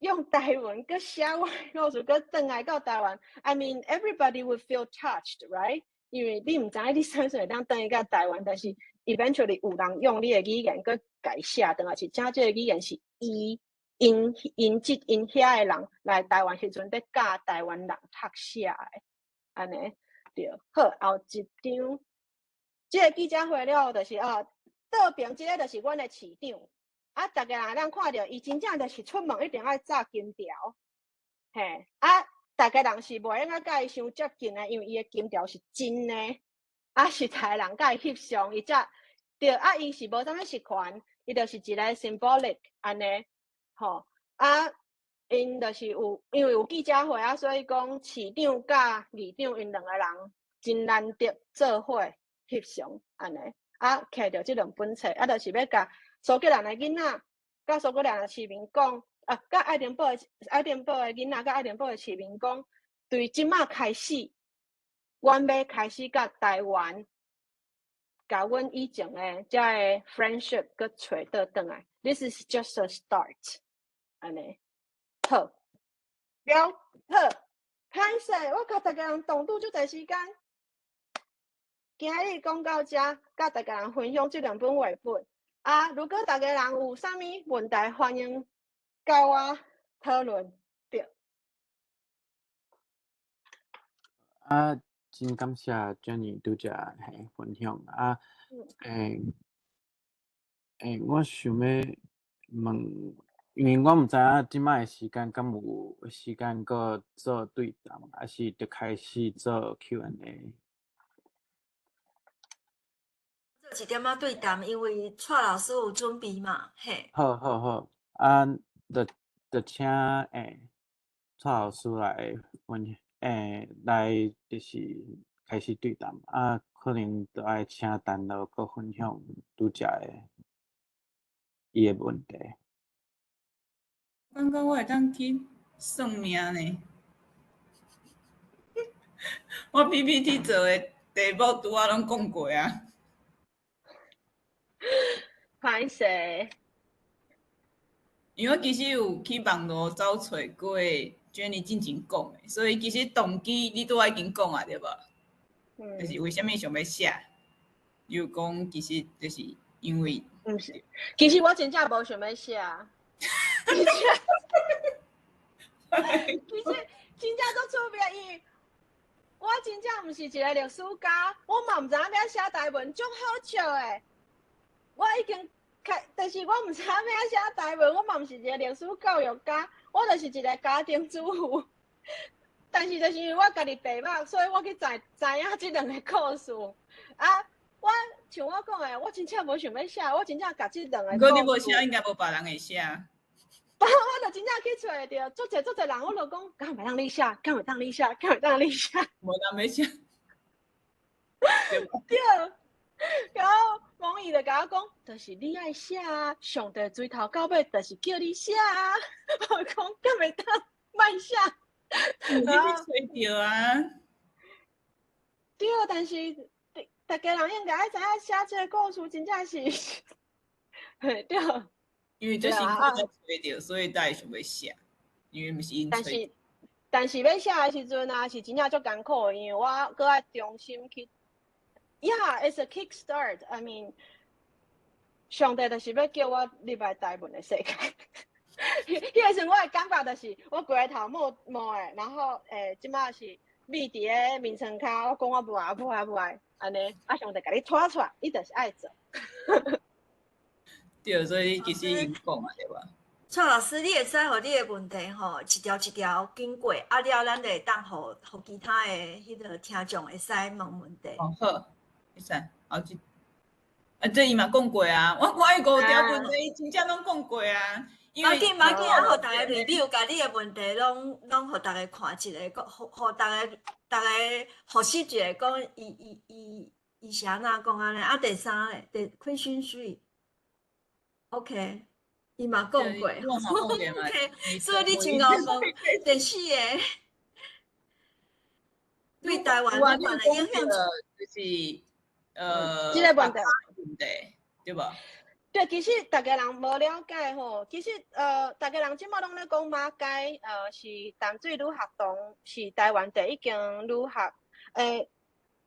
用台文閣寫我的故事，閣轉來到台灣，I mean everybody would feel touched, right？因為你毋知影你啥時會當轉去到台灣，但是 eventually 有人用你的語言閣共寫轉來，是正這个語言是伊𪜶𪜶這𪜶遐的人來台灣時陣，佇教台灣人讀寫的，按呢對。好，後一張，這个記者會了後，就是哦，倒爿這个就是阮的市長。啊，逐家人通看著，伊真正就是出門一定愛紮金條，嘿，啊，逐家人是袂用得佮伊傷接近的，因為伊的金條是真的，啊，是逐家人共伊翕相，伊才對，啊，伊是無啥物實權，伊就是一个 symbolic 按呢，吼，啊，𪜶就是有，因為有記者會啊，所以講市長佮議長𪜶兩个人真難得做伙翕相按呢，啊，摕著這兩本冊，啊，就是欲共蘇格蘭的囡仔，佮蘇格蘭的市民講，啊，佮愛丁堡的囡仔，佮愛丁堡的市民講，對這馬開始，阮欲開始佮台灣，共阮以前的遮个 friendship 閣揣倒轉來。This is just a start，按呢，好，了，好，歹勢，我共逐家人擋拄足濟時間，今日講到遮，佮逐家人分享這兩本繪本。啊，如果逐家人有啥物問題，歡迎佮我討論。對。啊，真感謝 Jenny 拄才嘿分享啊，我想欲問，因為我毋知影這擺的時間敢有時間閣做對談，抑是就開始做 Q&A？做一點仔對談，因為蔡老師有準備嘛，嘿。好好好，啊，就請蔡老師來分，來就是開始對談，啊，可能就愛請陳樂閣分享拄才的伊的問題。感覺我會當去算命呢。我 PPT 做的題目拄仔攏講過啊。歹勢。因為我其實有去網路走揣過 Jenny 進前講的，所以其實動機你拄仔已經講啊，對無？就是為啥物想欲寫？又講其實就是因為，毋是，其實我真正無想欲寫，其實其實真正足趣味，因為我真正毋是一個歷史家，我嘛毋知影欲寫台文，足好笑的。我已經開，但是我毋知影欲寫台文，我嘛毋是一個歷史教育家，我就是一個家庭主婦。但是就是因為我家己白目，所以我去知知影這兩個故事。啊，我像我講的，我真正無想欲寫，我真正共這兩個。毋過你無寫，應該無別人會寫。我就真正去揣著，足濟足濟人，我就講，敢會當你寫，敢會當你寫，敢會當你寫。無人欲寫。對，然後王姨就共我講，就是你愛寫啊，上帝從頭到尾就是叫你寫啊。我講，敢會當莫寫。你去揣著啊。對，但是逐家人應該愛知影寫這個故事，真正是，嘿對。因為這辛苦才揣著，所以才會想欲寫。因為毋是𪜶但是，但是欲寫的時陣啊，是真正足艱苦的，因為我閣愛重新去。Yeah, it's a kick start. I mean，上帝就是欲叫我入來台文的世界。彼個時陣我的感覺就是，我規个頭毛毛的，然後這擺是覕佇咧眠床跤，我講我無愛無愛無愛，按呢，啊上帝共你拖出來，你就是愛做。對，所以其實𪜶講啊，對吧？蔡老師，你會使予你的問題吼，一條一條經過，啊了，咱就會當予予其他的彼個聽眾會使問問題。哦好，會使，後一，啊這伊嘛講過啊，我我有五條問題，伊真正攏講過啊。無要緊，無要緊，啊，予逐家 review，共你的問題攏攏予逐家看一下，講予予逐家逐家複習一下，講伊伊伊伊是按怎講按呢？啊，第三咧，第 question three，OK，伊嘛講過，OK，所以你真𠢕問第四個對台灣這款的影響，就是這個問題，問題對無？對，其實逐家人無了解吼，其實逐家人這擺攏咧講馬偕，是淡水女學堂，是台灣第一間女學。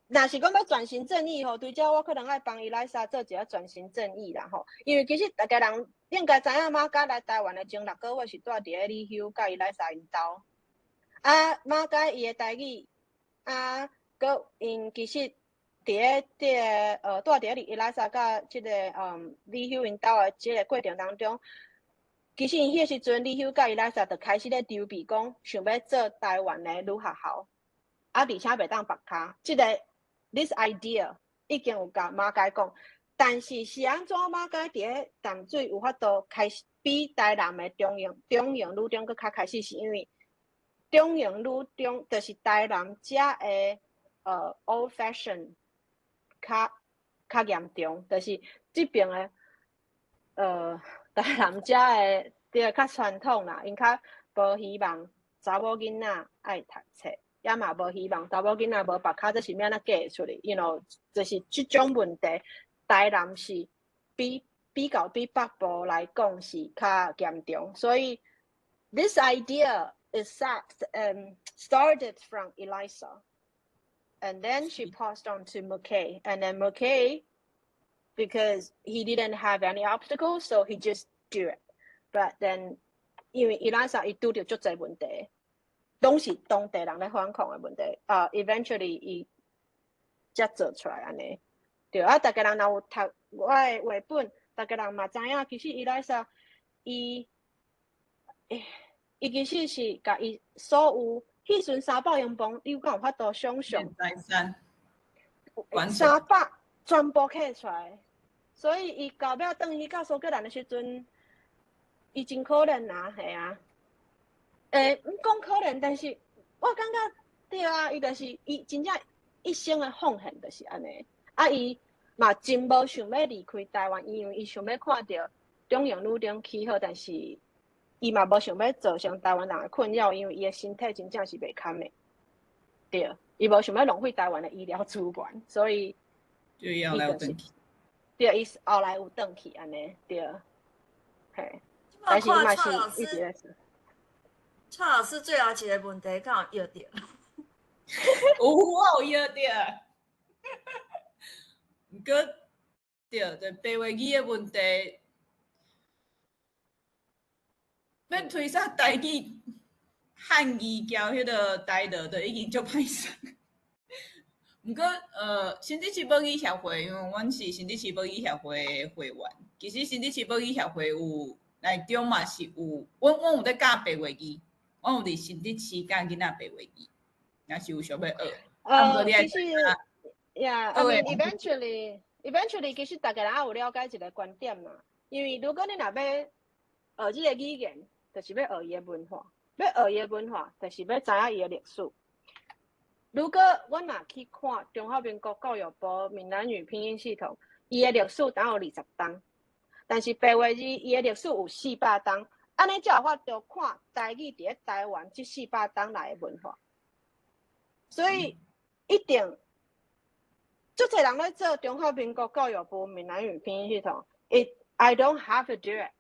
若是講欲轉型正義吼，對這我可能愛幫伊來沙做一下轉型正義啦吼。因為其實逐家人應該知影馬偕來台灣的前6個月是蹛佇咧李休佮伊來沙𪜶兜。啊，馬偕伊的台語，啊，閣𪜶其實佇咧這個蹛佇咧伊來沙佮這個李休𪜶兜的這個過程當中，其實𪜶彼個時陣，李休佮伊來沙就開始咧籌備，講想欲做台灣的女學校，啊，而且袂當縛跤。這個 this idea 已經有共馬偕講，但是是按怎馬偕佇咧淡水有法度開始比台南的中營中營女中閣較開始，是因為中營女中就是台南遮的old fashion 較較嚴重，就是這邊的台南遮的對較傳統啦，𪜶較無希望查某囡仔愛讀冊，也嘛無希望查某囡仔無縛跤，這是欲按怎嫁會出去？You know，就是這種問題，台南是比比較比北部來講是較嚴重，所以 this idea is started from Eliza. And then she passed on to McKay. And then McKay, because he didn't have any obstacles, so he just do it. But then 因為 Eliza 伊拄著足濟問題，攏是當地人咧反抗的問題。啊，eventually 伊才做出來按呢。對啊，逐家人若有讀我的繪本，逐家人嘛知影，其實 Eliza 伊，伊其實是共伊所有彼時陣300英鎊，你敢有法度想象？財產， 300全部揢出來，所以伊到尾轉去到蘇格蘭的時陣，伊真可憐啊，嘿啊。毋講可憐，但是我感覺對啊，伊就是伊真正一生的奉獻就是按呢。啊，伊嘛真無想欲離開台灣，因為伊想欲看著中營女中起好，但是伊嘛無想欲造成台灣人的困擾，因為伊的身體真正是袂堪的。對，伊無想欲浪費台灣的醫療資源，所以就伊後來有轉去。對，伊後來有轉去按呢，對，嘿。但是伊嘛是一直咧做。蔡老師最後一個問題敢有約著？有，我有約著。毋過對，就白話語的問題，欲推捒台語漢語交彼个台樂，就已經足歹勢。毋過，新竹市母語協會，因為阮是新竹市母語協會的會員，其實新竹市母語協會有內中嘛是有，阮有咧教白話字，阮有佇新竹市教囡仔白話字，若是有想欲學。其實，Yeah，I mean eventually，eventually，其實逐家人也有了解一个觀點嘛。因為如果你若欲學這个語言，就是欲學伊的文化；欲學伊的文化，就是欲知影伊的歷史。如果阮若去看中華民國教育部閩南語拼音系統，伊的歷史當有20冬，但是白話字伊的歷史有400冬，按呢才有法度看台語佇咧台灣這400冬來的文化。所以一定，足濟人咧做中華民國教育部閩南語拼音系統。I don't have to do it.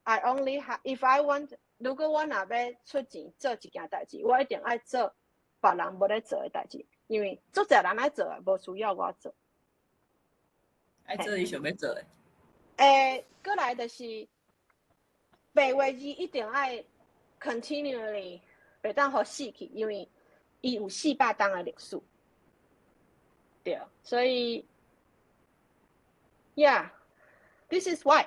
I only have if I want. 如果我若欲出錢做一件代誌，我一定愛做別人無咧做的代誌，因為足濟人來做的，無需要我做。愛做伊想欲做的。過來就是白話字一定愛 continually 袂當予死去，因為伊有400冬的歷史。對，所以，Yeah，this is why。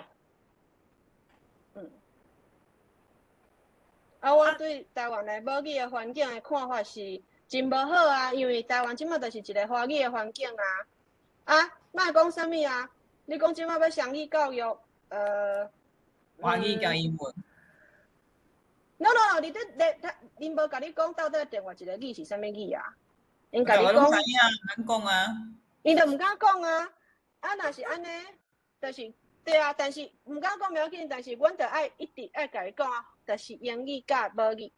啊，我對台灣的母語的環境的看法是真無好啊，因為台灣這馬就是一个華語的環境啊。啊，莫講啥物啊？你講這馬欲雙語教育，華語佮英文。 No no no，你咧咧，他𪜶無共你講到底另外一个語是啥物語啊？𪜶共你講，知影，毋敢講啊。𪜶就毋敢講啊。啊，若是按呢，就是對啊，但是毋敢講袂要緊，但是阮著愛一直愛共伊講啊，就是英語佮母語。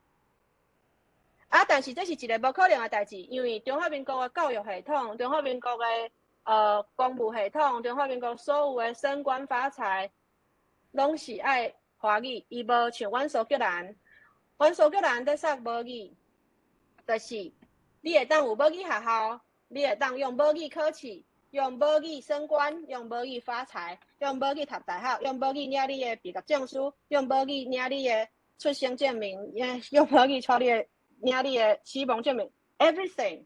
啊，但是這是一个無可能的代誌，因為中華民國的教育系統、中華民國的公務系統、中華民國所有的升官發財，攏是愛華語，伊無像阮蘇格蘭，阮蘇格蘭咧說母語，就是你會當有母語學校，你會當用母語考試，用母語升官，用母語發財，用母語讀大學，用母語領你的畢業證書，用母語領你的出生證明，用母語帶你的領你的死亡證明，everything。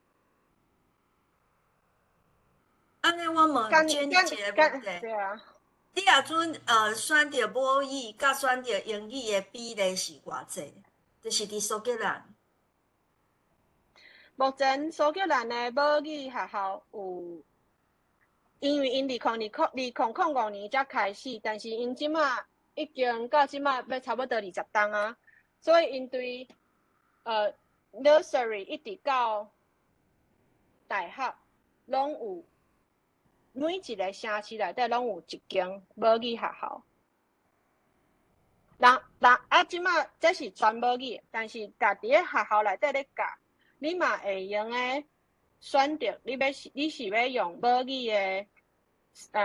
按呢，我問娟一个問題。對啊。你若陣選著母語，佮選著英語的比例是偌濟？就是佇蘇格蘭。目前蘇格蘭的母語學校有，因為𪜶2005年才開始，但是𪜶這馬已經到這馬欲差不多20冬啊，所以𪜶對nursery 一直到大學攏有，每一个城市內底攏有一間母語學校。人人啊，這馬這是全母語，但是佇咧學校內底咧教，你嘛會用得選擇，你是欲用母語的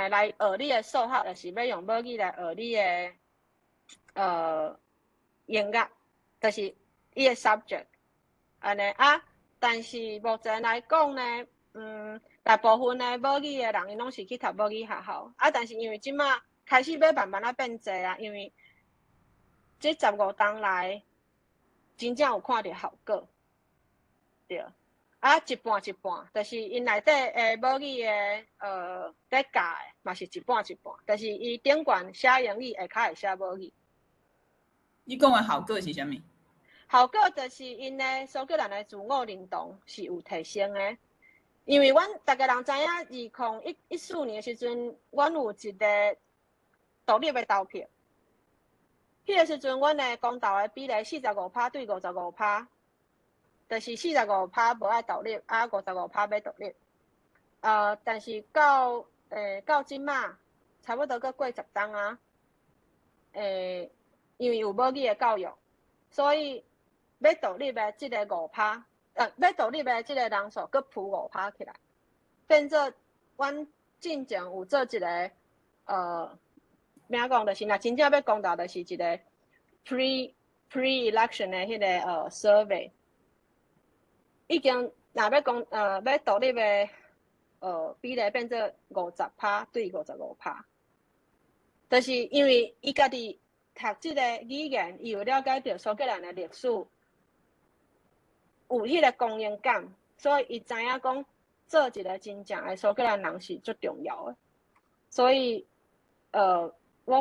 來學你的數學，抑是欲用母語來學你的音樂，就是伊的 subject 按呢啊。但是目前來講呢，大部分的母語的人，𪜶攏是去讀母語學校啊。但是因為這馬開始欲慢慢仔變濟啊，因為這15冬來真正有看著效果，對。啊，一半一半，就是𪜶內底的母語的咧教的嘛是一半一半，但是伊頂懸寫英語，下跤會寫母語。你講的效果是啥物？效果就是𪜶的蘇格蘭的自我認同是有提升的，因為阮逐家人知影，2014年的時陣，阮有一个獨立的投票。彼個時陣，阮的公投的比例45趴對55趴，就是四十五趴無愛獨立，啊55趴欲獨立。但是到這馬，差不多閣過10冬啊。因為有母語的教育，所以欲獨立的這个五趴，欲獨立的這个人數閣浮五趴起來，變做阮進前有做一个，欲講就是若真正欲公投，就是一个 pre pre-election 的彼个survey，已經若欲講欲獨立的比例變做50趴對55趴，就是因為伊家己讀這个語言，伊有了解著蘇格蘭的歷史，有彼个光榮感，所以伊知影講做一个真正的蘇格蘭人是足重要的。所以，我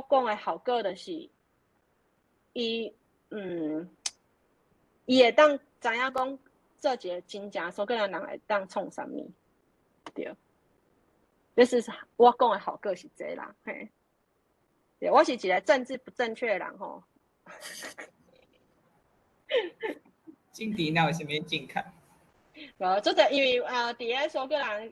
講的效果就是，伊會當知影講做一个真正蘇格蘭人會當創啥物，對。This is 我講的效果是這啦，嘿。對，我是一个政治不正確的人吼。政治哪有啥物正確？無，這個因為佇咧蘇格蘭，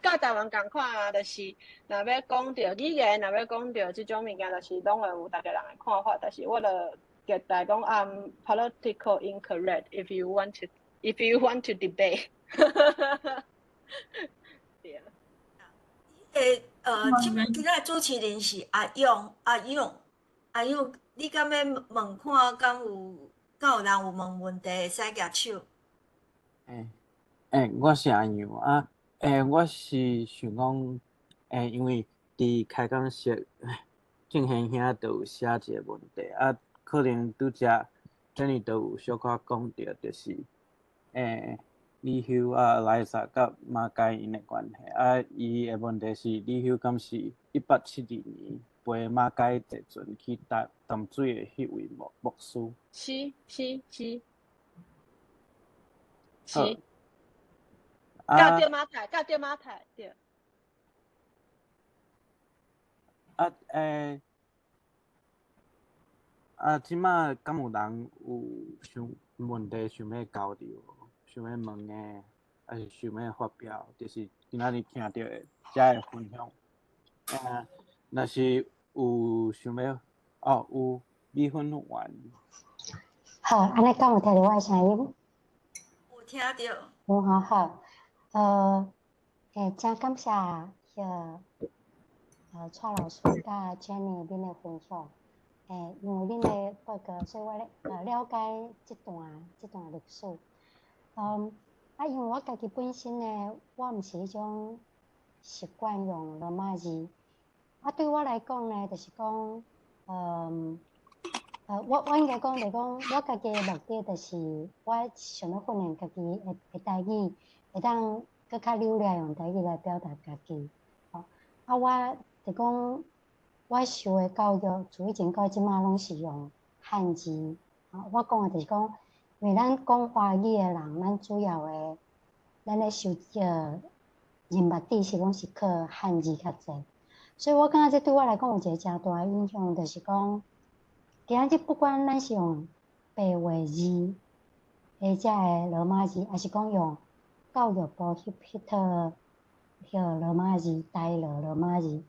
佮台灣仝款啊，就是若欲講著語言，若欲講著這種物件，就是攏會有逐个人的看法。但是我就期待講，I'm political incorrect if you want to debate。對。欸，今仔主持人是阿勇，阿勇，阿勇，你敢欲問看，敢有人有問問題會使舉手？欸欸，我是阿勇啊，欸，我是想講，欸，因為佇開講室正賢兄就有寫一个問題啊，可能拄才 Jenny 都有小可講著，就是欸，李休啊、萊薩佮馬偕𪜶的關係啊，伊的問題是李休敢是1872年陪馬偕坐船去淡淡水的彼位牧師？是是是。是。啊。對馬太，對馬太，對。啊，欸，啊，這馬敢有人有想問題想欲交流，想欲問的，抑是想欲發表，就是今仔日聽著的，才會分享。啊，若是有想欲，哦，有米粉丸。好，按呢敢有聽著我的聲音？有聽著。有好好，欸，真感謝彼个蔡老師佮 Jenny 恁的分享。欸，因為恁的報告，所以我咧了解這段歷史。啊，因為我家己本身呢，我毋是彼種習慣用羅馬字。啊，對我來講呢，就是講，我應該講就是講，我家己的目的就是，我想欲訓練家己的台語，會當閣較流利用台語來表達家己。吼，啊，我就講，我受的教育，自以前到這馬攏是用漢字。吼，我講的就是講，因為咱講華語的人，咱主要的，咱咧受這个認捌知識攏是靠漢字較濟，所以我感覺這對我來講有一个誠大的影響，就是講，今仔日不管咱是用白話字，或者的羅馬字，抑是講用教育部彼套彼个羅馬字、台羅羅馬字，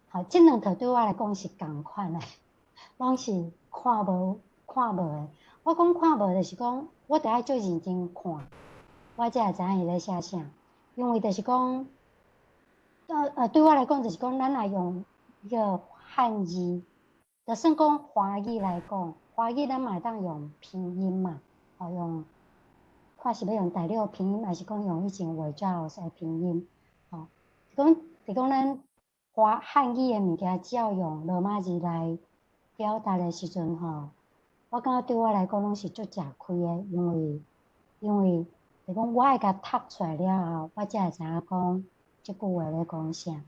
好，這兩套對我來講是仝款的，攏是看無看無的。我講看無，就是講我得愛足認真看，我才會知影伊咧寫啥。因為就是講，對我來講就是講，咱若用彼个漢字，就算講華語來講，華語咱嘛會當用拼音嘛，吼，用看是欲用大陸拼音，抑是講用以前畫教的拼音，吼，講就講咱華漢語的物件，只要用羅馬字來表達的時陣吼，我感覺對我來講攏是足食虧的，因為就講我愛共讀出來了後，我才會知影講這句話咧講啥，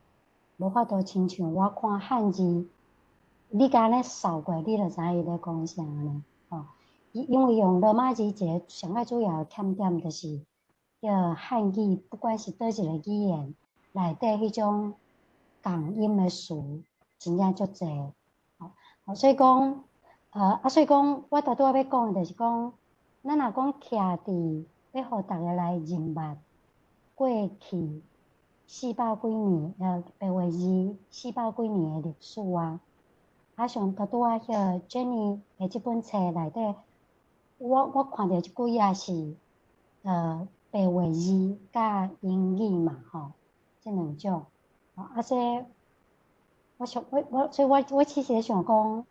無法度親像我看漢字，你共按呢掃過，你就知影伊咧講啥按呢，吼。因為用羅馬字一个上較主要的欠點就是，彼个漢語不管是佗一个語言內底彼種仝音的詞，真正足濟，吼，所以講，所以講，我拄拄仔欲講的就是講，咱若講徛佇欲予逐家來認捌過去四百幾年，白話字四百幾年的歷史啊，啊，像拄拄仔彼个 Jenny 的這本冊內底，我看著這幾頁是，白話字佮英語嘛，吼，這兩種，啊，所以，我想我我所以我其實想講，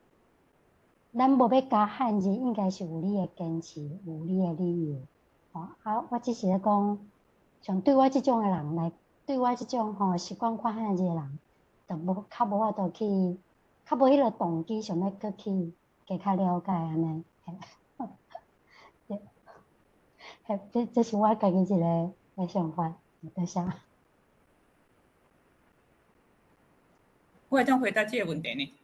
咱無欲加漢字，應該是有你的堅持，有你的理由。吼啊，我只是咧講，像對我這種的人來，對我這種吼習慣看漢字的人，就無較無法度去，較無彼个動機想欲閣去加較了解按呢。對，嘿，這是我家己一个的想法，多謝。我會當回答這个問題呢？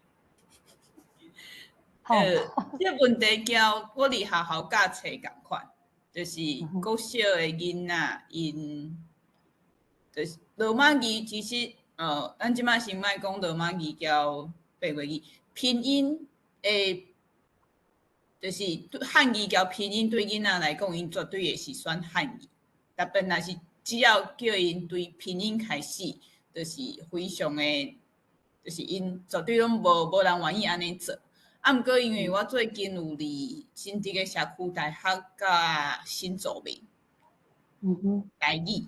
這個問題交我佇學校教冊仝款，就是國小的囡仔，𪜶就是羅馬字，其實咱這擺先莫講羅馬字交白話字，拼音的，就是漢字交拼音對囡仔來講，𪜶絕對會是選漢字。特別若是只要叫𪜶對拼音開始，就是非常的，就是𪜶絕對攏無人願意按呢做。啊，毋過因為我最近有佇新竹的社區大學教新住民台語，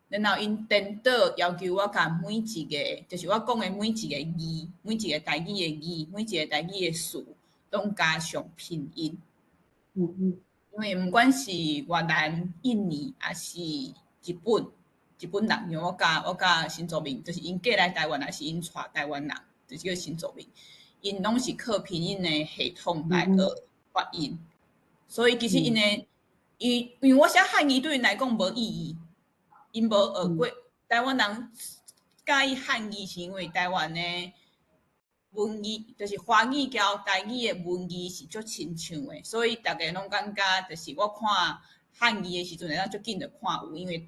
然後𪜶顛倒要求我共每一个，就是我講的每一个字，每一個台語的字，每一個台語的詞，攏加上拼音。因為毋管是越南、印尼，抑是日本，日本人，因為我教新住民，就是𪜶過來台灣，抑是𪜶娶台灣人，就是叫新住民。𪜶攏是靠拼音的系統來學發音，所以其實𪜶的，因為我寫漢字對𪜶來講無意義，𪜶無學過。台灣人佮意漢字是因為台灣的文字，就是華語交台語的文字是足親像的，所以逐家攏感覺就是我看漢字的時陣會當足緊就看有，因為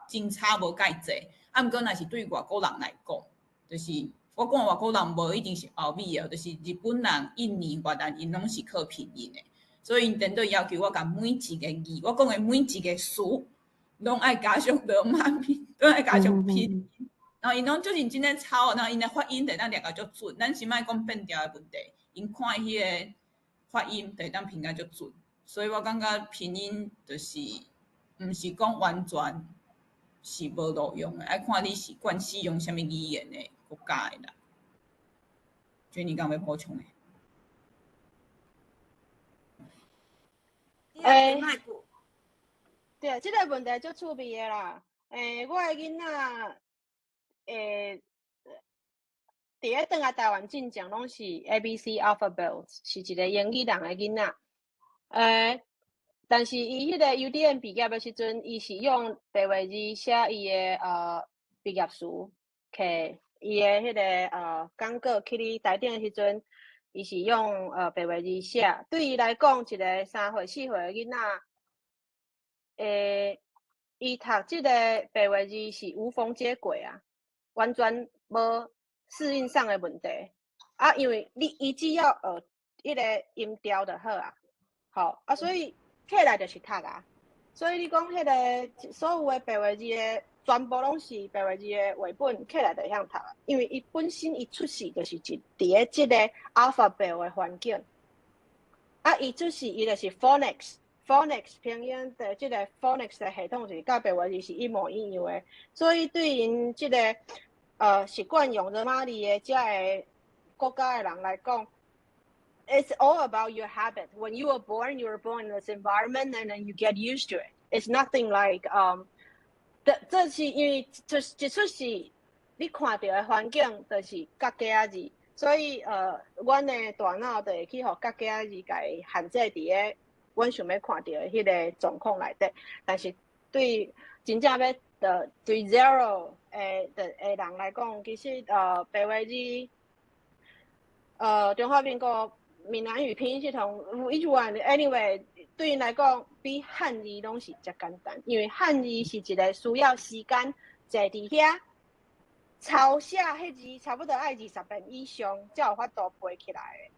真差無介濟。啊，毋過若是對外國人來講，就是我講外國人無一定是歐美的，就是日本人、印尼、越南，𪜶攏是靠拼音的，所以𪜶顛倒要求我共每一个字，我講的每一个詞，攏愛加上羅馬拼，攏愛加上拼音。然後𪜶攏足認真咧抄，然後𪜶的發音就會當掠甲足準。咱先莫講變調的問題，𪜶看彼个發音就會當拼甲足準。所以我感覺拼音就是，毋是講完全是無路用的，愛看你是慣使用啥物語言的國家的人。娟妮敢有欲補充的？欸，對，這个問題足趣味的啦。欸，我的囡仔，欸，佇咧轉來台灣進前，攏是 A B C alphabet，是一個英語人的囡仔。欸，但是伊彼個 UDN 畢業的時陣，伊是用白話字寫伊的畢業詞，摕伊的彼个講稿去咧台頂的時陣，伊是用白話字寫。對伊來講，一個3歲4歲的囡仔，欸，伊讀這个白話字是無縫接軌啊，完全無適應上的問題。啊，因為你伊只要學彼个音調就好啊，吼啊，所以起來就是讀啊。所以你講彼个所有的白話字的，全部攏是白話字的繪本，起來就會曉讀，因為伊本身伊出世就是一佇咧這個 alphabet 的環境，啊，伊出世伊就是 phonics。phonics 拼音的這個 phonics 的系統是佮白話字是一模一樣的，所以對𪜶這個習慣用羅馬字的這个國家的人來講，it's all about your habit. When you were born, you were born in this environment, and then you get used to it. It's nothing like 這是因為一出世你看著的環境就是國家字，所以阮的大腦就會去予國家字共伊限制佇咧阮想欲看著的彼个狀況內底，但是對真正欲的對 zero 的人來講，其實白話字，中華民國閩南語拼音系統，which one anyway 對𪜶來講，比漢字攏是較簡單，因為漢字是一個需要時間坐佇遐抄寫彼字，差不多愛20遍以上，才有法度背起來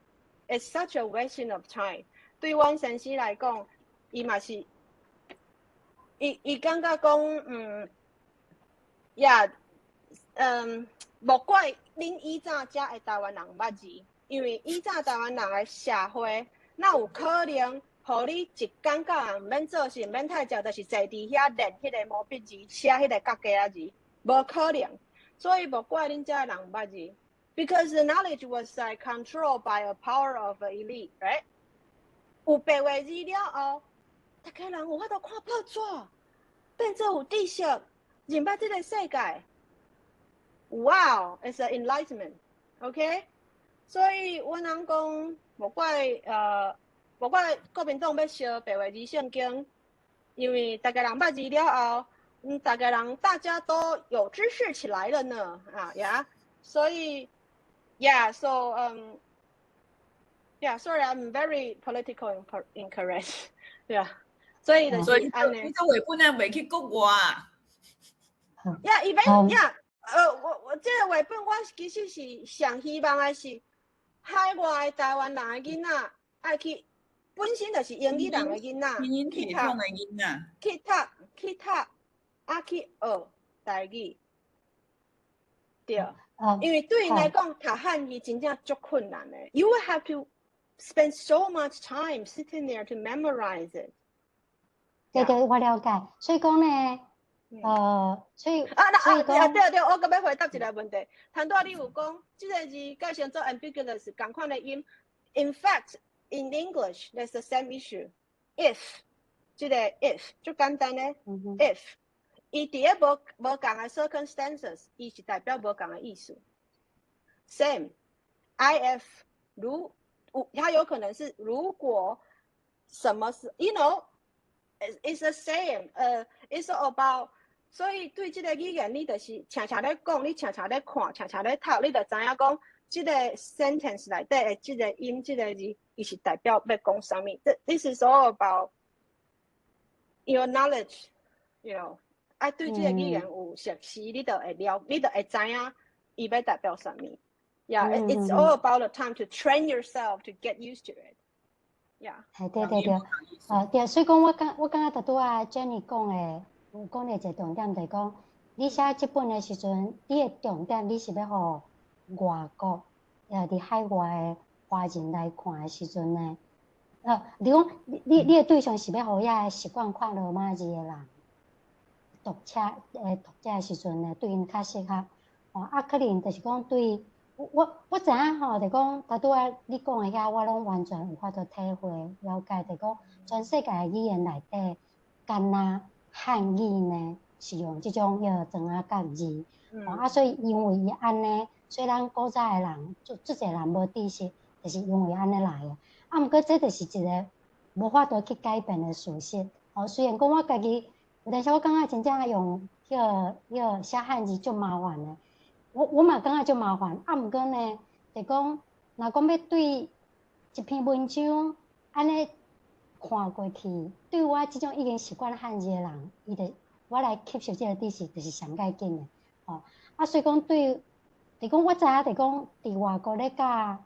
的。It's such a wasting of time。對阮先生來講，伊嘛是，伊感覺講，yeah，莫怪恁以早遮的台灣人毋捌字，因為以早台灣人的社會，哪有可能予你一工到晚毋免做事，毋免趁食，就是坐佇遐練彼个毛筆字，寫彼个國家仔字，無可能。所以莫怪恁遮的人毋捌字。Because the knowledge was like controlled by a power of elite, right? 有白話字了後，逐家人有法度看報紙，變做有知識，認捌這個世界。Wow, it's an enlightenment, OK？所以阮翁講，無怪國民黨欲燒白話字聖經，因為逐家人捌字了後，逐家人大家都有知識起來了呢，啊 yeah，所以，yeah, so yeah, sorry, I'm very political incorrect, yeah，所以就是按呢。你這繪本啊，袂去國外。 Yeah, even yeah，我這個繪本我其實是上希望的是海外的台灣人的囡仔愛去，本身就是英語人的囡仔去讀，去讀去讀，啊去學台語，對，因為對𪜶來講讀漢語真正足困難的。You will have to spend so much time sitting there to memorize it。對對，我了解。所以講呢，所以啊，所以講，對對，我閣欲回答一個問題。頭拄仔你有講，這個字改成做 ambiguous 仝款的音。In fact, in English, there's the same issue. If 這個 if 足簡單的，if 伊佇咧無仝的 circumstances，伊是代表無仝的意思。Same, if 如有，它有可能是如果什麼是，you know。It's the same，it's about，所以對這個語言，你就是常常咧講，你常常咧看，常常咧讀，你就知影講，這個 sentence 內底的這個音，這個字，伊是代表欲講啥物。This is all about your knowledge，愛對這個語言有熟悉，你就會了，你就會知影伊欲代表啥物。Yeah, it's all about the time to train yourself to get used to it. Yeah. 係對對對，啊對，所以講我感覺拄拄仔 Jenny 講的，有講的一個重點就是講，你寫這本的時陣，你的重點你是欲予外國，佇海外的華人來看的時陣呢，你講你的對象是欲予遐習慣看羅馬字的人，讀者的時陣呢，對𪜶較適合，哦，啊，可能就是講對。我知影吼，就講頭拄仔你講的遐，我攏完全有法度體會了解。就講全世界的語言內底，敢若漢語呢是用這種彼個庄仔角字，哦啊，所以因為伊按呢，所以咱古早的人足濟人無知識，就是因為按呢來的。啊，毋過這就是一個無法度去改變的事實。哦，雖然講我家己有當時我感覺真正用彼個寫漢字足麻煩的。我嘛感覺足麻煩，啊，毋過呢，就講，若講欲對一篇文章按呢看過去，對我這種已經習慣漢字的人，伊就我來吸收這個知識，就是上蓋緊的，吼。啊，所以講對，就講我知影，就講佇外國咧教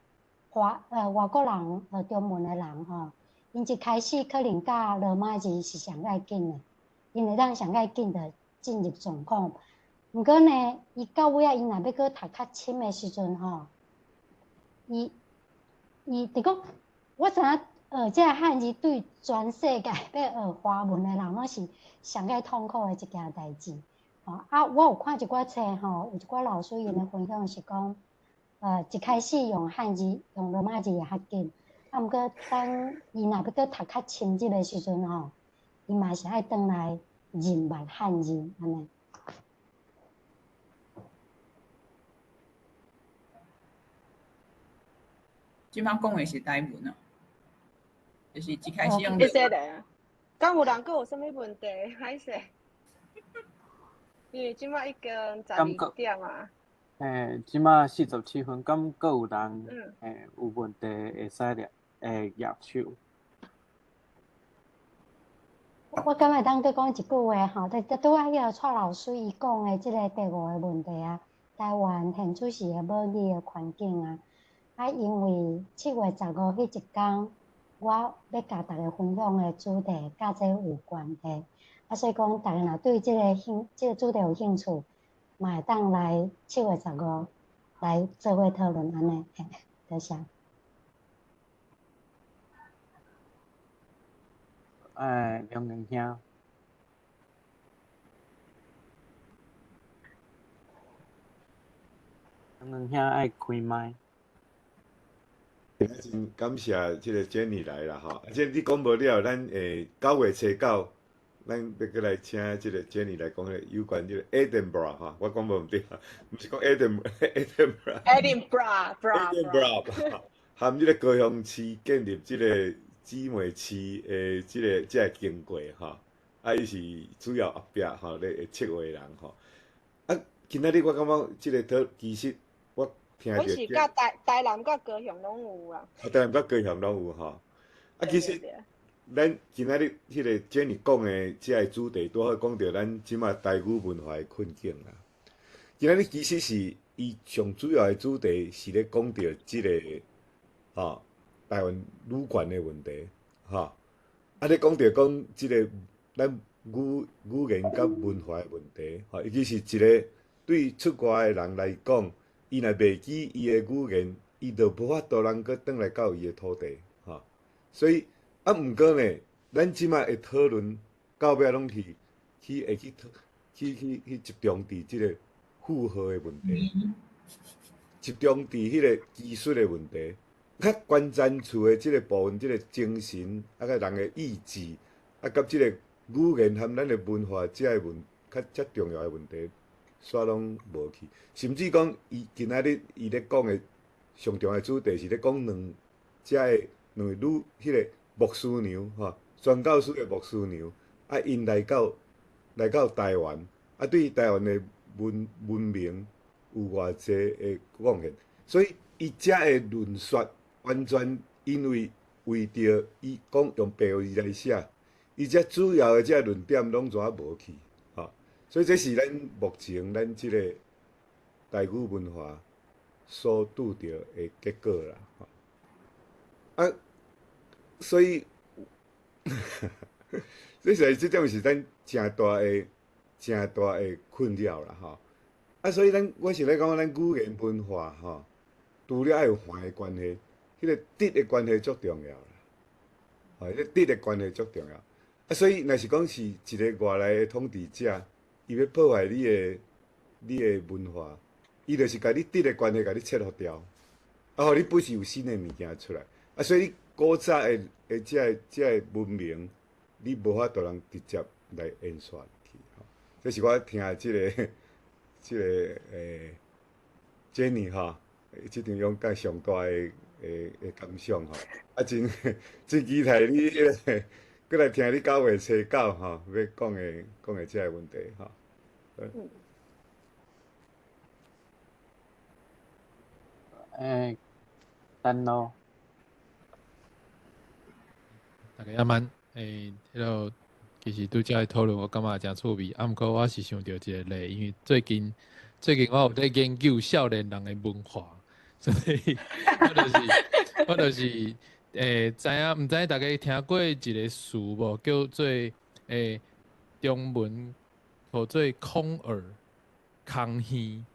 外國人學中文的人吼，𪜶一開始可能教羅馬字是上蓋緊的，𪜶會當上蓋緊的進入狀況。毋過呢，伊到尾仔，伊若欲閣讀較深的時陣吼，伊就講，我知影學這個漢字對全世界欲學華文的人，攏是上蓋痛苦的一件代誌。吼啊，我有看一寡冊吼，有一寡老師𪜶的分享是講，一開始用漢字、用羅馬字會較緊，啊，毋過當伊若欲閣讀較深入的時陣吼，伊嘛是愛轉來認捌漢字按呢。這擺講的是台文啊，就是一開始用。會使咧，敢有人閣有啥物問題？歹勢，因為這擺已經12點啊。這擺47分，敢閣有人有問題會使掠會舉手？我感覺會當閣講一句話吼，拄拄仔彼個蔡老師伊講的這個第五個問題啊，台灣現處時的母語的環境啊。啊，因為7月15彼一工，我欲共大家分享的主題佮這有關係，啊，所以講大家若對這個主題有興趣，嘛會當來七月十五來做伙討論按呢，嘿，多謝。梁仁兄。刚刚兄愛開麥。真感謝這個 Jenny 來啦吼，啊，這你講無了，咱9月初9，咱欲閣來請這個 Jenny 來講彼個有關這個 Edinburgh 吼，我講無毋對，毋是講 Edinburgh。 Edinburgh。 Edinburgh，含這個高雄市建立這個姊妹市的這個經過吼，啊，伊是主要後壁吼咧策劃人吼。啊，今仔日我感覺這個討其實我聽阮是佮台南佮高雄攏有啊。啊，台南佮高雄攏有吼。啊，其實咱今仔日彼個 Jenny 講的這个主題，拄好講著咱這馬台語文化的困境啦。今仔日其實是伊上主要的主題是咧講著這个吼台灣語權的問題，吼。啊，咧講著講這个咱語言佮文化的問題，吼，尤其是一个對出外的人來講，伊若袂記伊的語言，伊就無法度通閣轉來到伊的土地，吼。所以啊，毋過呢，咱這馬的討論到尾攏是去會去去去去集中佇這个符號的問題，集中佇彼个技術的問題，較關鍵處的這个部分，這个精神啊，佮人的意志啊，佮這个語言和咱的文化這个問較遮重要的問題，煞攏無去。甚至講，伊今仔日伊咧講的上重要的主題是咧講兩遮个兩位女彼个牧師娘吼，宣教師的牧師娘啊，𪜶來到台灣，啊，對台灣的文明有偌濟的貢獻，所以伊遮的論述完全因為為著伊講用白話字來寫，伊遮主要的這論點攏怎無去，吼，所以這是咱目前咱這个台語文化所拄著的結果啦，吼。啊，所以，這是這種是咱誠大的、誠大的困擾啦，吼。啊，所以咱我是咧講，咱語言文化吼，除了愛有環的關係，彼個質的關係足重要啦。吼，彼個質的關係足重要。啊，所以若是講是一个外來的統治者，伊欲破壞你的文化，伊就是共你質的關係共你切予掉，啊，予你不時有新的物件出來。啊，所以你古早的這个文明，你無法度通直接來延續去。吼，這是我聽這个 Jenny 吼，這場演講上大的感想吼。啊，真真期待你彼个，閣來聽你9月初9吼，欲講的這个問題吼。嗯。等咯。大家晚安，彼个其實拄才的討論，我感覺誠趣味。啊，毋過我是想著一个例，因為最近我有咧研究少年人的文化，所以我就是知影毋知大家聽過一個詞無？叫做中文號做空耳、空耳，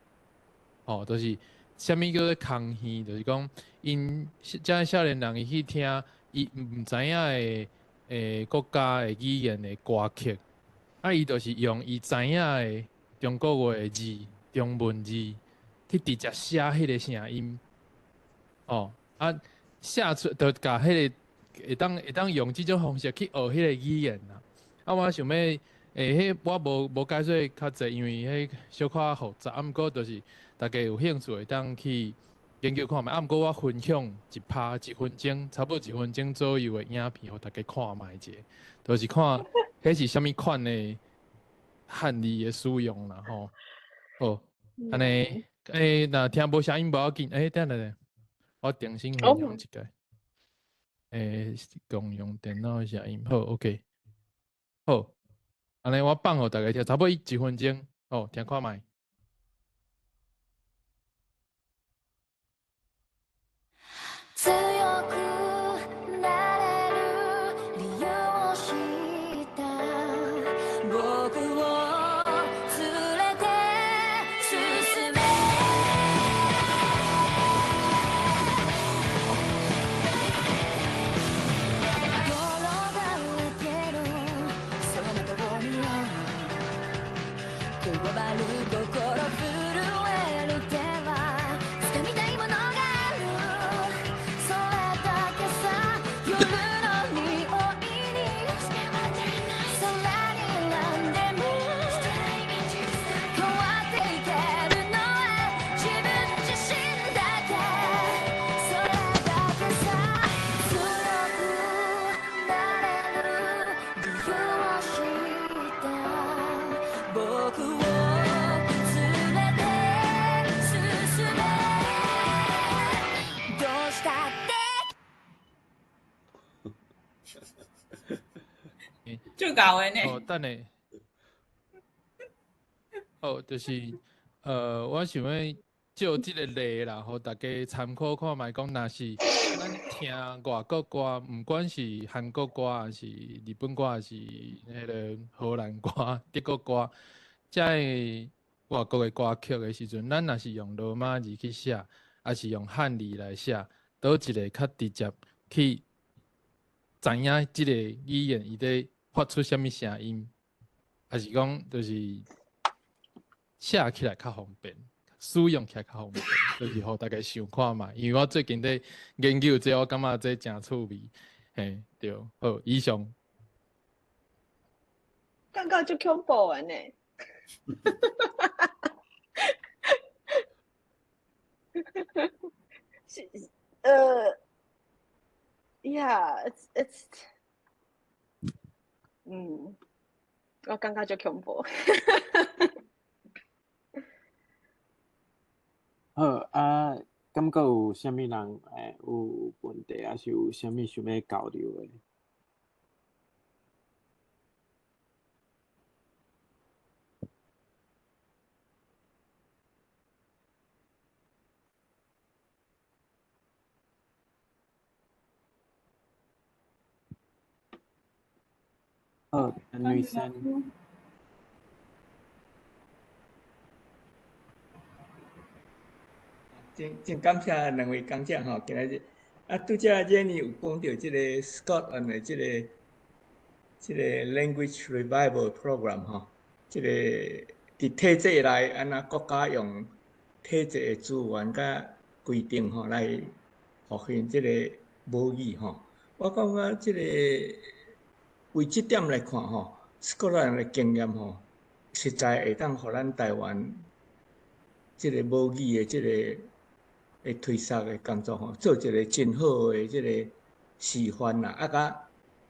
吼，就是啥物叫做空耳？就是講𪜶遮少年人伊去聽伊毋知影的國家的語言的歌曲，啊，伊就是用伊知影的中國話的字、中文字去直接寫彼个聲音，哦，啊，寫出就共彼个會當用這種方式去學彼个語言啦。啊，我想欲，彼我無解說較濟，因為彼小可複雜，啊，毋過就是大家有興趣會當去研究看覓。啊，毋過我分享一趴一分鐘，差不多一分鐘左右的影片，予大家看覓者，就是看彼是啥物款的漢字的使用啦，吼。好，按呢，若聽無聲音無要緊，等下咧，我重新分享一擺。共用電腦的聲音，好，OK，好，按呢我放予大家聽，差不多一分鐘，好，聽看覓。強くなれる理由を知った僕を連れて進め泥だらけのその顔にはこわばる心ルの匂いに空に何でも変わっていけるのは自分自身だけ。それだけさ。強くなれる理由を知った。僕を連れて進め。どうしたって足𠢕的呢。哦，等下，哦，就是我想欲借這个例啦，予大家參考看覓，講若是咱聽外國歌，毋管是韓國歌，還是日本歌，還是彼个荷蘭歌、德國歌，遮个外國的歌曲的時陣，咱若是用羅馬字去寫，抑是用漢字來寫，佗一个較直接去知影這个語言伊咧發出啥物聲音，抑是講就是寫起來較方便，使用起來較方便，就是予大家想看覓。因為我最近咧研究這個，我感覺這誠趣味，嘿，對，好，以上。感覺足恐怖的呢。是，Yeah，it's，我感覺足恐怖。好啊，敢閣有啥物人有問題，抑是有啥物想欲交流的？好，陳女士。真感謝兩位講者吼，今仔日啊，拄才 Jenny 有講著這個 Scotland 的這個 Language Revival Program 吼，這個佇體制內按怎國家用體制的資源佮規定吼來復興這個母語吼。我感覺這個為這點來看吼，Scotland 的經驗吼，實在會當予咱台灣這個母語的這個的推廣的工作吼，做一個真好的這個示範啦。啊，佮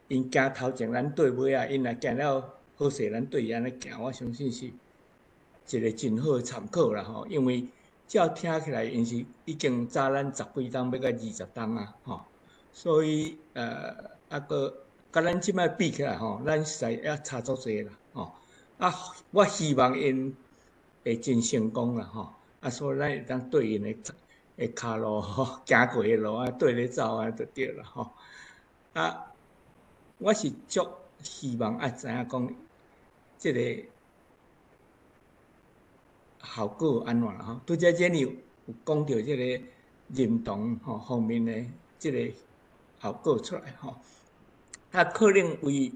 𪜶行頭前，咱綴尾仔，𪜶若行了好勢，咱綴伊按呢行，我相信是一個真好的參考啦吼。因為照聽起來，𪜶是已經早咱十幾冬，欲到20冬啊吼。所以啊，閣佮咱這擺比起來吼，咱實在猶差足濟啦吼。啊，我希望𪜶會真成功啦吼。啊，所以咱會當綴𪜶的跤路吼，行過的路啊，綴咧走啊，就對啦吼。啊，我是足希望愛知影講，這個效果按怎啦吼。拄才 Jenny 有講著這個認同吼方面的這個效果出來吼。啊，可能為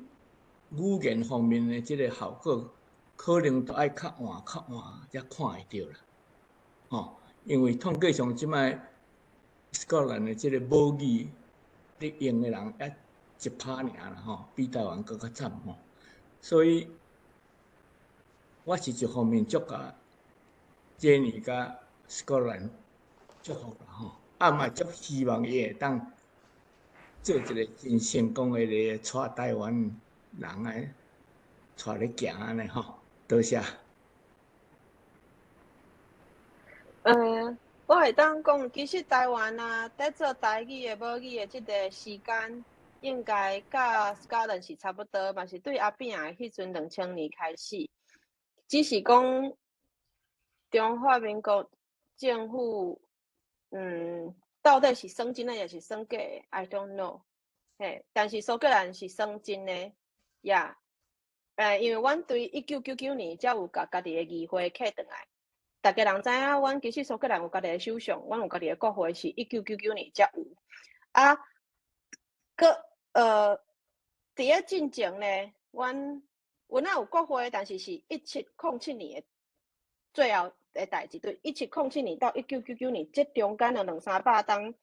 語言方面的這個效果，可能都愛較晚較晚才看會著啦，吼。因為統計上這擺蘇格蘭的這個母語咧用的人猶1%爾啦吼，比台灣閣較慘吼。所以，我是一方面祝共 Jenny 佮蘇格蘭祝福啦吼，啊嘛足希望伊會當做一個真成功的咧，帶台灣人來帶咧行按呢吼，多謝。我會當講，其實台灣啊，佇做台語的母語的這個時間，應該佮蘇格蘭是差不多，嘛是對阿扁的彼陣2000年開始，只是講中華民國政府，到底是算真的抑是算假的，I don't know。嘿，但是蘇格蘭是算真的，呀，因為阮對1999年才有共家己的議會客轉來。逐家人知影，阮其實蘇格蘭有家己的首相，阮有家己的國會，是1999年才有。啊，閣佇咧進前呢，阮仔有國會，但是是1707年的最後的代誌，對，1707年到1999年，這中間的兩三百冬，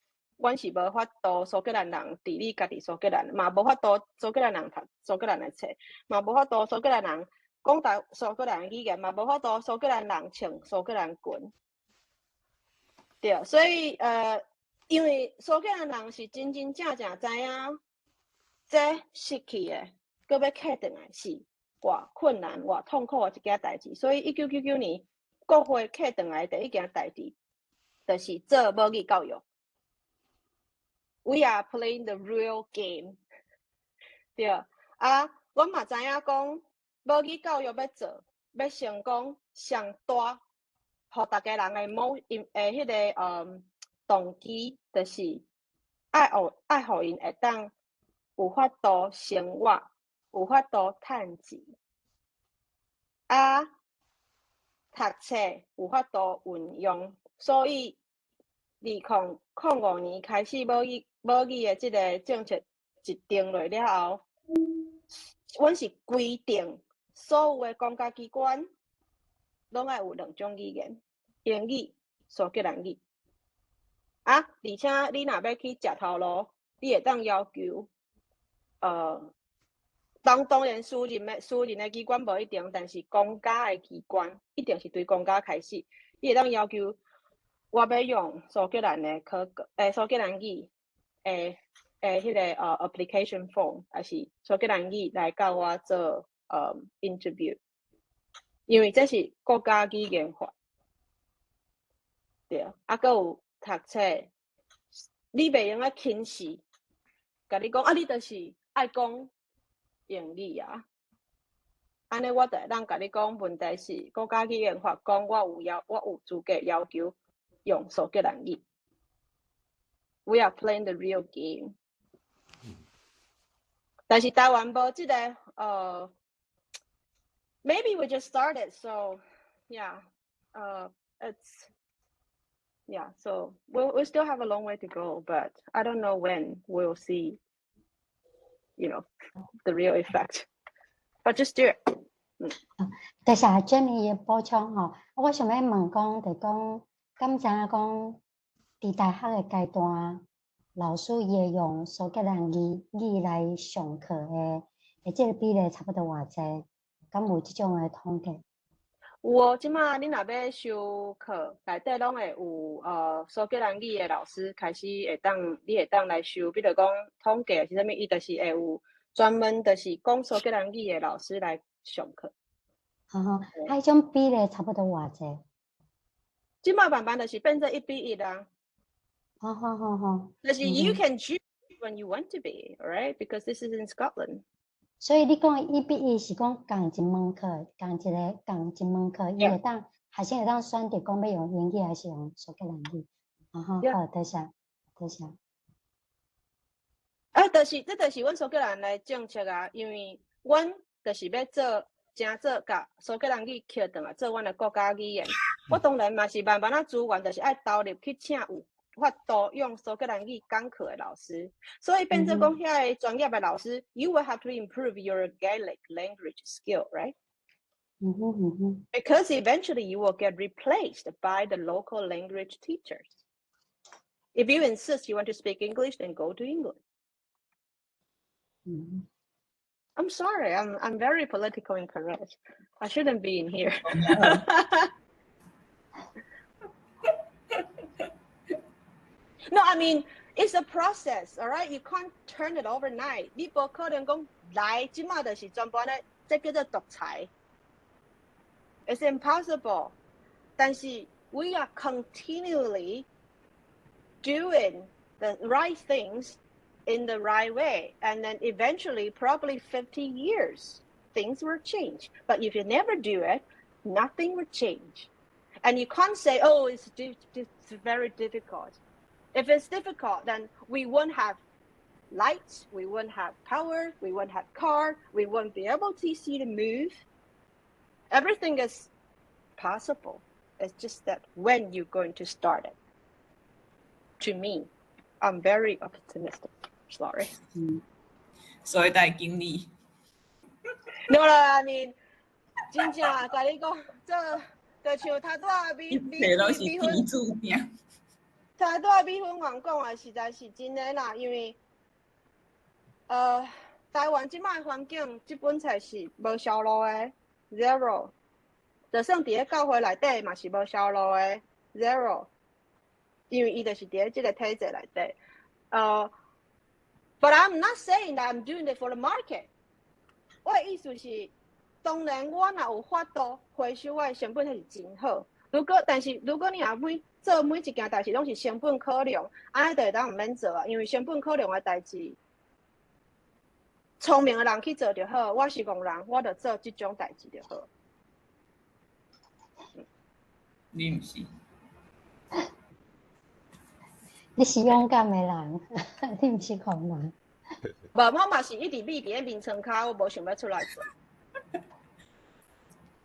阮是無法度蘇格蘭人治理家己蘇格蘭，嘛無法度蘇格蘭人讀蘇格蘭的冊，嘛無法度蘇格蘭人講台蘇格蘭語言，嘛無法度蘇格蘭人穿蘇格蘭裙。對，所以因為蘇格蘭人是真真正正知影這失去的，閣欲挾轉來是偌困難、偌痛苦的一件代誌。所以1999年國會挾轉來的第一件代誌，就是做母語教育。We are playing the real game。對啊，阮嘛知影講母語教育欲做，欲成功，上大，予逐家人的某因的彼個動機，就是愛予𪜶會當有法度生活，有法度趁錢，啊，讀冊有法度運用，所以2005年開始母語的這个政策一定落了後，阮是規定所有的公家機關攏愛有兩種語言，英語、蘇格蘭語。啊，而且你若欲去食頭路，你會當要求，當然私人的機關無一定，但是公家的機關一定是對公家開始，你會當要求我欲用蘇格蘭的考蘇格蘭語的彼个application form，抑是蘇格蘭語來佮我做interview，因為這是國家語言法。對，啊，閣有讀冊，你袂用該輕視，共你講啊，你就是愛講英語啊。按呢，我就會當共你講，問題是國家語言法講，我有資格要求用蘇格蘭語。We are playing the real game。但是台灣無這个maybe we just started, so yeah, it's yeah, so we still have a long way to go, but I don't know when we'll see the real effect. But just do it. 多謝 Jenny 的補充吼，我想欲問講，就講敢知影講，佇大學的階段，老師伊會用蘇格蘭語來上課的，的這个比例差不多偌濟？敢有這種的統計？有哦，這馬你若欲修課，內底攏會有蘇格蘭語的老師開始會當，你會當來修，比如講統計抑是啥物，伊就是會有專門就是講蘇格蘭語的老師來上課。吼吼，啊，彼種比例差不多偌濟？這馬慢慢就是變做1比1啊。好好好好。就是 you can choose when you want to be, right? Because this is in Scotland. 所以你講的1比1是講仝一門課，仝一門課，伊會當學生會當選擇講欲用英語抑是用蘇格蘭語。啊哈，好，多謝，多謝。啊，就是這就是阮蘇格蘭的政策啊，因為阮就是欲做，誠做共蘇格蘭語抾轉來做阮的國家語言。我當然嘛是慢慢仔資源，就是愛投入去請有法度用蘇格蘭語講課的老師。所以變做講遐个專業的老師，you will have to improve your Gaelic language skill, right? 嗯哼嗯哼。 Because eventually you will get replaced by the local language teachers. If you insist you want to speak English, then go to England. I'm sorry, I'm very politically incorrect. I shouldn't be in here. No, I mean, it's a process, all right? You can't turn it overnight. 你無可能講來，這馬就是全部按呢，這叫做獨裁。It's impossible. 但是 we are continually doing the right things in the right way. And then eventually, probably 50 years, things will change. But if you never do it, nothing will change. And you can't say, "Oh, it's very difficult." If it's difficult, then we won't have lights, we won't have power, we won't have car, we won't be able to see the move. Everything is possible. It's just that when you're going to start it. To me, I'm very optimistic. Sorry. 所以大經理。 No 啦，I mean，真正共你講，這就像頭拄仔一切攏是天注定。拄仔美芬员讲的实在是真的啦，因为台湾这摆环境，这本册是无销路的，zero。就算伫咧教会内底嘛是无销路的，zero。因为伊就是伫咧这个体制内底。But I'm not saying that I'm doing it for the market。我的意思是，當然我若有法度回收我的成本，彼是真好。但是如果你若每做每一件代誌攏是成本考量，按呢就會當毋免做啊，因為成本考量的代誌，聰明的人去做就好。我是戇人，我就做這種代誌就好。你毋是？你是勇敢的人，你毋是戇人。無，我嘛是一直覕佇咧眠床跤，我無想欲出來做。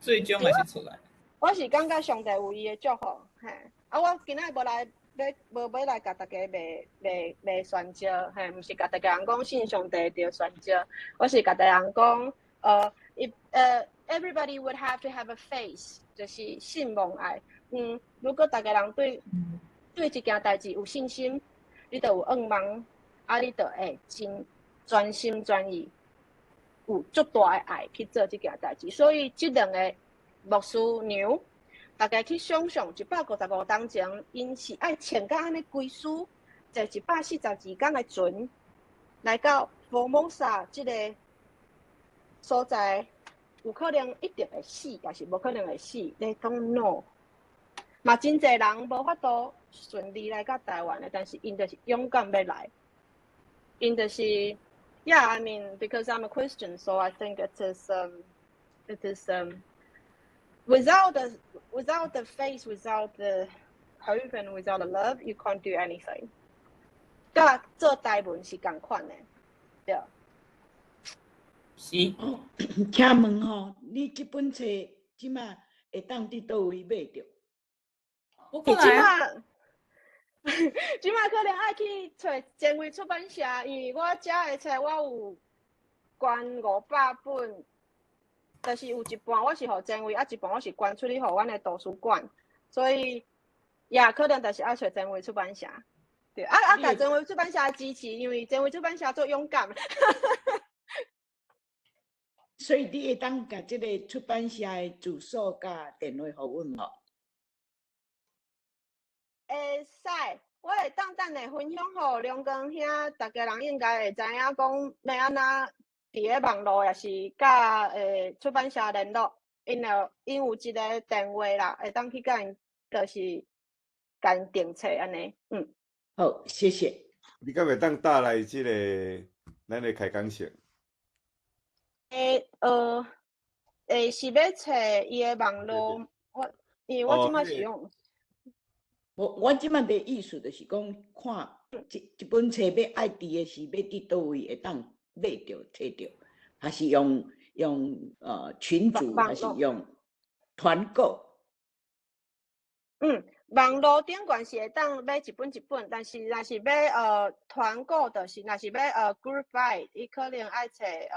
最終還是出來。我是感覺上帝有伊的祝福，嘿。啊，我今仔無來欲無欲來共大家賣賣賣宣召，嘿，毋是共大家人講信上帝著宣召，我是共大家人講，if everybody would have to have a faith，就是信望愛。如果逐家人對這件代誌有信心，你就有願望，啊，你就會真專心專意，有足大的愛去做這件代誌。所以這兩个牧師娘，大家去想象155冬前，𪜶是愛穿甲按呢規輸，坐142工的船，來到福摩薩這个所在，有可能一定會死，抑是無可能會死，they don't know。嘛，真濟人無法度順利來到台灣的，但是𪜶就是勇敢欲來，𪜶就是，Yeah, I mean, because I'm a Christian, so I think it is without the faith, without the hope, and without the love, you can't do anything. 佮做台文是仝款的，對。是。請問吼，你這本冊這馬會當佇佗位買著？我過來啊。這馬可能愛去揣前衛出版社，因為我遮的冊我有捐500本，就是有一半我是予前衛，啊一半我是捐出去予阮的圖書館，所以也可能就是愛揣前衛出版社。對，啊啊，共前衛出版社支持，因為前衛出版社足勇敢。所以你會當共這个出版社的住所佮電話予阮無？會使，我會當等下分享予梁光兄，逐家人應該會知影講欲按怎佇咧網路，抑是佮出版社聯絡，𪜶有一个電話啦，會當去共𪜶，就是共𪜶訂冊按呢，嗯。好，謝謝。你敢會當帶來這个咱的開講室？欸，是欲揣伊的網路，我因為我這馬是用。我這馬的意思就是講，看這本冊欲愛佇的是欲佇佗位會當買著、揣著，還是用群組，還是用團購？嗯，網路頂懸是會當買一本一本，但是若是欲團購，就是若是欲group buy，伊可能愛揣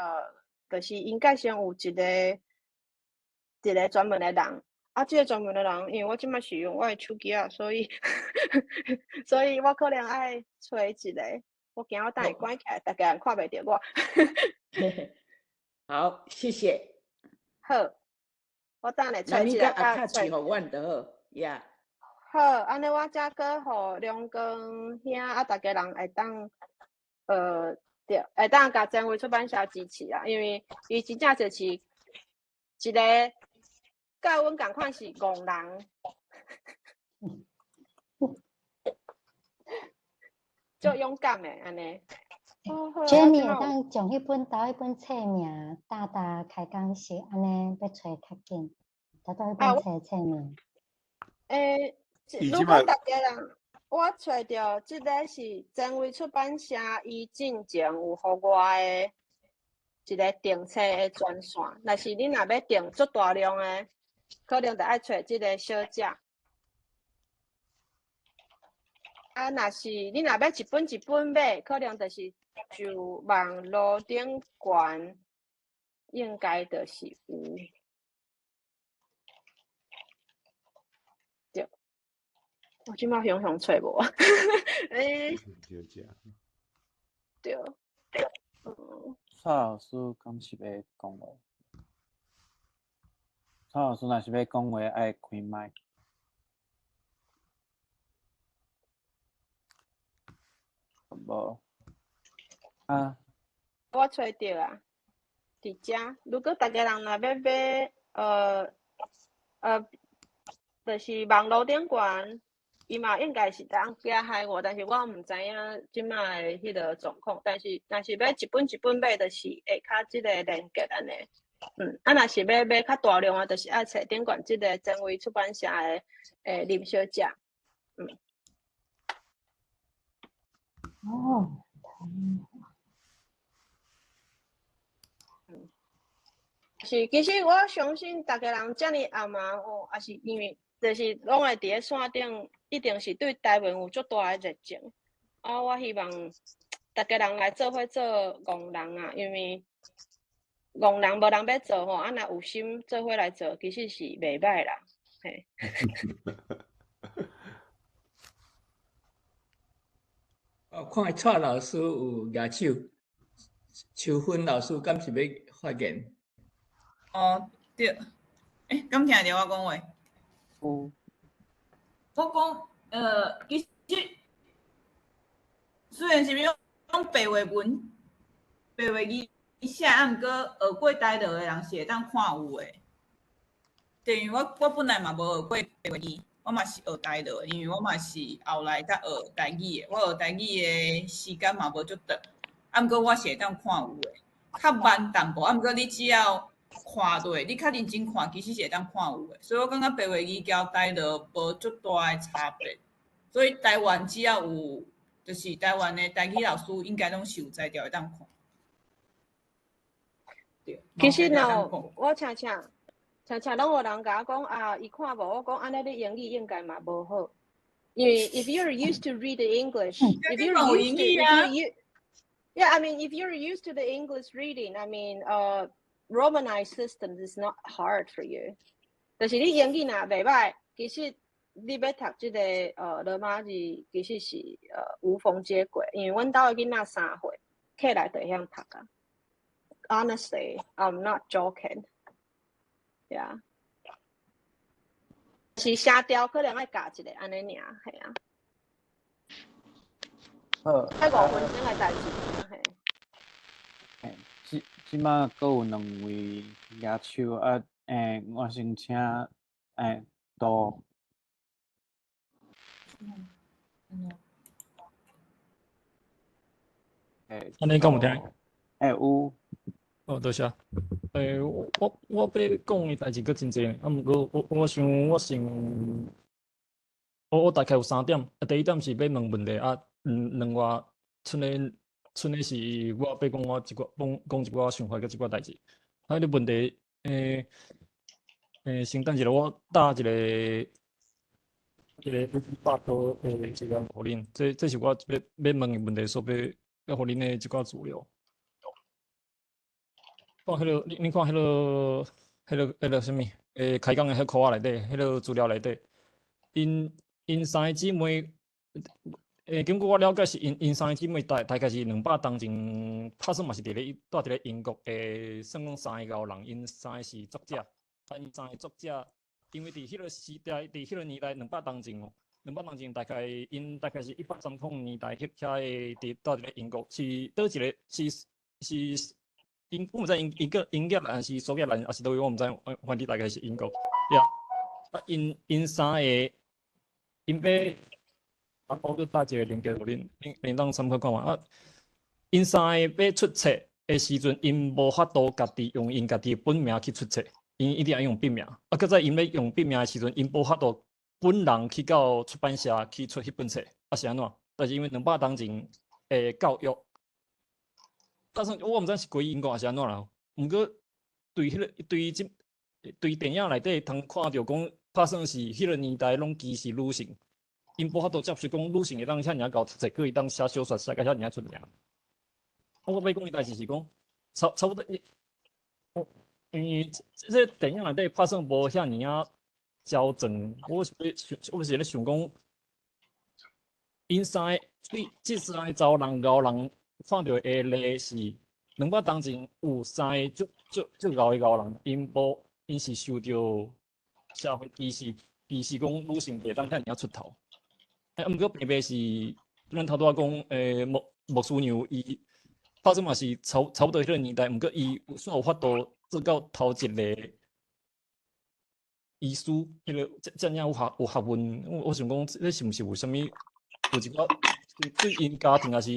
就是應該先有一个專門的人。啊，這个專門的人，因為我這馬是用我的手機仔，所以我可能愛揣一个。我驚我等下關起來，逐家人看袂著我。好，謝謝。好，我等下揣一个。那你佮阿卡予阮就好，呀。好，按呢我才閣予梁光兄啊，逐家人會當，對，會當共前衛出版社支持啊，因為伊真正就是一个佮阮仝款是戇人，足勇敢的按呢。 Jenny 會當將彼本頭彼本冊名貼佇開講室，按呢欲揣較緊，頭拄彼本冊冊名。欸，如果逐家人，我揣著這个是前衛出版社，伊進前有予我的一个訂冊的專線。若是恁若欲訂足大量的，可能就愛揣這个小姐。啊，若是你若欲一本一本買，可能就是就網路頂懸，應該就是有。對。我這擺雄雄揣無啊。欸，對，嗯。蔡老師敢是欲講話？蔡老師若是欲講話，愛開麥。無啊？我揣著啊，佇遮。如果逐家人若欲買，就是網路頂懸，伊嘛應該是當寄海外，但是我毋知影這擺的彼个狀況。但是若是欲一本一本買，就是下跤這个連結按呢。啊，若是欲買較大量的，就是愛揣頂懸這个前衛出版社的林小姐。哦。是，其實我相信逐家人遮爾暗啊，吼，也是因為就是攏會佇咧線頂，一定是對台文有足大的熱情。啊，我希望逐家人來做伙做戇人啊，因為戇人無人欲做吼，啊，若有心做伙來做，其實是袂䆀啦，嘿。哦，看蔡老師有舉手，秋芬老師敢是欲發言？哦，對，欸，敢聽著我講話？有。我講，其實雖然是用白話文、白話字寫，啊，毋過學過台樂的人是會當看有的。等於我本來嘛無學過白話字，我嘛是學台樂，因為我嘛是後來才學台語的。我學台語的時間嘛無足長，啊，毋過我是會當看有的，較慢淡薄，啊，毋過你只要看落，你較認真看，其實是會當看有的。所以我感覺白話字交台樂無足大的差別。所以台灣只要有，就是台灣的台語老師應該攏是有才調會當看。對。其實喏，我常常攏有人共我講啊，伊看無，我講按呢，你英語應該嘛無好，因為 if you're used to read the English, if you're used to, if you, yeah, I mean, if you're used to the English reading, I mean, Romanized systems is not hard for you。就是你英語若袂䆀，其實你欲讀這个羅馬字，其實是無縫接軌。因為阮兜的囡仔3歲，起來就會曉讀啊。Honestly, I'm not joking. Yeah，是聲調可能愛教一下按呢爾，嘿啊。好。愛5分鐘的代誌，嘿。嘿，這擺閣有2位舉手啊，我先請杜。按呢敢有聽？有。哦，多謝。我欲講的代誌閣真濟呢，啊，毋過我想我先，我大概有3點。啊，第一點是欲問問題，啊，兩外剩的剩的是我欲講我一寡講講一寡想法佮一寡代誌。啊，彼個問題，先等一下，我打一個一個百科的一個予恁，這是我欲問的問題，所欲欲予恁的一寡資料。看彼个，你看彼个啥物？開講的彼箍仔內底，彼个資料內底，𪜶三个姊妹，根據我了解是𪜶三個姊妹大概是200當前，拍算嘛是住佇咧英國的，算講三个𠢕人，𪜶三個是作者，啊，𪜶三個作者，因為佇彼个時代，佇彼个年代200當前哦，200當前大概𪜶大概是1830年代彼遐的，住佇咧英國，是佗一个是。我毋知英國還是蘇格蘭，還是佗位，我毋知，反正大概是英國。呀，啊，𪜶三個，𪜶欲，啊，我閣打一個連結予恁，恁當參考看覓。啊，𪜶三個欲出冊的時陣，𪜶無法度家己用𪜶家己的本名去出冊，𪜶一定愛用筆名。啊，閣再𪜶欲用筆名的時陣，𪜶無法度本人去到出版社去出彼本冊，啊是按怎？但是因為200當前的教育。加上我毋知是規英國還是按怎啦，毋過對彼个對這對電影內底通看著講，拍算是彼个年代攏歧視女性，𪜶無法度接受講女性會當遐爾𠢕讀冊，閣會當寫小說寫甲遐爾出名。我欲講的代誌是講，差不多，因為這個電影內底拍算無遐爾仔焦撞，我是咧想講， 𪜶三个對這三个查某人𠢕人看著的例是200冬前有三个足足足𠢕的𠢕人，𪜶無𪜶是受著社會歧視，歧視講女性袂當遐爾仔出頭。啊，毋過平白是咱頭拄仔講，牧牧師娘伊拍算嘛是差不多彼個年代，毋過伊有算有法度做到頭一个醫師，彼個遮遮爾有學問，我想講，這是毋是有啥物有一寡對𪜶家庭抑是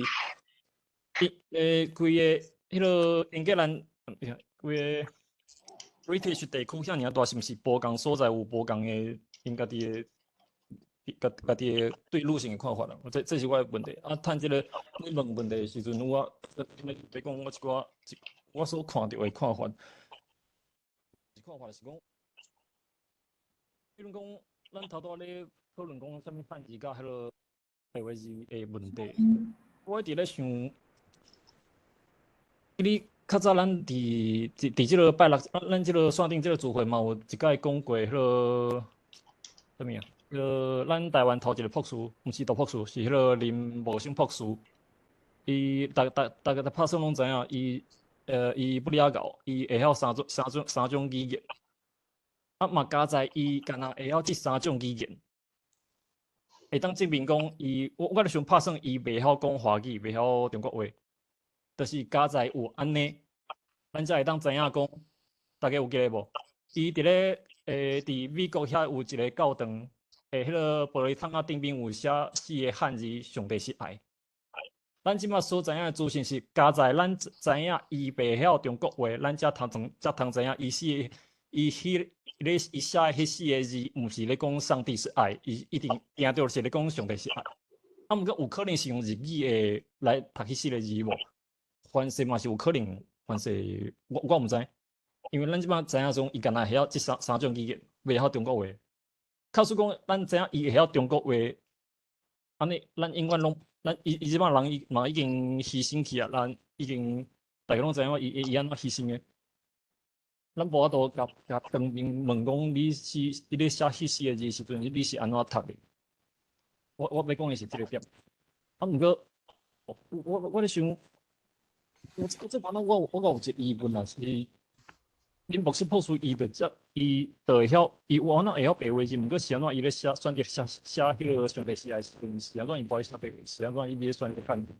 伊規个彼个英格蘭，規个 British 地區遐爾大，是毋是無仝所在有無仝的𪜶家己的家己的對女性的看法啦？這是我的問題。啊，趁這個你問問題的時陣，我欲講我一寡我所看著的看法。看法是講，比如講，咱頭拄仔咧討論講啥物漢字佮彼个白話字的問題，我一直咧想，你較早咱佇這个拜六，咱這个線頂這个聚會嘛，有一擺講過彼个啥物啊？彼个咱台灣頭一个博士，毋是杜博士，是彼个林茂生博士。伊逐逐逐家拍算攏知影，伊不了𠢕，伊會曉三種語言。啊嘛佳哉伊干焦會曉這三種語言，會當證明講伊，我咧想拍算伊袂曉講華語，袂曉中國話，就是佳哉有按呢，咱才會當知影講，大家有記得無？伊佇咧佇美國遐有一个教堂，彼个玻璃窗仔頂面有寫四个漢字，上帝是愛。咱這馬所知影的資訊是，佳哉咱知影伊袂曉中國話，咱才通知影伊四伊彼咧伊寫的彼四个字，毋是咧講上帝是愛，伊一定定著是咧講上帝是愛。啊，毋過有可能是用日語的來讀彼四个字無？凡勢嘛是有可能，凡勢我毋知，因為咱這馬知影講，伊干焦會曉這三種語言，袂曉中國話。假使講咱知影伊會曉中國話，按呢咱永遠攏。咱伊伊這擺人伊嘛已經犧牲去啊，咱已經大家攏知影伊按怎犧牲的。咱無法度共當面問講你咧寫彼四个字時陣，你是按怎讀的？我欲講的是這个點。啊，毋過我咧想，我這擺我有一個疑問啊，是恁牧師博士伊就遮伊就會曉，伊有按怎會曉白話字，毋過是按怎伊咧寫選擇寫寫彼个上帝是愛時陣，是按怎伊無愛寫白話，是按怎伊咧選擇漢字？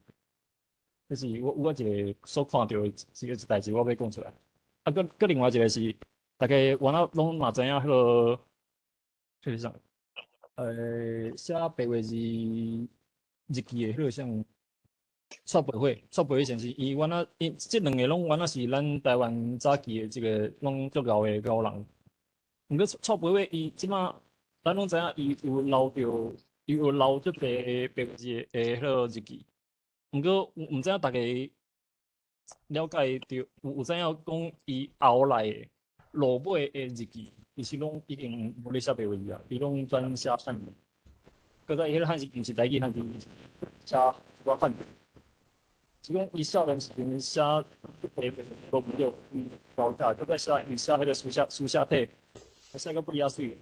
這是我一个所看著的一個代誌，我欲講出來。啊，閣另外一个是，大家原來攏嘛知影彼个，彼个啥？寫白話字日記的彼个啥？蔡培慧，蔡培慧先生，伊原來伊這兩个攏原來是咱台灣早期的這个攏足𠢕的𠢕人。毋過蔡培慧伊這馬，咱攏知影伊有留著，伊有留足濟白話字的彼个日記。毋過毋知影大家了解著，有知影講伊後來的落尾的日記，其實攏已經無咧寫白話字啊，伊攏轉寫漢字。閣再伊彼个漢字毋是台語漢字，寫一寡漢字。是講伊少年時陣寫白話都毋對，伊高大，閣再寫伊寫彼个書寫體，寫到不離仔媠。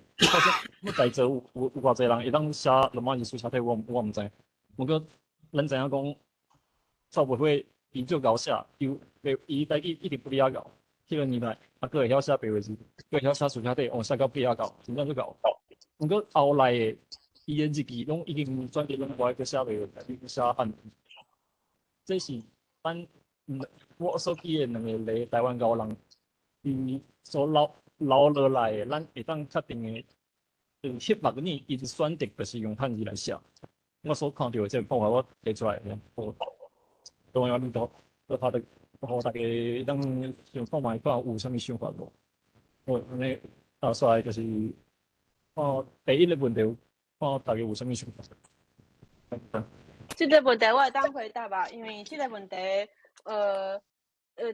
我在座有偌濟人會當寫羅馬字書寫體，我毋知。毋過咱知影講，蔡培慧伊足𠢕寫，伊台語一直不離仔𠢕。彼个年代，啊，閣會曉寫白話字，閣會曉寫書寫體，哦，寫到不離仔𠢕，真正足𠢕。毋過後來的伊的日記攏已經轉佇攏無愛閣寫白話字，寫漢字。這是咱我所記的兩個例台灣𠢕人，伊所留落來的，咱會當確定的，就是彼目呢，伊選擇就是用漢字來寫。我所看著的這個看法，我提出來。好，當然你都都拍得，予大家當想看覓看有啥物想法無？好，按呢後續來就是，看第一个問題，看大家有啥物想法。這个問題我會當回答吧，因為這個問題，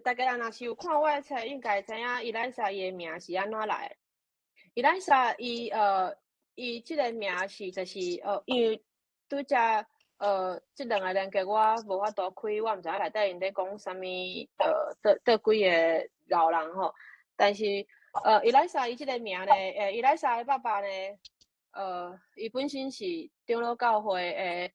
大家若是有看我的冊，應該知影伊麗莎伊的名是按怎來的。伊麗莎伊這个名是就是，因為拄才這兩个連結我無法度開，我毋知影內底𪜶咧講啥物，佗幾个老人吼。但是，伊麗莎伊這个名呢，伊麗莎的爸爸呢，伊本身是長老教會的。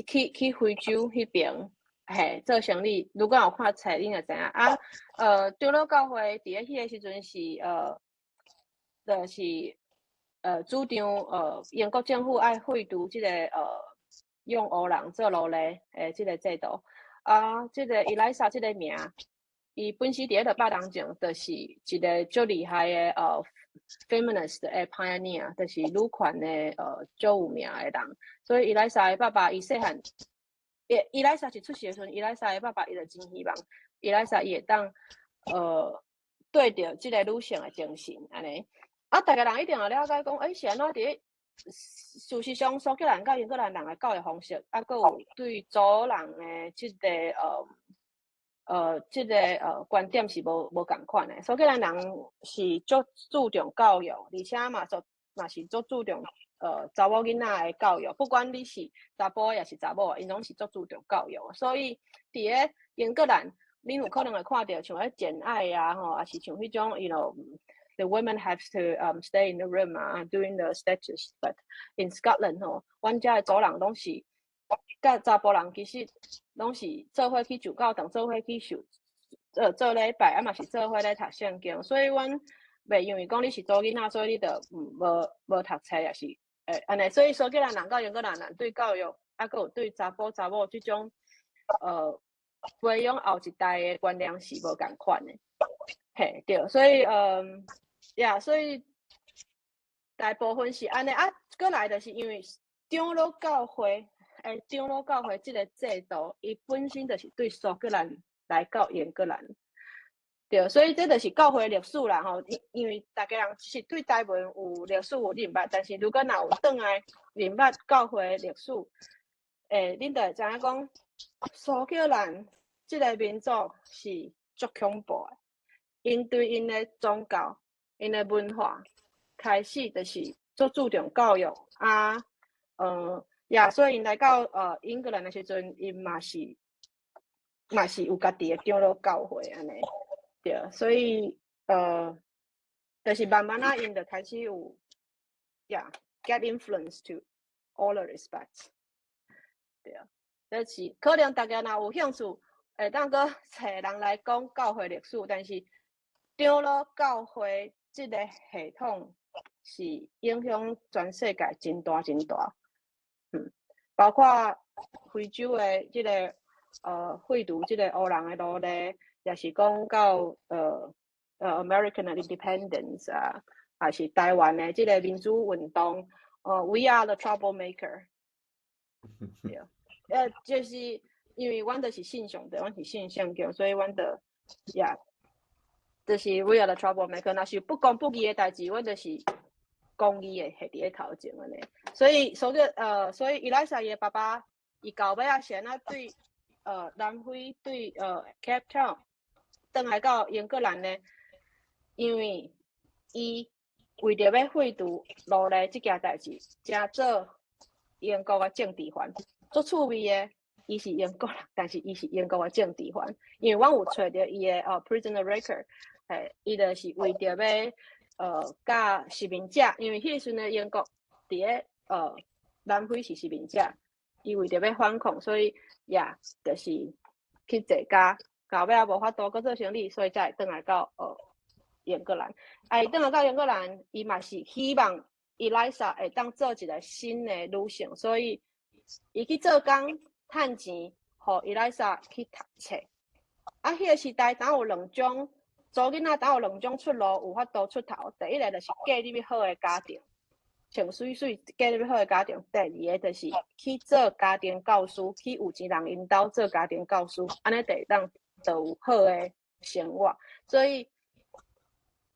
去非洲彼爿，嘿，做生理。如果有看冊，恁就知影啊。長老教會佇咧彼个時陣是就是主張英國政府愛廢除這個用黑人做奴隸的這個制度。啊，這個伊麗莎這個名，伊本身佇咧六百年前，就是一個足厲害的feminist 的 pioneer，就是女權的足有名的人。所以伊麗莎的爸爸，伊細漢，伊麗莎一出世的時陣，伊麗莎的爸爸伊就真希望伊麗莎伊會當對著這個女性的精神按呢。啊，逐个人一定會了解講，欸，是按怎佇咧事實上，蘇格蘭佮英格蘭人的教育方式，啊，閣有對祖人的這個觀點是無仝款的。蘇格蘭人是足注重教育，而且嘛是足注重查某囡仔的教育，不管你是查埔抑是查某，𪜶攏是足注重教育。所以佇咧英格蘭，恁有可能會看著像彼簡愛啊，吼，抑是像彼種，the women have to stay in the room 啊，doing the stitches。But in Scotland 吼，阮遮的祖人攏是佮查埔人其實攏是做伙去上教堂，做伙去受做禮拜，啊嘛是做伙咧讀聖經。所以阮袂因為講你是查某囡仔，所以你就無讀冊，抑是按呢。所以蘇格蘭人佮英格蘭人對教育，啊，閣有對查埔查某這種培養後一代的觀念是無仝款的。嘿，對，所以yeah，所以大部分是按呢啊，閣來就是因為長老教會，長老教會這個制度，伊本身就是對蘇格蘭來到英格蘭，對，所以這就是教會歷史啦吼。因為逐家人是對台文有歷史有認捌，但是如果若有轉來認捌教會歷史，恁就會知影講蘇格蘭這個民族是足恐怖的，𪜶對𪜶的宗教、𪜶的文化開始就是足注重教育啊，yeah，所以𪜶來到英格蘭的時陣，𪜶嘛是有家己的長老教會按呢，對，所以就是慢慢仔𪜶就開始有，yeah，get influence to all the respects，對，這是可能大家若有興趣，會當閣揣人來講教會歷史，但是長老教會這個系統是影響全世界真大真大，包括非洲的這個廢除這個黑人的奴隸，抑是講到American Independence 啊，抑是台灣的這個民主運動，We are the troublemaker，對，就是因為阮就是信上帝，阮是信聖經，所以阮就 yeah，就是 We are the troublemaker。若是不公不義的代誌，阮就是公義的係佇咧頭前按呢。所以伊麗莎伊的爸爸，伊到尾仔是按怎對南非對Cape Town 轉來到英格蘭呢？因為伊為著欲廢除奴隸這件代誌，成做英國的政治犯，足趣味的。伊是英國人，但是伊是英國的政治犯，因為阮有揣著伊的prisoner record，嘿，伊就是為著欲佮殖民者，因為彼時陣的英國佇咧南非是殖民者，伊為著欲反抗，所以 yeah，就是去坐監，到尾仔無法度閣做生理，所以才會轉來到英格蘭。啊，伊轉來到英格蘭，伊嘛是希望伊麗莎會當做一個新的女性，所以伊去做工趁錢，予伊麗莎去讀冊。啊，彼個時代，當有兩種查某囡仔，當有兩種出路，有法度出頭。第一個就是嫁入去好的家庭，穿媠媠嫁入去好的家庭。第二个就是去做家庭教師，去有錢人𪜶兜做家庭教師，按呢就會當就有好的生活。所以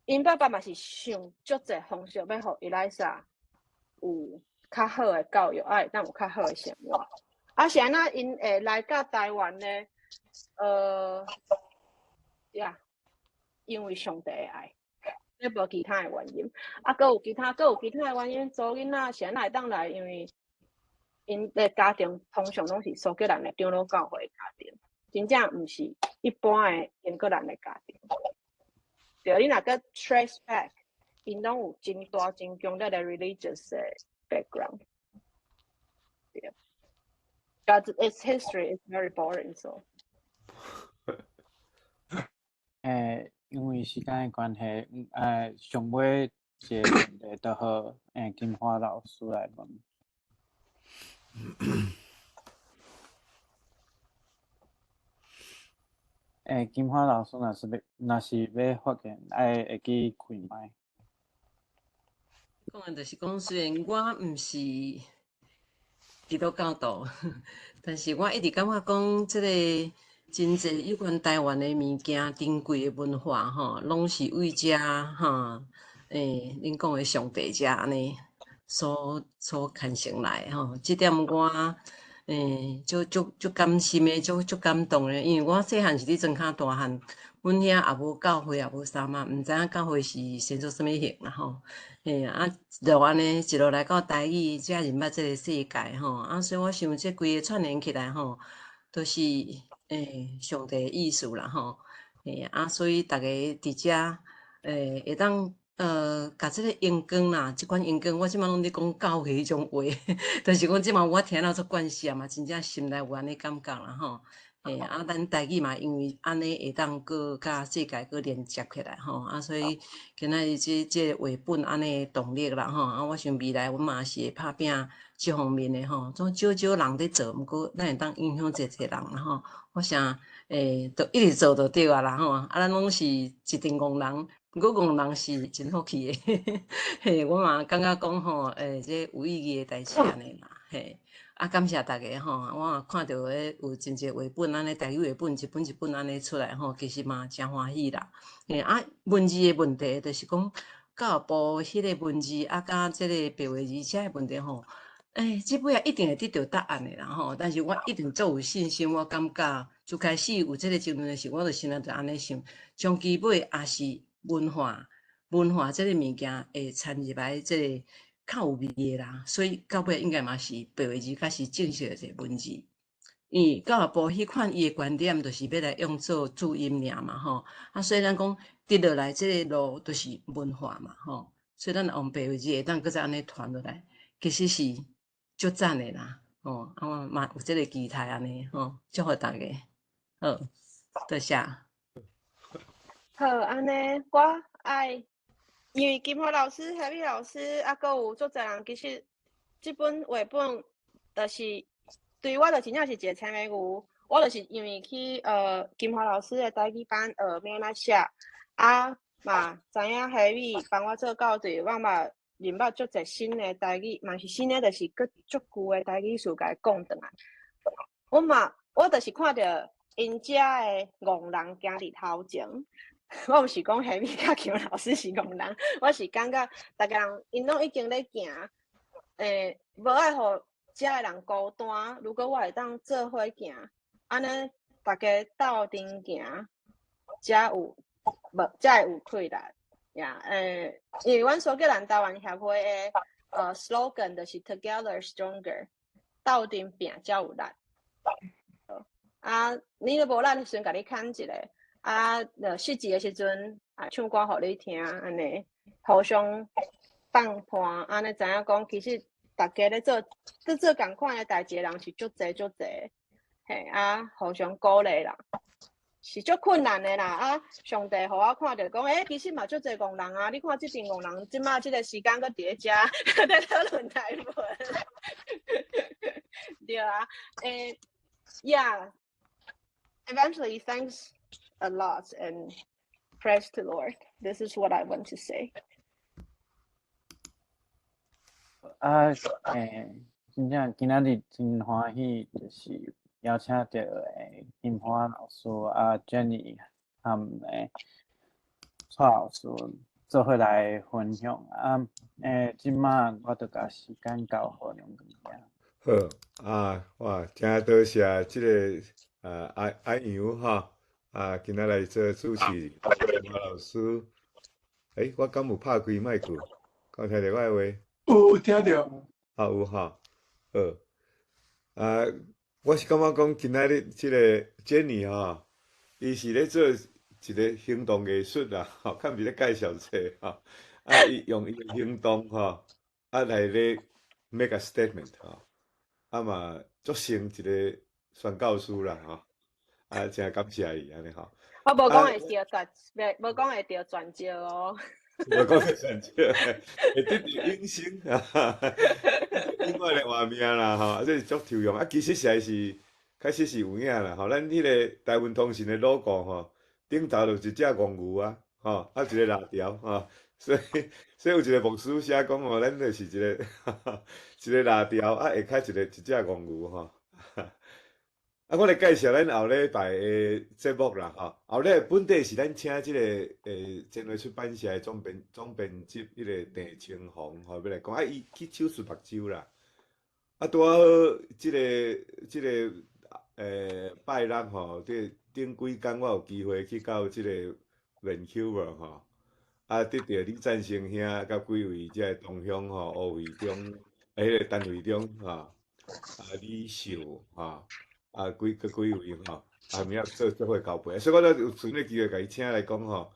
，𪜶爸爸嘛是想足濟方式，欲予伊麗莎有較好的教育，啊會當有較好的生活。啊，是按怎𪜶會來到台灣呢？Yeah，因為上帝的愛，這無其他的原因。啊，閣有其他的原因，查某囡仔是按怎會當來？因為𪜶的家庭通常攏是蘇格蘭的長老教會的家庭，真正毋是一般的英格蘭的家庭。對，你若閣 trace back，𪜶攏有真大真強烈的 religious 的 background。對。But it's history, it's very boring, so. 因為時間的關係，上尾一個問題就予金花老師來問。金花老師若是欲發言，愛會記開麥。講的就是講，雖然我毋是基督教徒，但是我一直感覺講，這個真濟有關台灣的物件、珍貴的文化吼，攏是為遮吼，恁講的上帝遮按呢所牽成來吼。這點我足足足感心的，足足感動的，因為我細漢是佇莊跤大漢，阮遐也無教會，也無啥嘛，毋知影教會是生做啥物形啦吼。嘿啊，一路按呢，一路來到台語，才認捌這個世界吼。啊，所以我想這規個串聯起來吼，都是上帝的意思啦吼。嘿啊，所以逐家佇遮會當共這個熒光啦，這款熒光，我這馬攏咧講教會彼種話，就是講這馬我聽了足慣勢嘛，真正心內有按呢感覺啦吼。嘿，啊，咱台語嘛，因為按呢會當閣佮世界閣連接起來吼，啊，所以今仔日這個繪本按呢動力啦吼，啊，我想未來阮嘛是會拍拚這方面的吼，總少少人咧做，毋過咱會當影響濟濟人啦吼。我想，就一直做就對啊啦吼，啊，咱攏是一陣戇人，毋過戇人是真福氣的，嘿，我嘛感覺講吼，這有意義的代誌按呢啦，嘿。啊，感謝大家吼！我也看著彼有真濟繪本按呢，台語繪本一本一本按呢出來吼，其實嘛誠歡喜啦。嘿，啊，文字的問題就是講教育部彼個文字啊，佮這個白話字遮的問題吼，這尾仔一定會得著答案的啦吼。但是我一定足有信心，我感覺自開始有這個爭論的時，我就心內就按呢想，終其尾也是文化，文化這個物件會摻入來這個較有味的啦，所以到尾應該嘛是白話字較是正式的一個文字。因為教育部彼款伊的觀點，就是欲來用做注音爾嘛吼。啊，所以咱講跌落來這個路就是文化嘛吼。所以咱用白話字會當閣再按呢傳落來，其實是足讚的啦吼。啊，我嘛有這個期待按呢吼，祝福大家。好，多謝。好，按呢我愛。因為金華老師、何美老師，啊，閣有足濟人，其實這本繪本，就是對我就真正是一個青梅牛。我就是因為去金華老師的台語班學欲按怎寫，啊嘛知影何美幫我做校對，我嘛認捌足濟新的台語，嘛是新的，就是閣足舊的台語詞共伊講轉來。我嘛，我就是看著𪜶遮的戇人行佇頭前。我毋是講何美佮金老師是戇人，我是感覺逐家人𪜶攏已經咧行，無愛予遮的人孤單。如果我會當做伙行，按呢逐家鬥陣行，才有無才會有氣力。呀，因為阮蘇格蘭台灣協會的slogan 就是 Together Stronger，鬥陣拚才有力。啊，你若無力的時陣，共你牽一下。啊，就失志的時陣啊，唱歌予你聽，按呢互相放伴，按呢知影講，其實逐家咧做仝款的代誌的人是足濟足濟，嘿啊，互相鼓勵啦，是足困難的啦。啊，上帝予我看著講，其實嘛足濟戇人啊，你看這陣戇人，這馬這個時間閣佇咧遮咧討論台文，對啊，Yeah，eventually thanks a lot and praise to Lord. This is what I want to say. 啊，真正今仔日真歡喜，就是邀請著金花老師啊，Jenny 和蔡老師做伙來分享啊。這馬我就共時間交予梁文好啊，哇，真多謝這個阿阿楊吼。啊，今仔來做主持，金花老師。我敢有拍開麥克？敢有聽著我的話？有聽著。啊，有吼。好。啊，我是感覺講今仔日這個 Jenny 吼，伊是咧做一個行動藝術啦，吼，較毋是咧介紹冊吼。啊，伊用伊的行動吼，啊來咧 make a statement 吼。啊嘛足成一个宣教师啦吼，啊，誠感謝伊按呢吼。我無講會著全，無講會著全招哦。無講會全招，會得著永生，永遠的活命啦吼，啊，這是足抽象，啊，其實實在是，確實是有影啦吼。咱彼个台灣通訊的 logo 吼，頂頭就一隻戇牛啊，吼，啊一个蠟條吼，所以有一個牧師寫講吼，咱就是一個蠟條，啊下跤一隻戇牛吼。啊，我來介紹咱後禮拜的節目啦，吼。後禮拜本底是咱請這個前衛出版社的總編輯彼個鄭清紅吼，欲來講，啊，伊去手術目睭啦。啊，拄仔好這個拜六吼，這頂幾工我有機會去到這個 Vancouver 吼，啊，得著李贊成兄佮幾位這個同鄉吼，吳惠中，啊，彼個陳惠中吼，啊，李秀吼。啊，閣幾位吼，啊，物仔做伙交陪，所以我才有趁這機會共伊請來講吼，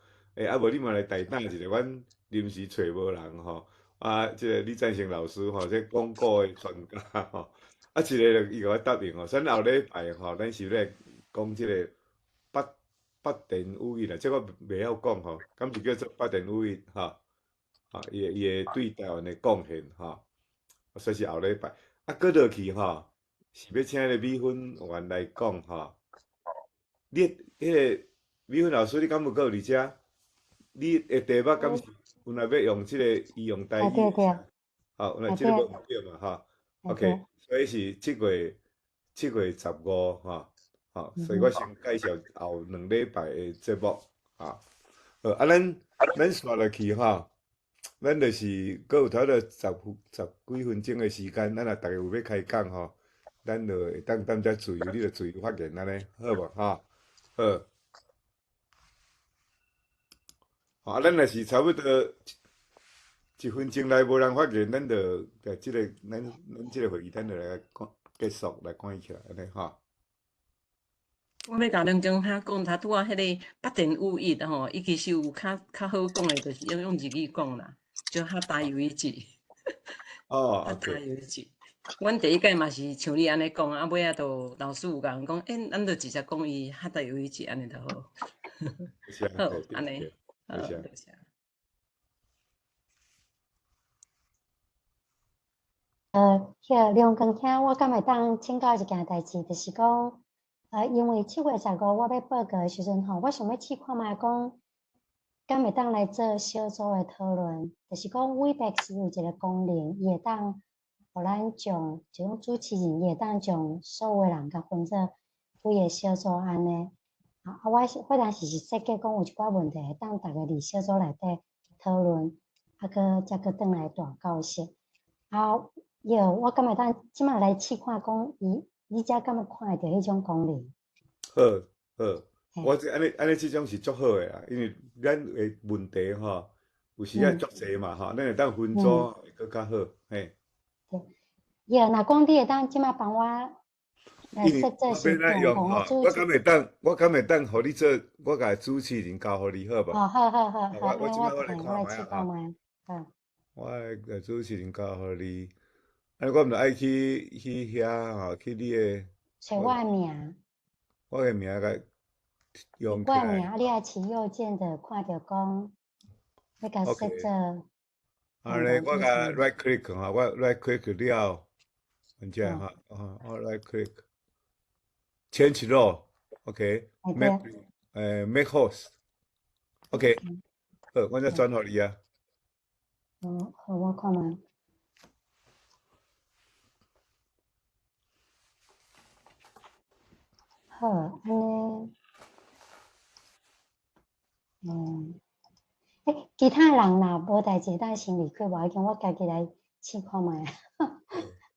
啊無你嘛來代當一下，阮臨時揣無人吼，啊，這個李贊成老師吼，這講古的專家吼，啊，一个伊共我答應吼，所以後禮拜吼，咱是欲來講這個北田宇一啦，這個我袂曉講吼，敢是叫做北田宇一吼，啊，伊的對台灣的貢獻吼，所以是後禮拜，啊，閣落去吼。是欲請彼个美芬員來講吼，你彼个美芬老師，你敢有閣有佇遮？你的題目敢是有若欲用這個伊用台語？好，有若這個無毋對嘛吼。OK，所以是7月15吼，吼，所以我先介紹後兩禮拜的節目，吼。好，啊，咱紲落去吼，咱就是閣有差不多十幾分鐘的時間，咱若逐家有欲開講吼。咱就會當踮遮自由，你就自由發言按呢，好無？吼，好。啊，咱若是差不多一分鐘內無人發言，咱就共這个咱這个會議，咱就來講結束，來關起來，按呢吼。我欲共梁江兄講，他拄仔彼个北田宇一吼，伊其實有較好講的，就是用日語講啦，就較台語字。哦，較台語字。阮第一擺嘛是像你按呢講，啊尾仔就老師有共阮講，咱就直接講伊較台語字按呢就好。好，按呢，好，多謝。彼个梁光兄，我敢會當請教一件代誌，就是講，因為7月15我欲報告的時陣吼，我想欲試看覓講，敢會當來做小組的討論，就是講 Webex 有一個功能，伊會當予咱將這種主持人，伊會當將所有的人共分做幾个小組按呢。啊，我是彼當時是設計講有一寡問題，會當逐家佇小組內底討論，啊，閣才閣轉來大教室。啊，伊我敢會當這馬來試看講，伊你遮敢有看會著彼種功能？好，好，我這按呢按呢這種是足好的啦，因為咱的問題吼，有時仔足濟嘛吼，咱會當分組會閣較好，嘿。對，伊若講你會當這馬幫我來設置是共同的主持。我敢會當，我敢會當予你做，我共主持人交予你好無？哦，好好好好，我這馬我來看覓啊，好。我來共主持人交予你，啊，我毋著愛去遐吼，去你的。揣我的名。我的名共用起來。我的名，你愛持右鍵就看著講，欲共設做。按呢，我共 right click 吼，我 right click 了，按這吼，我 right click，change role，OK，make，make host，OK，好，我才轉予你啊。好，我看覓。好，按呢，其他人若無代誌，當先離開，無要緊，我家己來試看覓。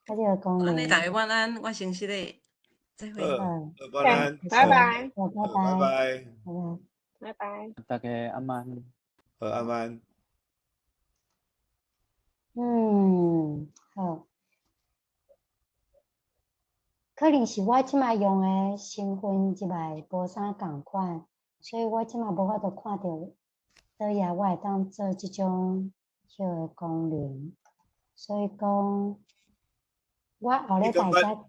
我這個功能。按呢，大家晚安，我先失禮，再會。好，晚安，拜拜，拜拜拜，拜拜，大家晚安。好，晚安。好。可能是我這馬用的身份入來無啥仝款，所以我這馬無法度看著佗頁我會當做這種彼个功能，所以講，我後你禮拜敢捌？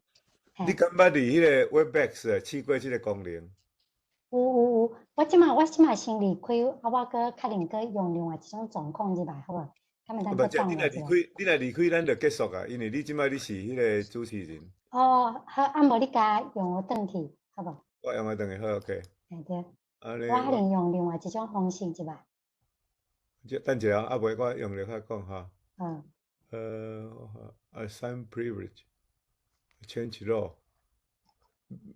才，你敢捌佇彼个 Webex 啊試過這个功能？有有有，我這馬先離開，啊，我閣確認閣用另外一種狀況入來，好無？敢會當啊，無，閣這你等我一下？若離開，你若離開，咱就結束啊，因為你這擺你是彼个主持人。哦，好，啊無你共用我轉去，好無？我用我轉去好 OK。嘿對，按呢我可能用另外一種方式入來。這等一下，啊，袂我用著較講哈。嗯。Assign privilege change role，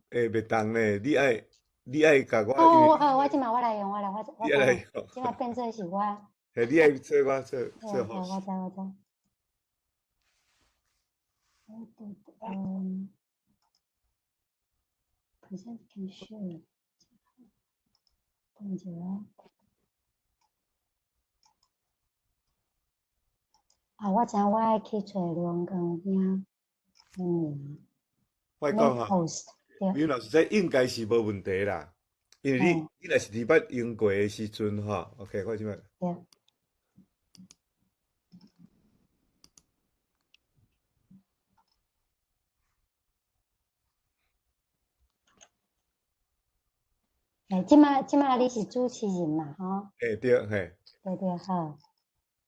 欸，袂當呢，你愛共我，哦，好，我這馬我來用，我來，我我你愛來用。這馬變做是我。嘿，你愛做我做做好，我知我知。嗯，present can share，等一下。啊，我知影我愛去揣梁光兄的名。我講吼，美老師，這應該是無問題啦，因為你若是佇捌用過的時陣吼，OK，我這擺。對。欸，這擺你是主持人嘛，吼？欸，對，嘿。對對，好，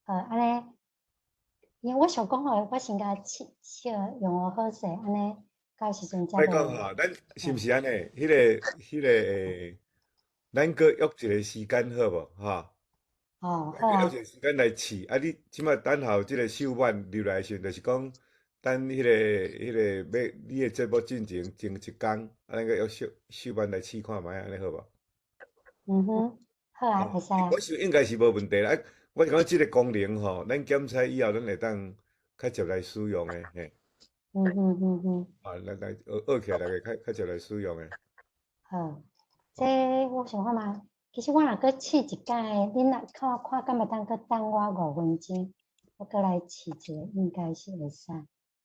好，按呢，因為我想講吼，我先共試試用予好勢，按呢，到時陣才。莫講吼，咱是毋是按呢？彼個欸，咱閣約一個時間好無？吼。哦，好啊。約一個時間來試，啊，你這擺等候這個秀滿入來的時陣，就是講等彼個欲你的節目進前前一工，啊，咱閣約秀秀滿來試看覓，按呢好無？嗯哼，好啊，會使啊。我想應該是無問題啦。我是感覺這個功能吼，咱檢測以後，咱會當較捷來使用的，嘿。啊，來學起來，大家較捷來使用的。好，這我想看覓，其實我若閣試一擺，恁若看看敢會當閣等我5分鐘，我閣來試一下，應該是會使。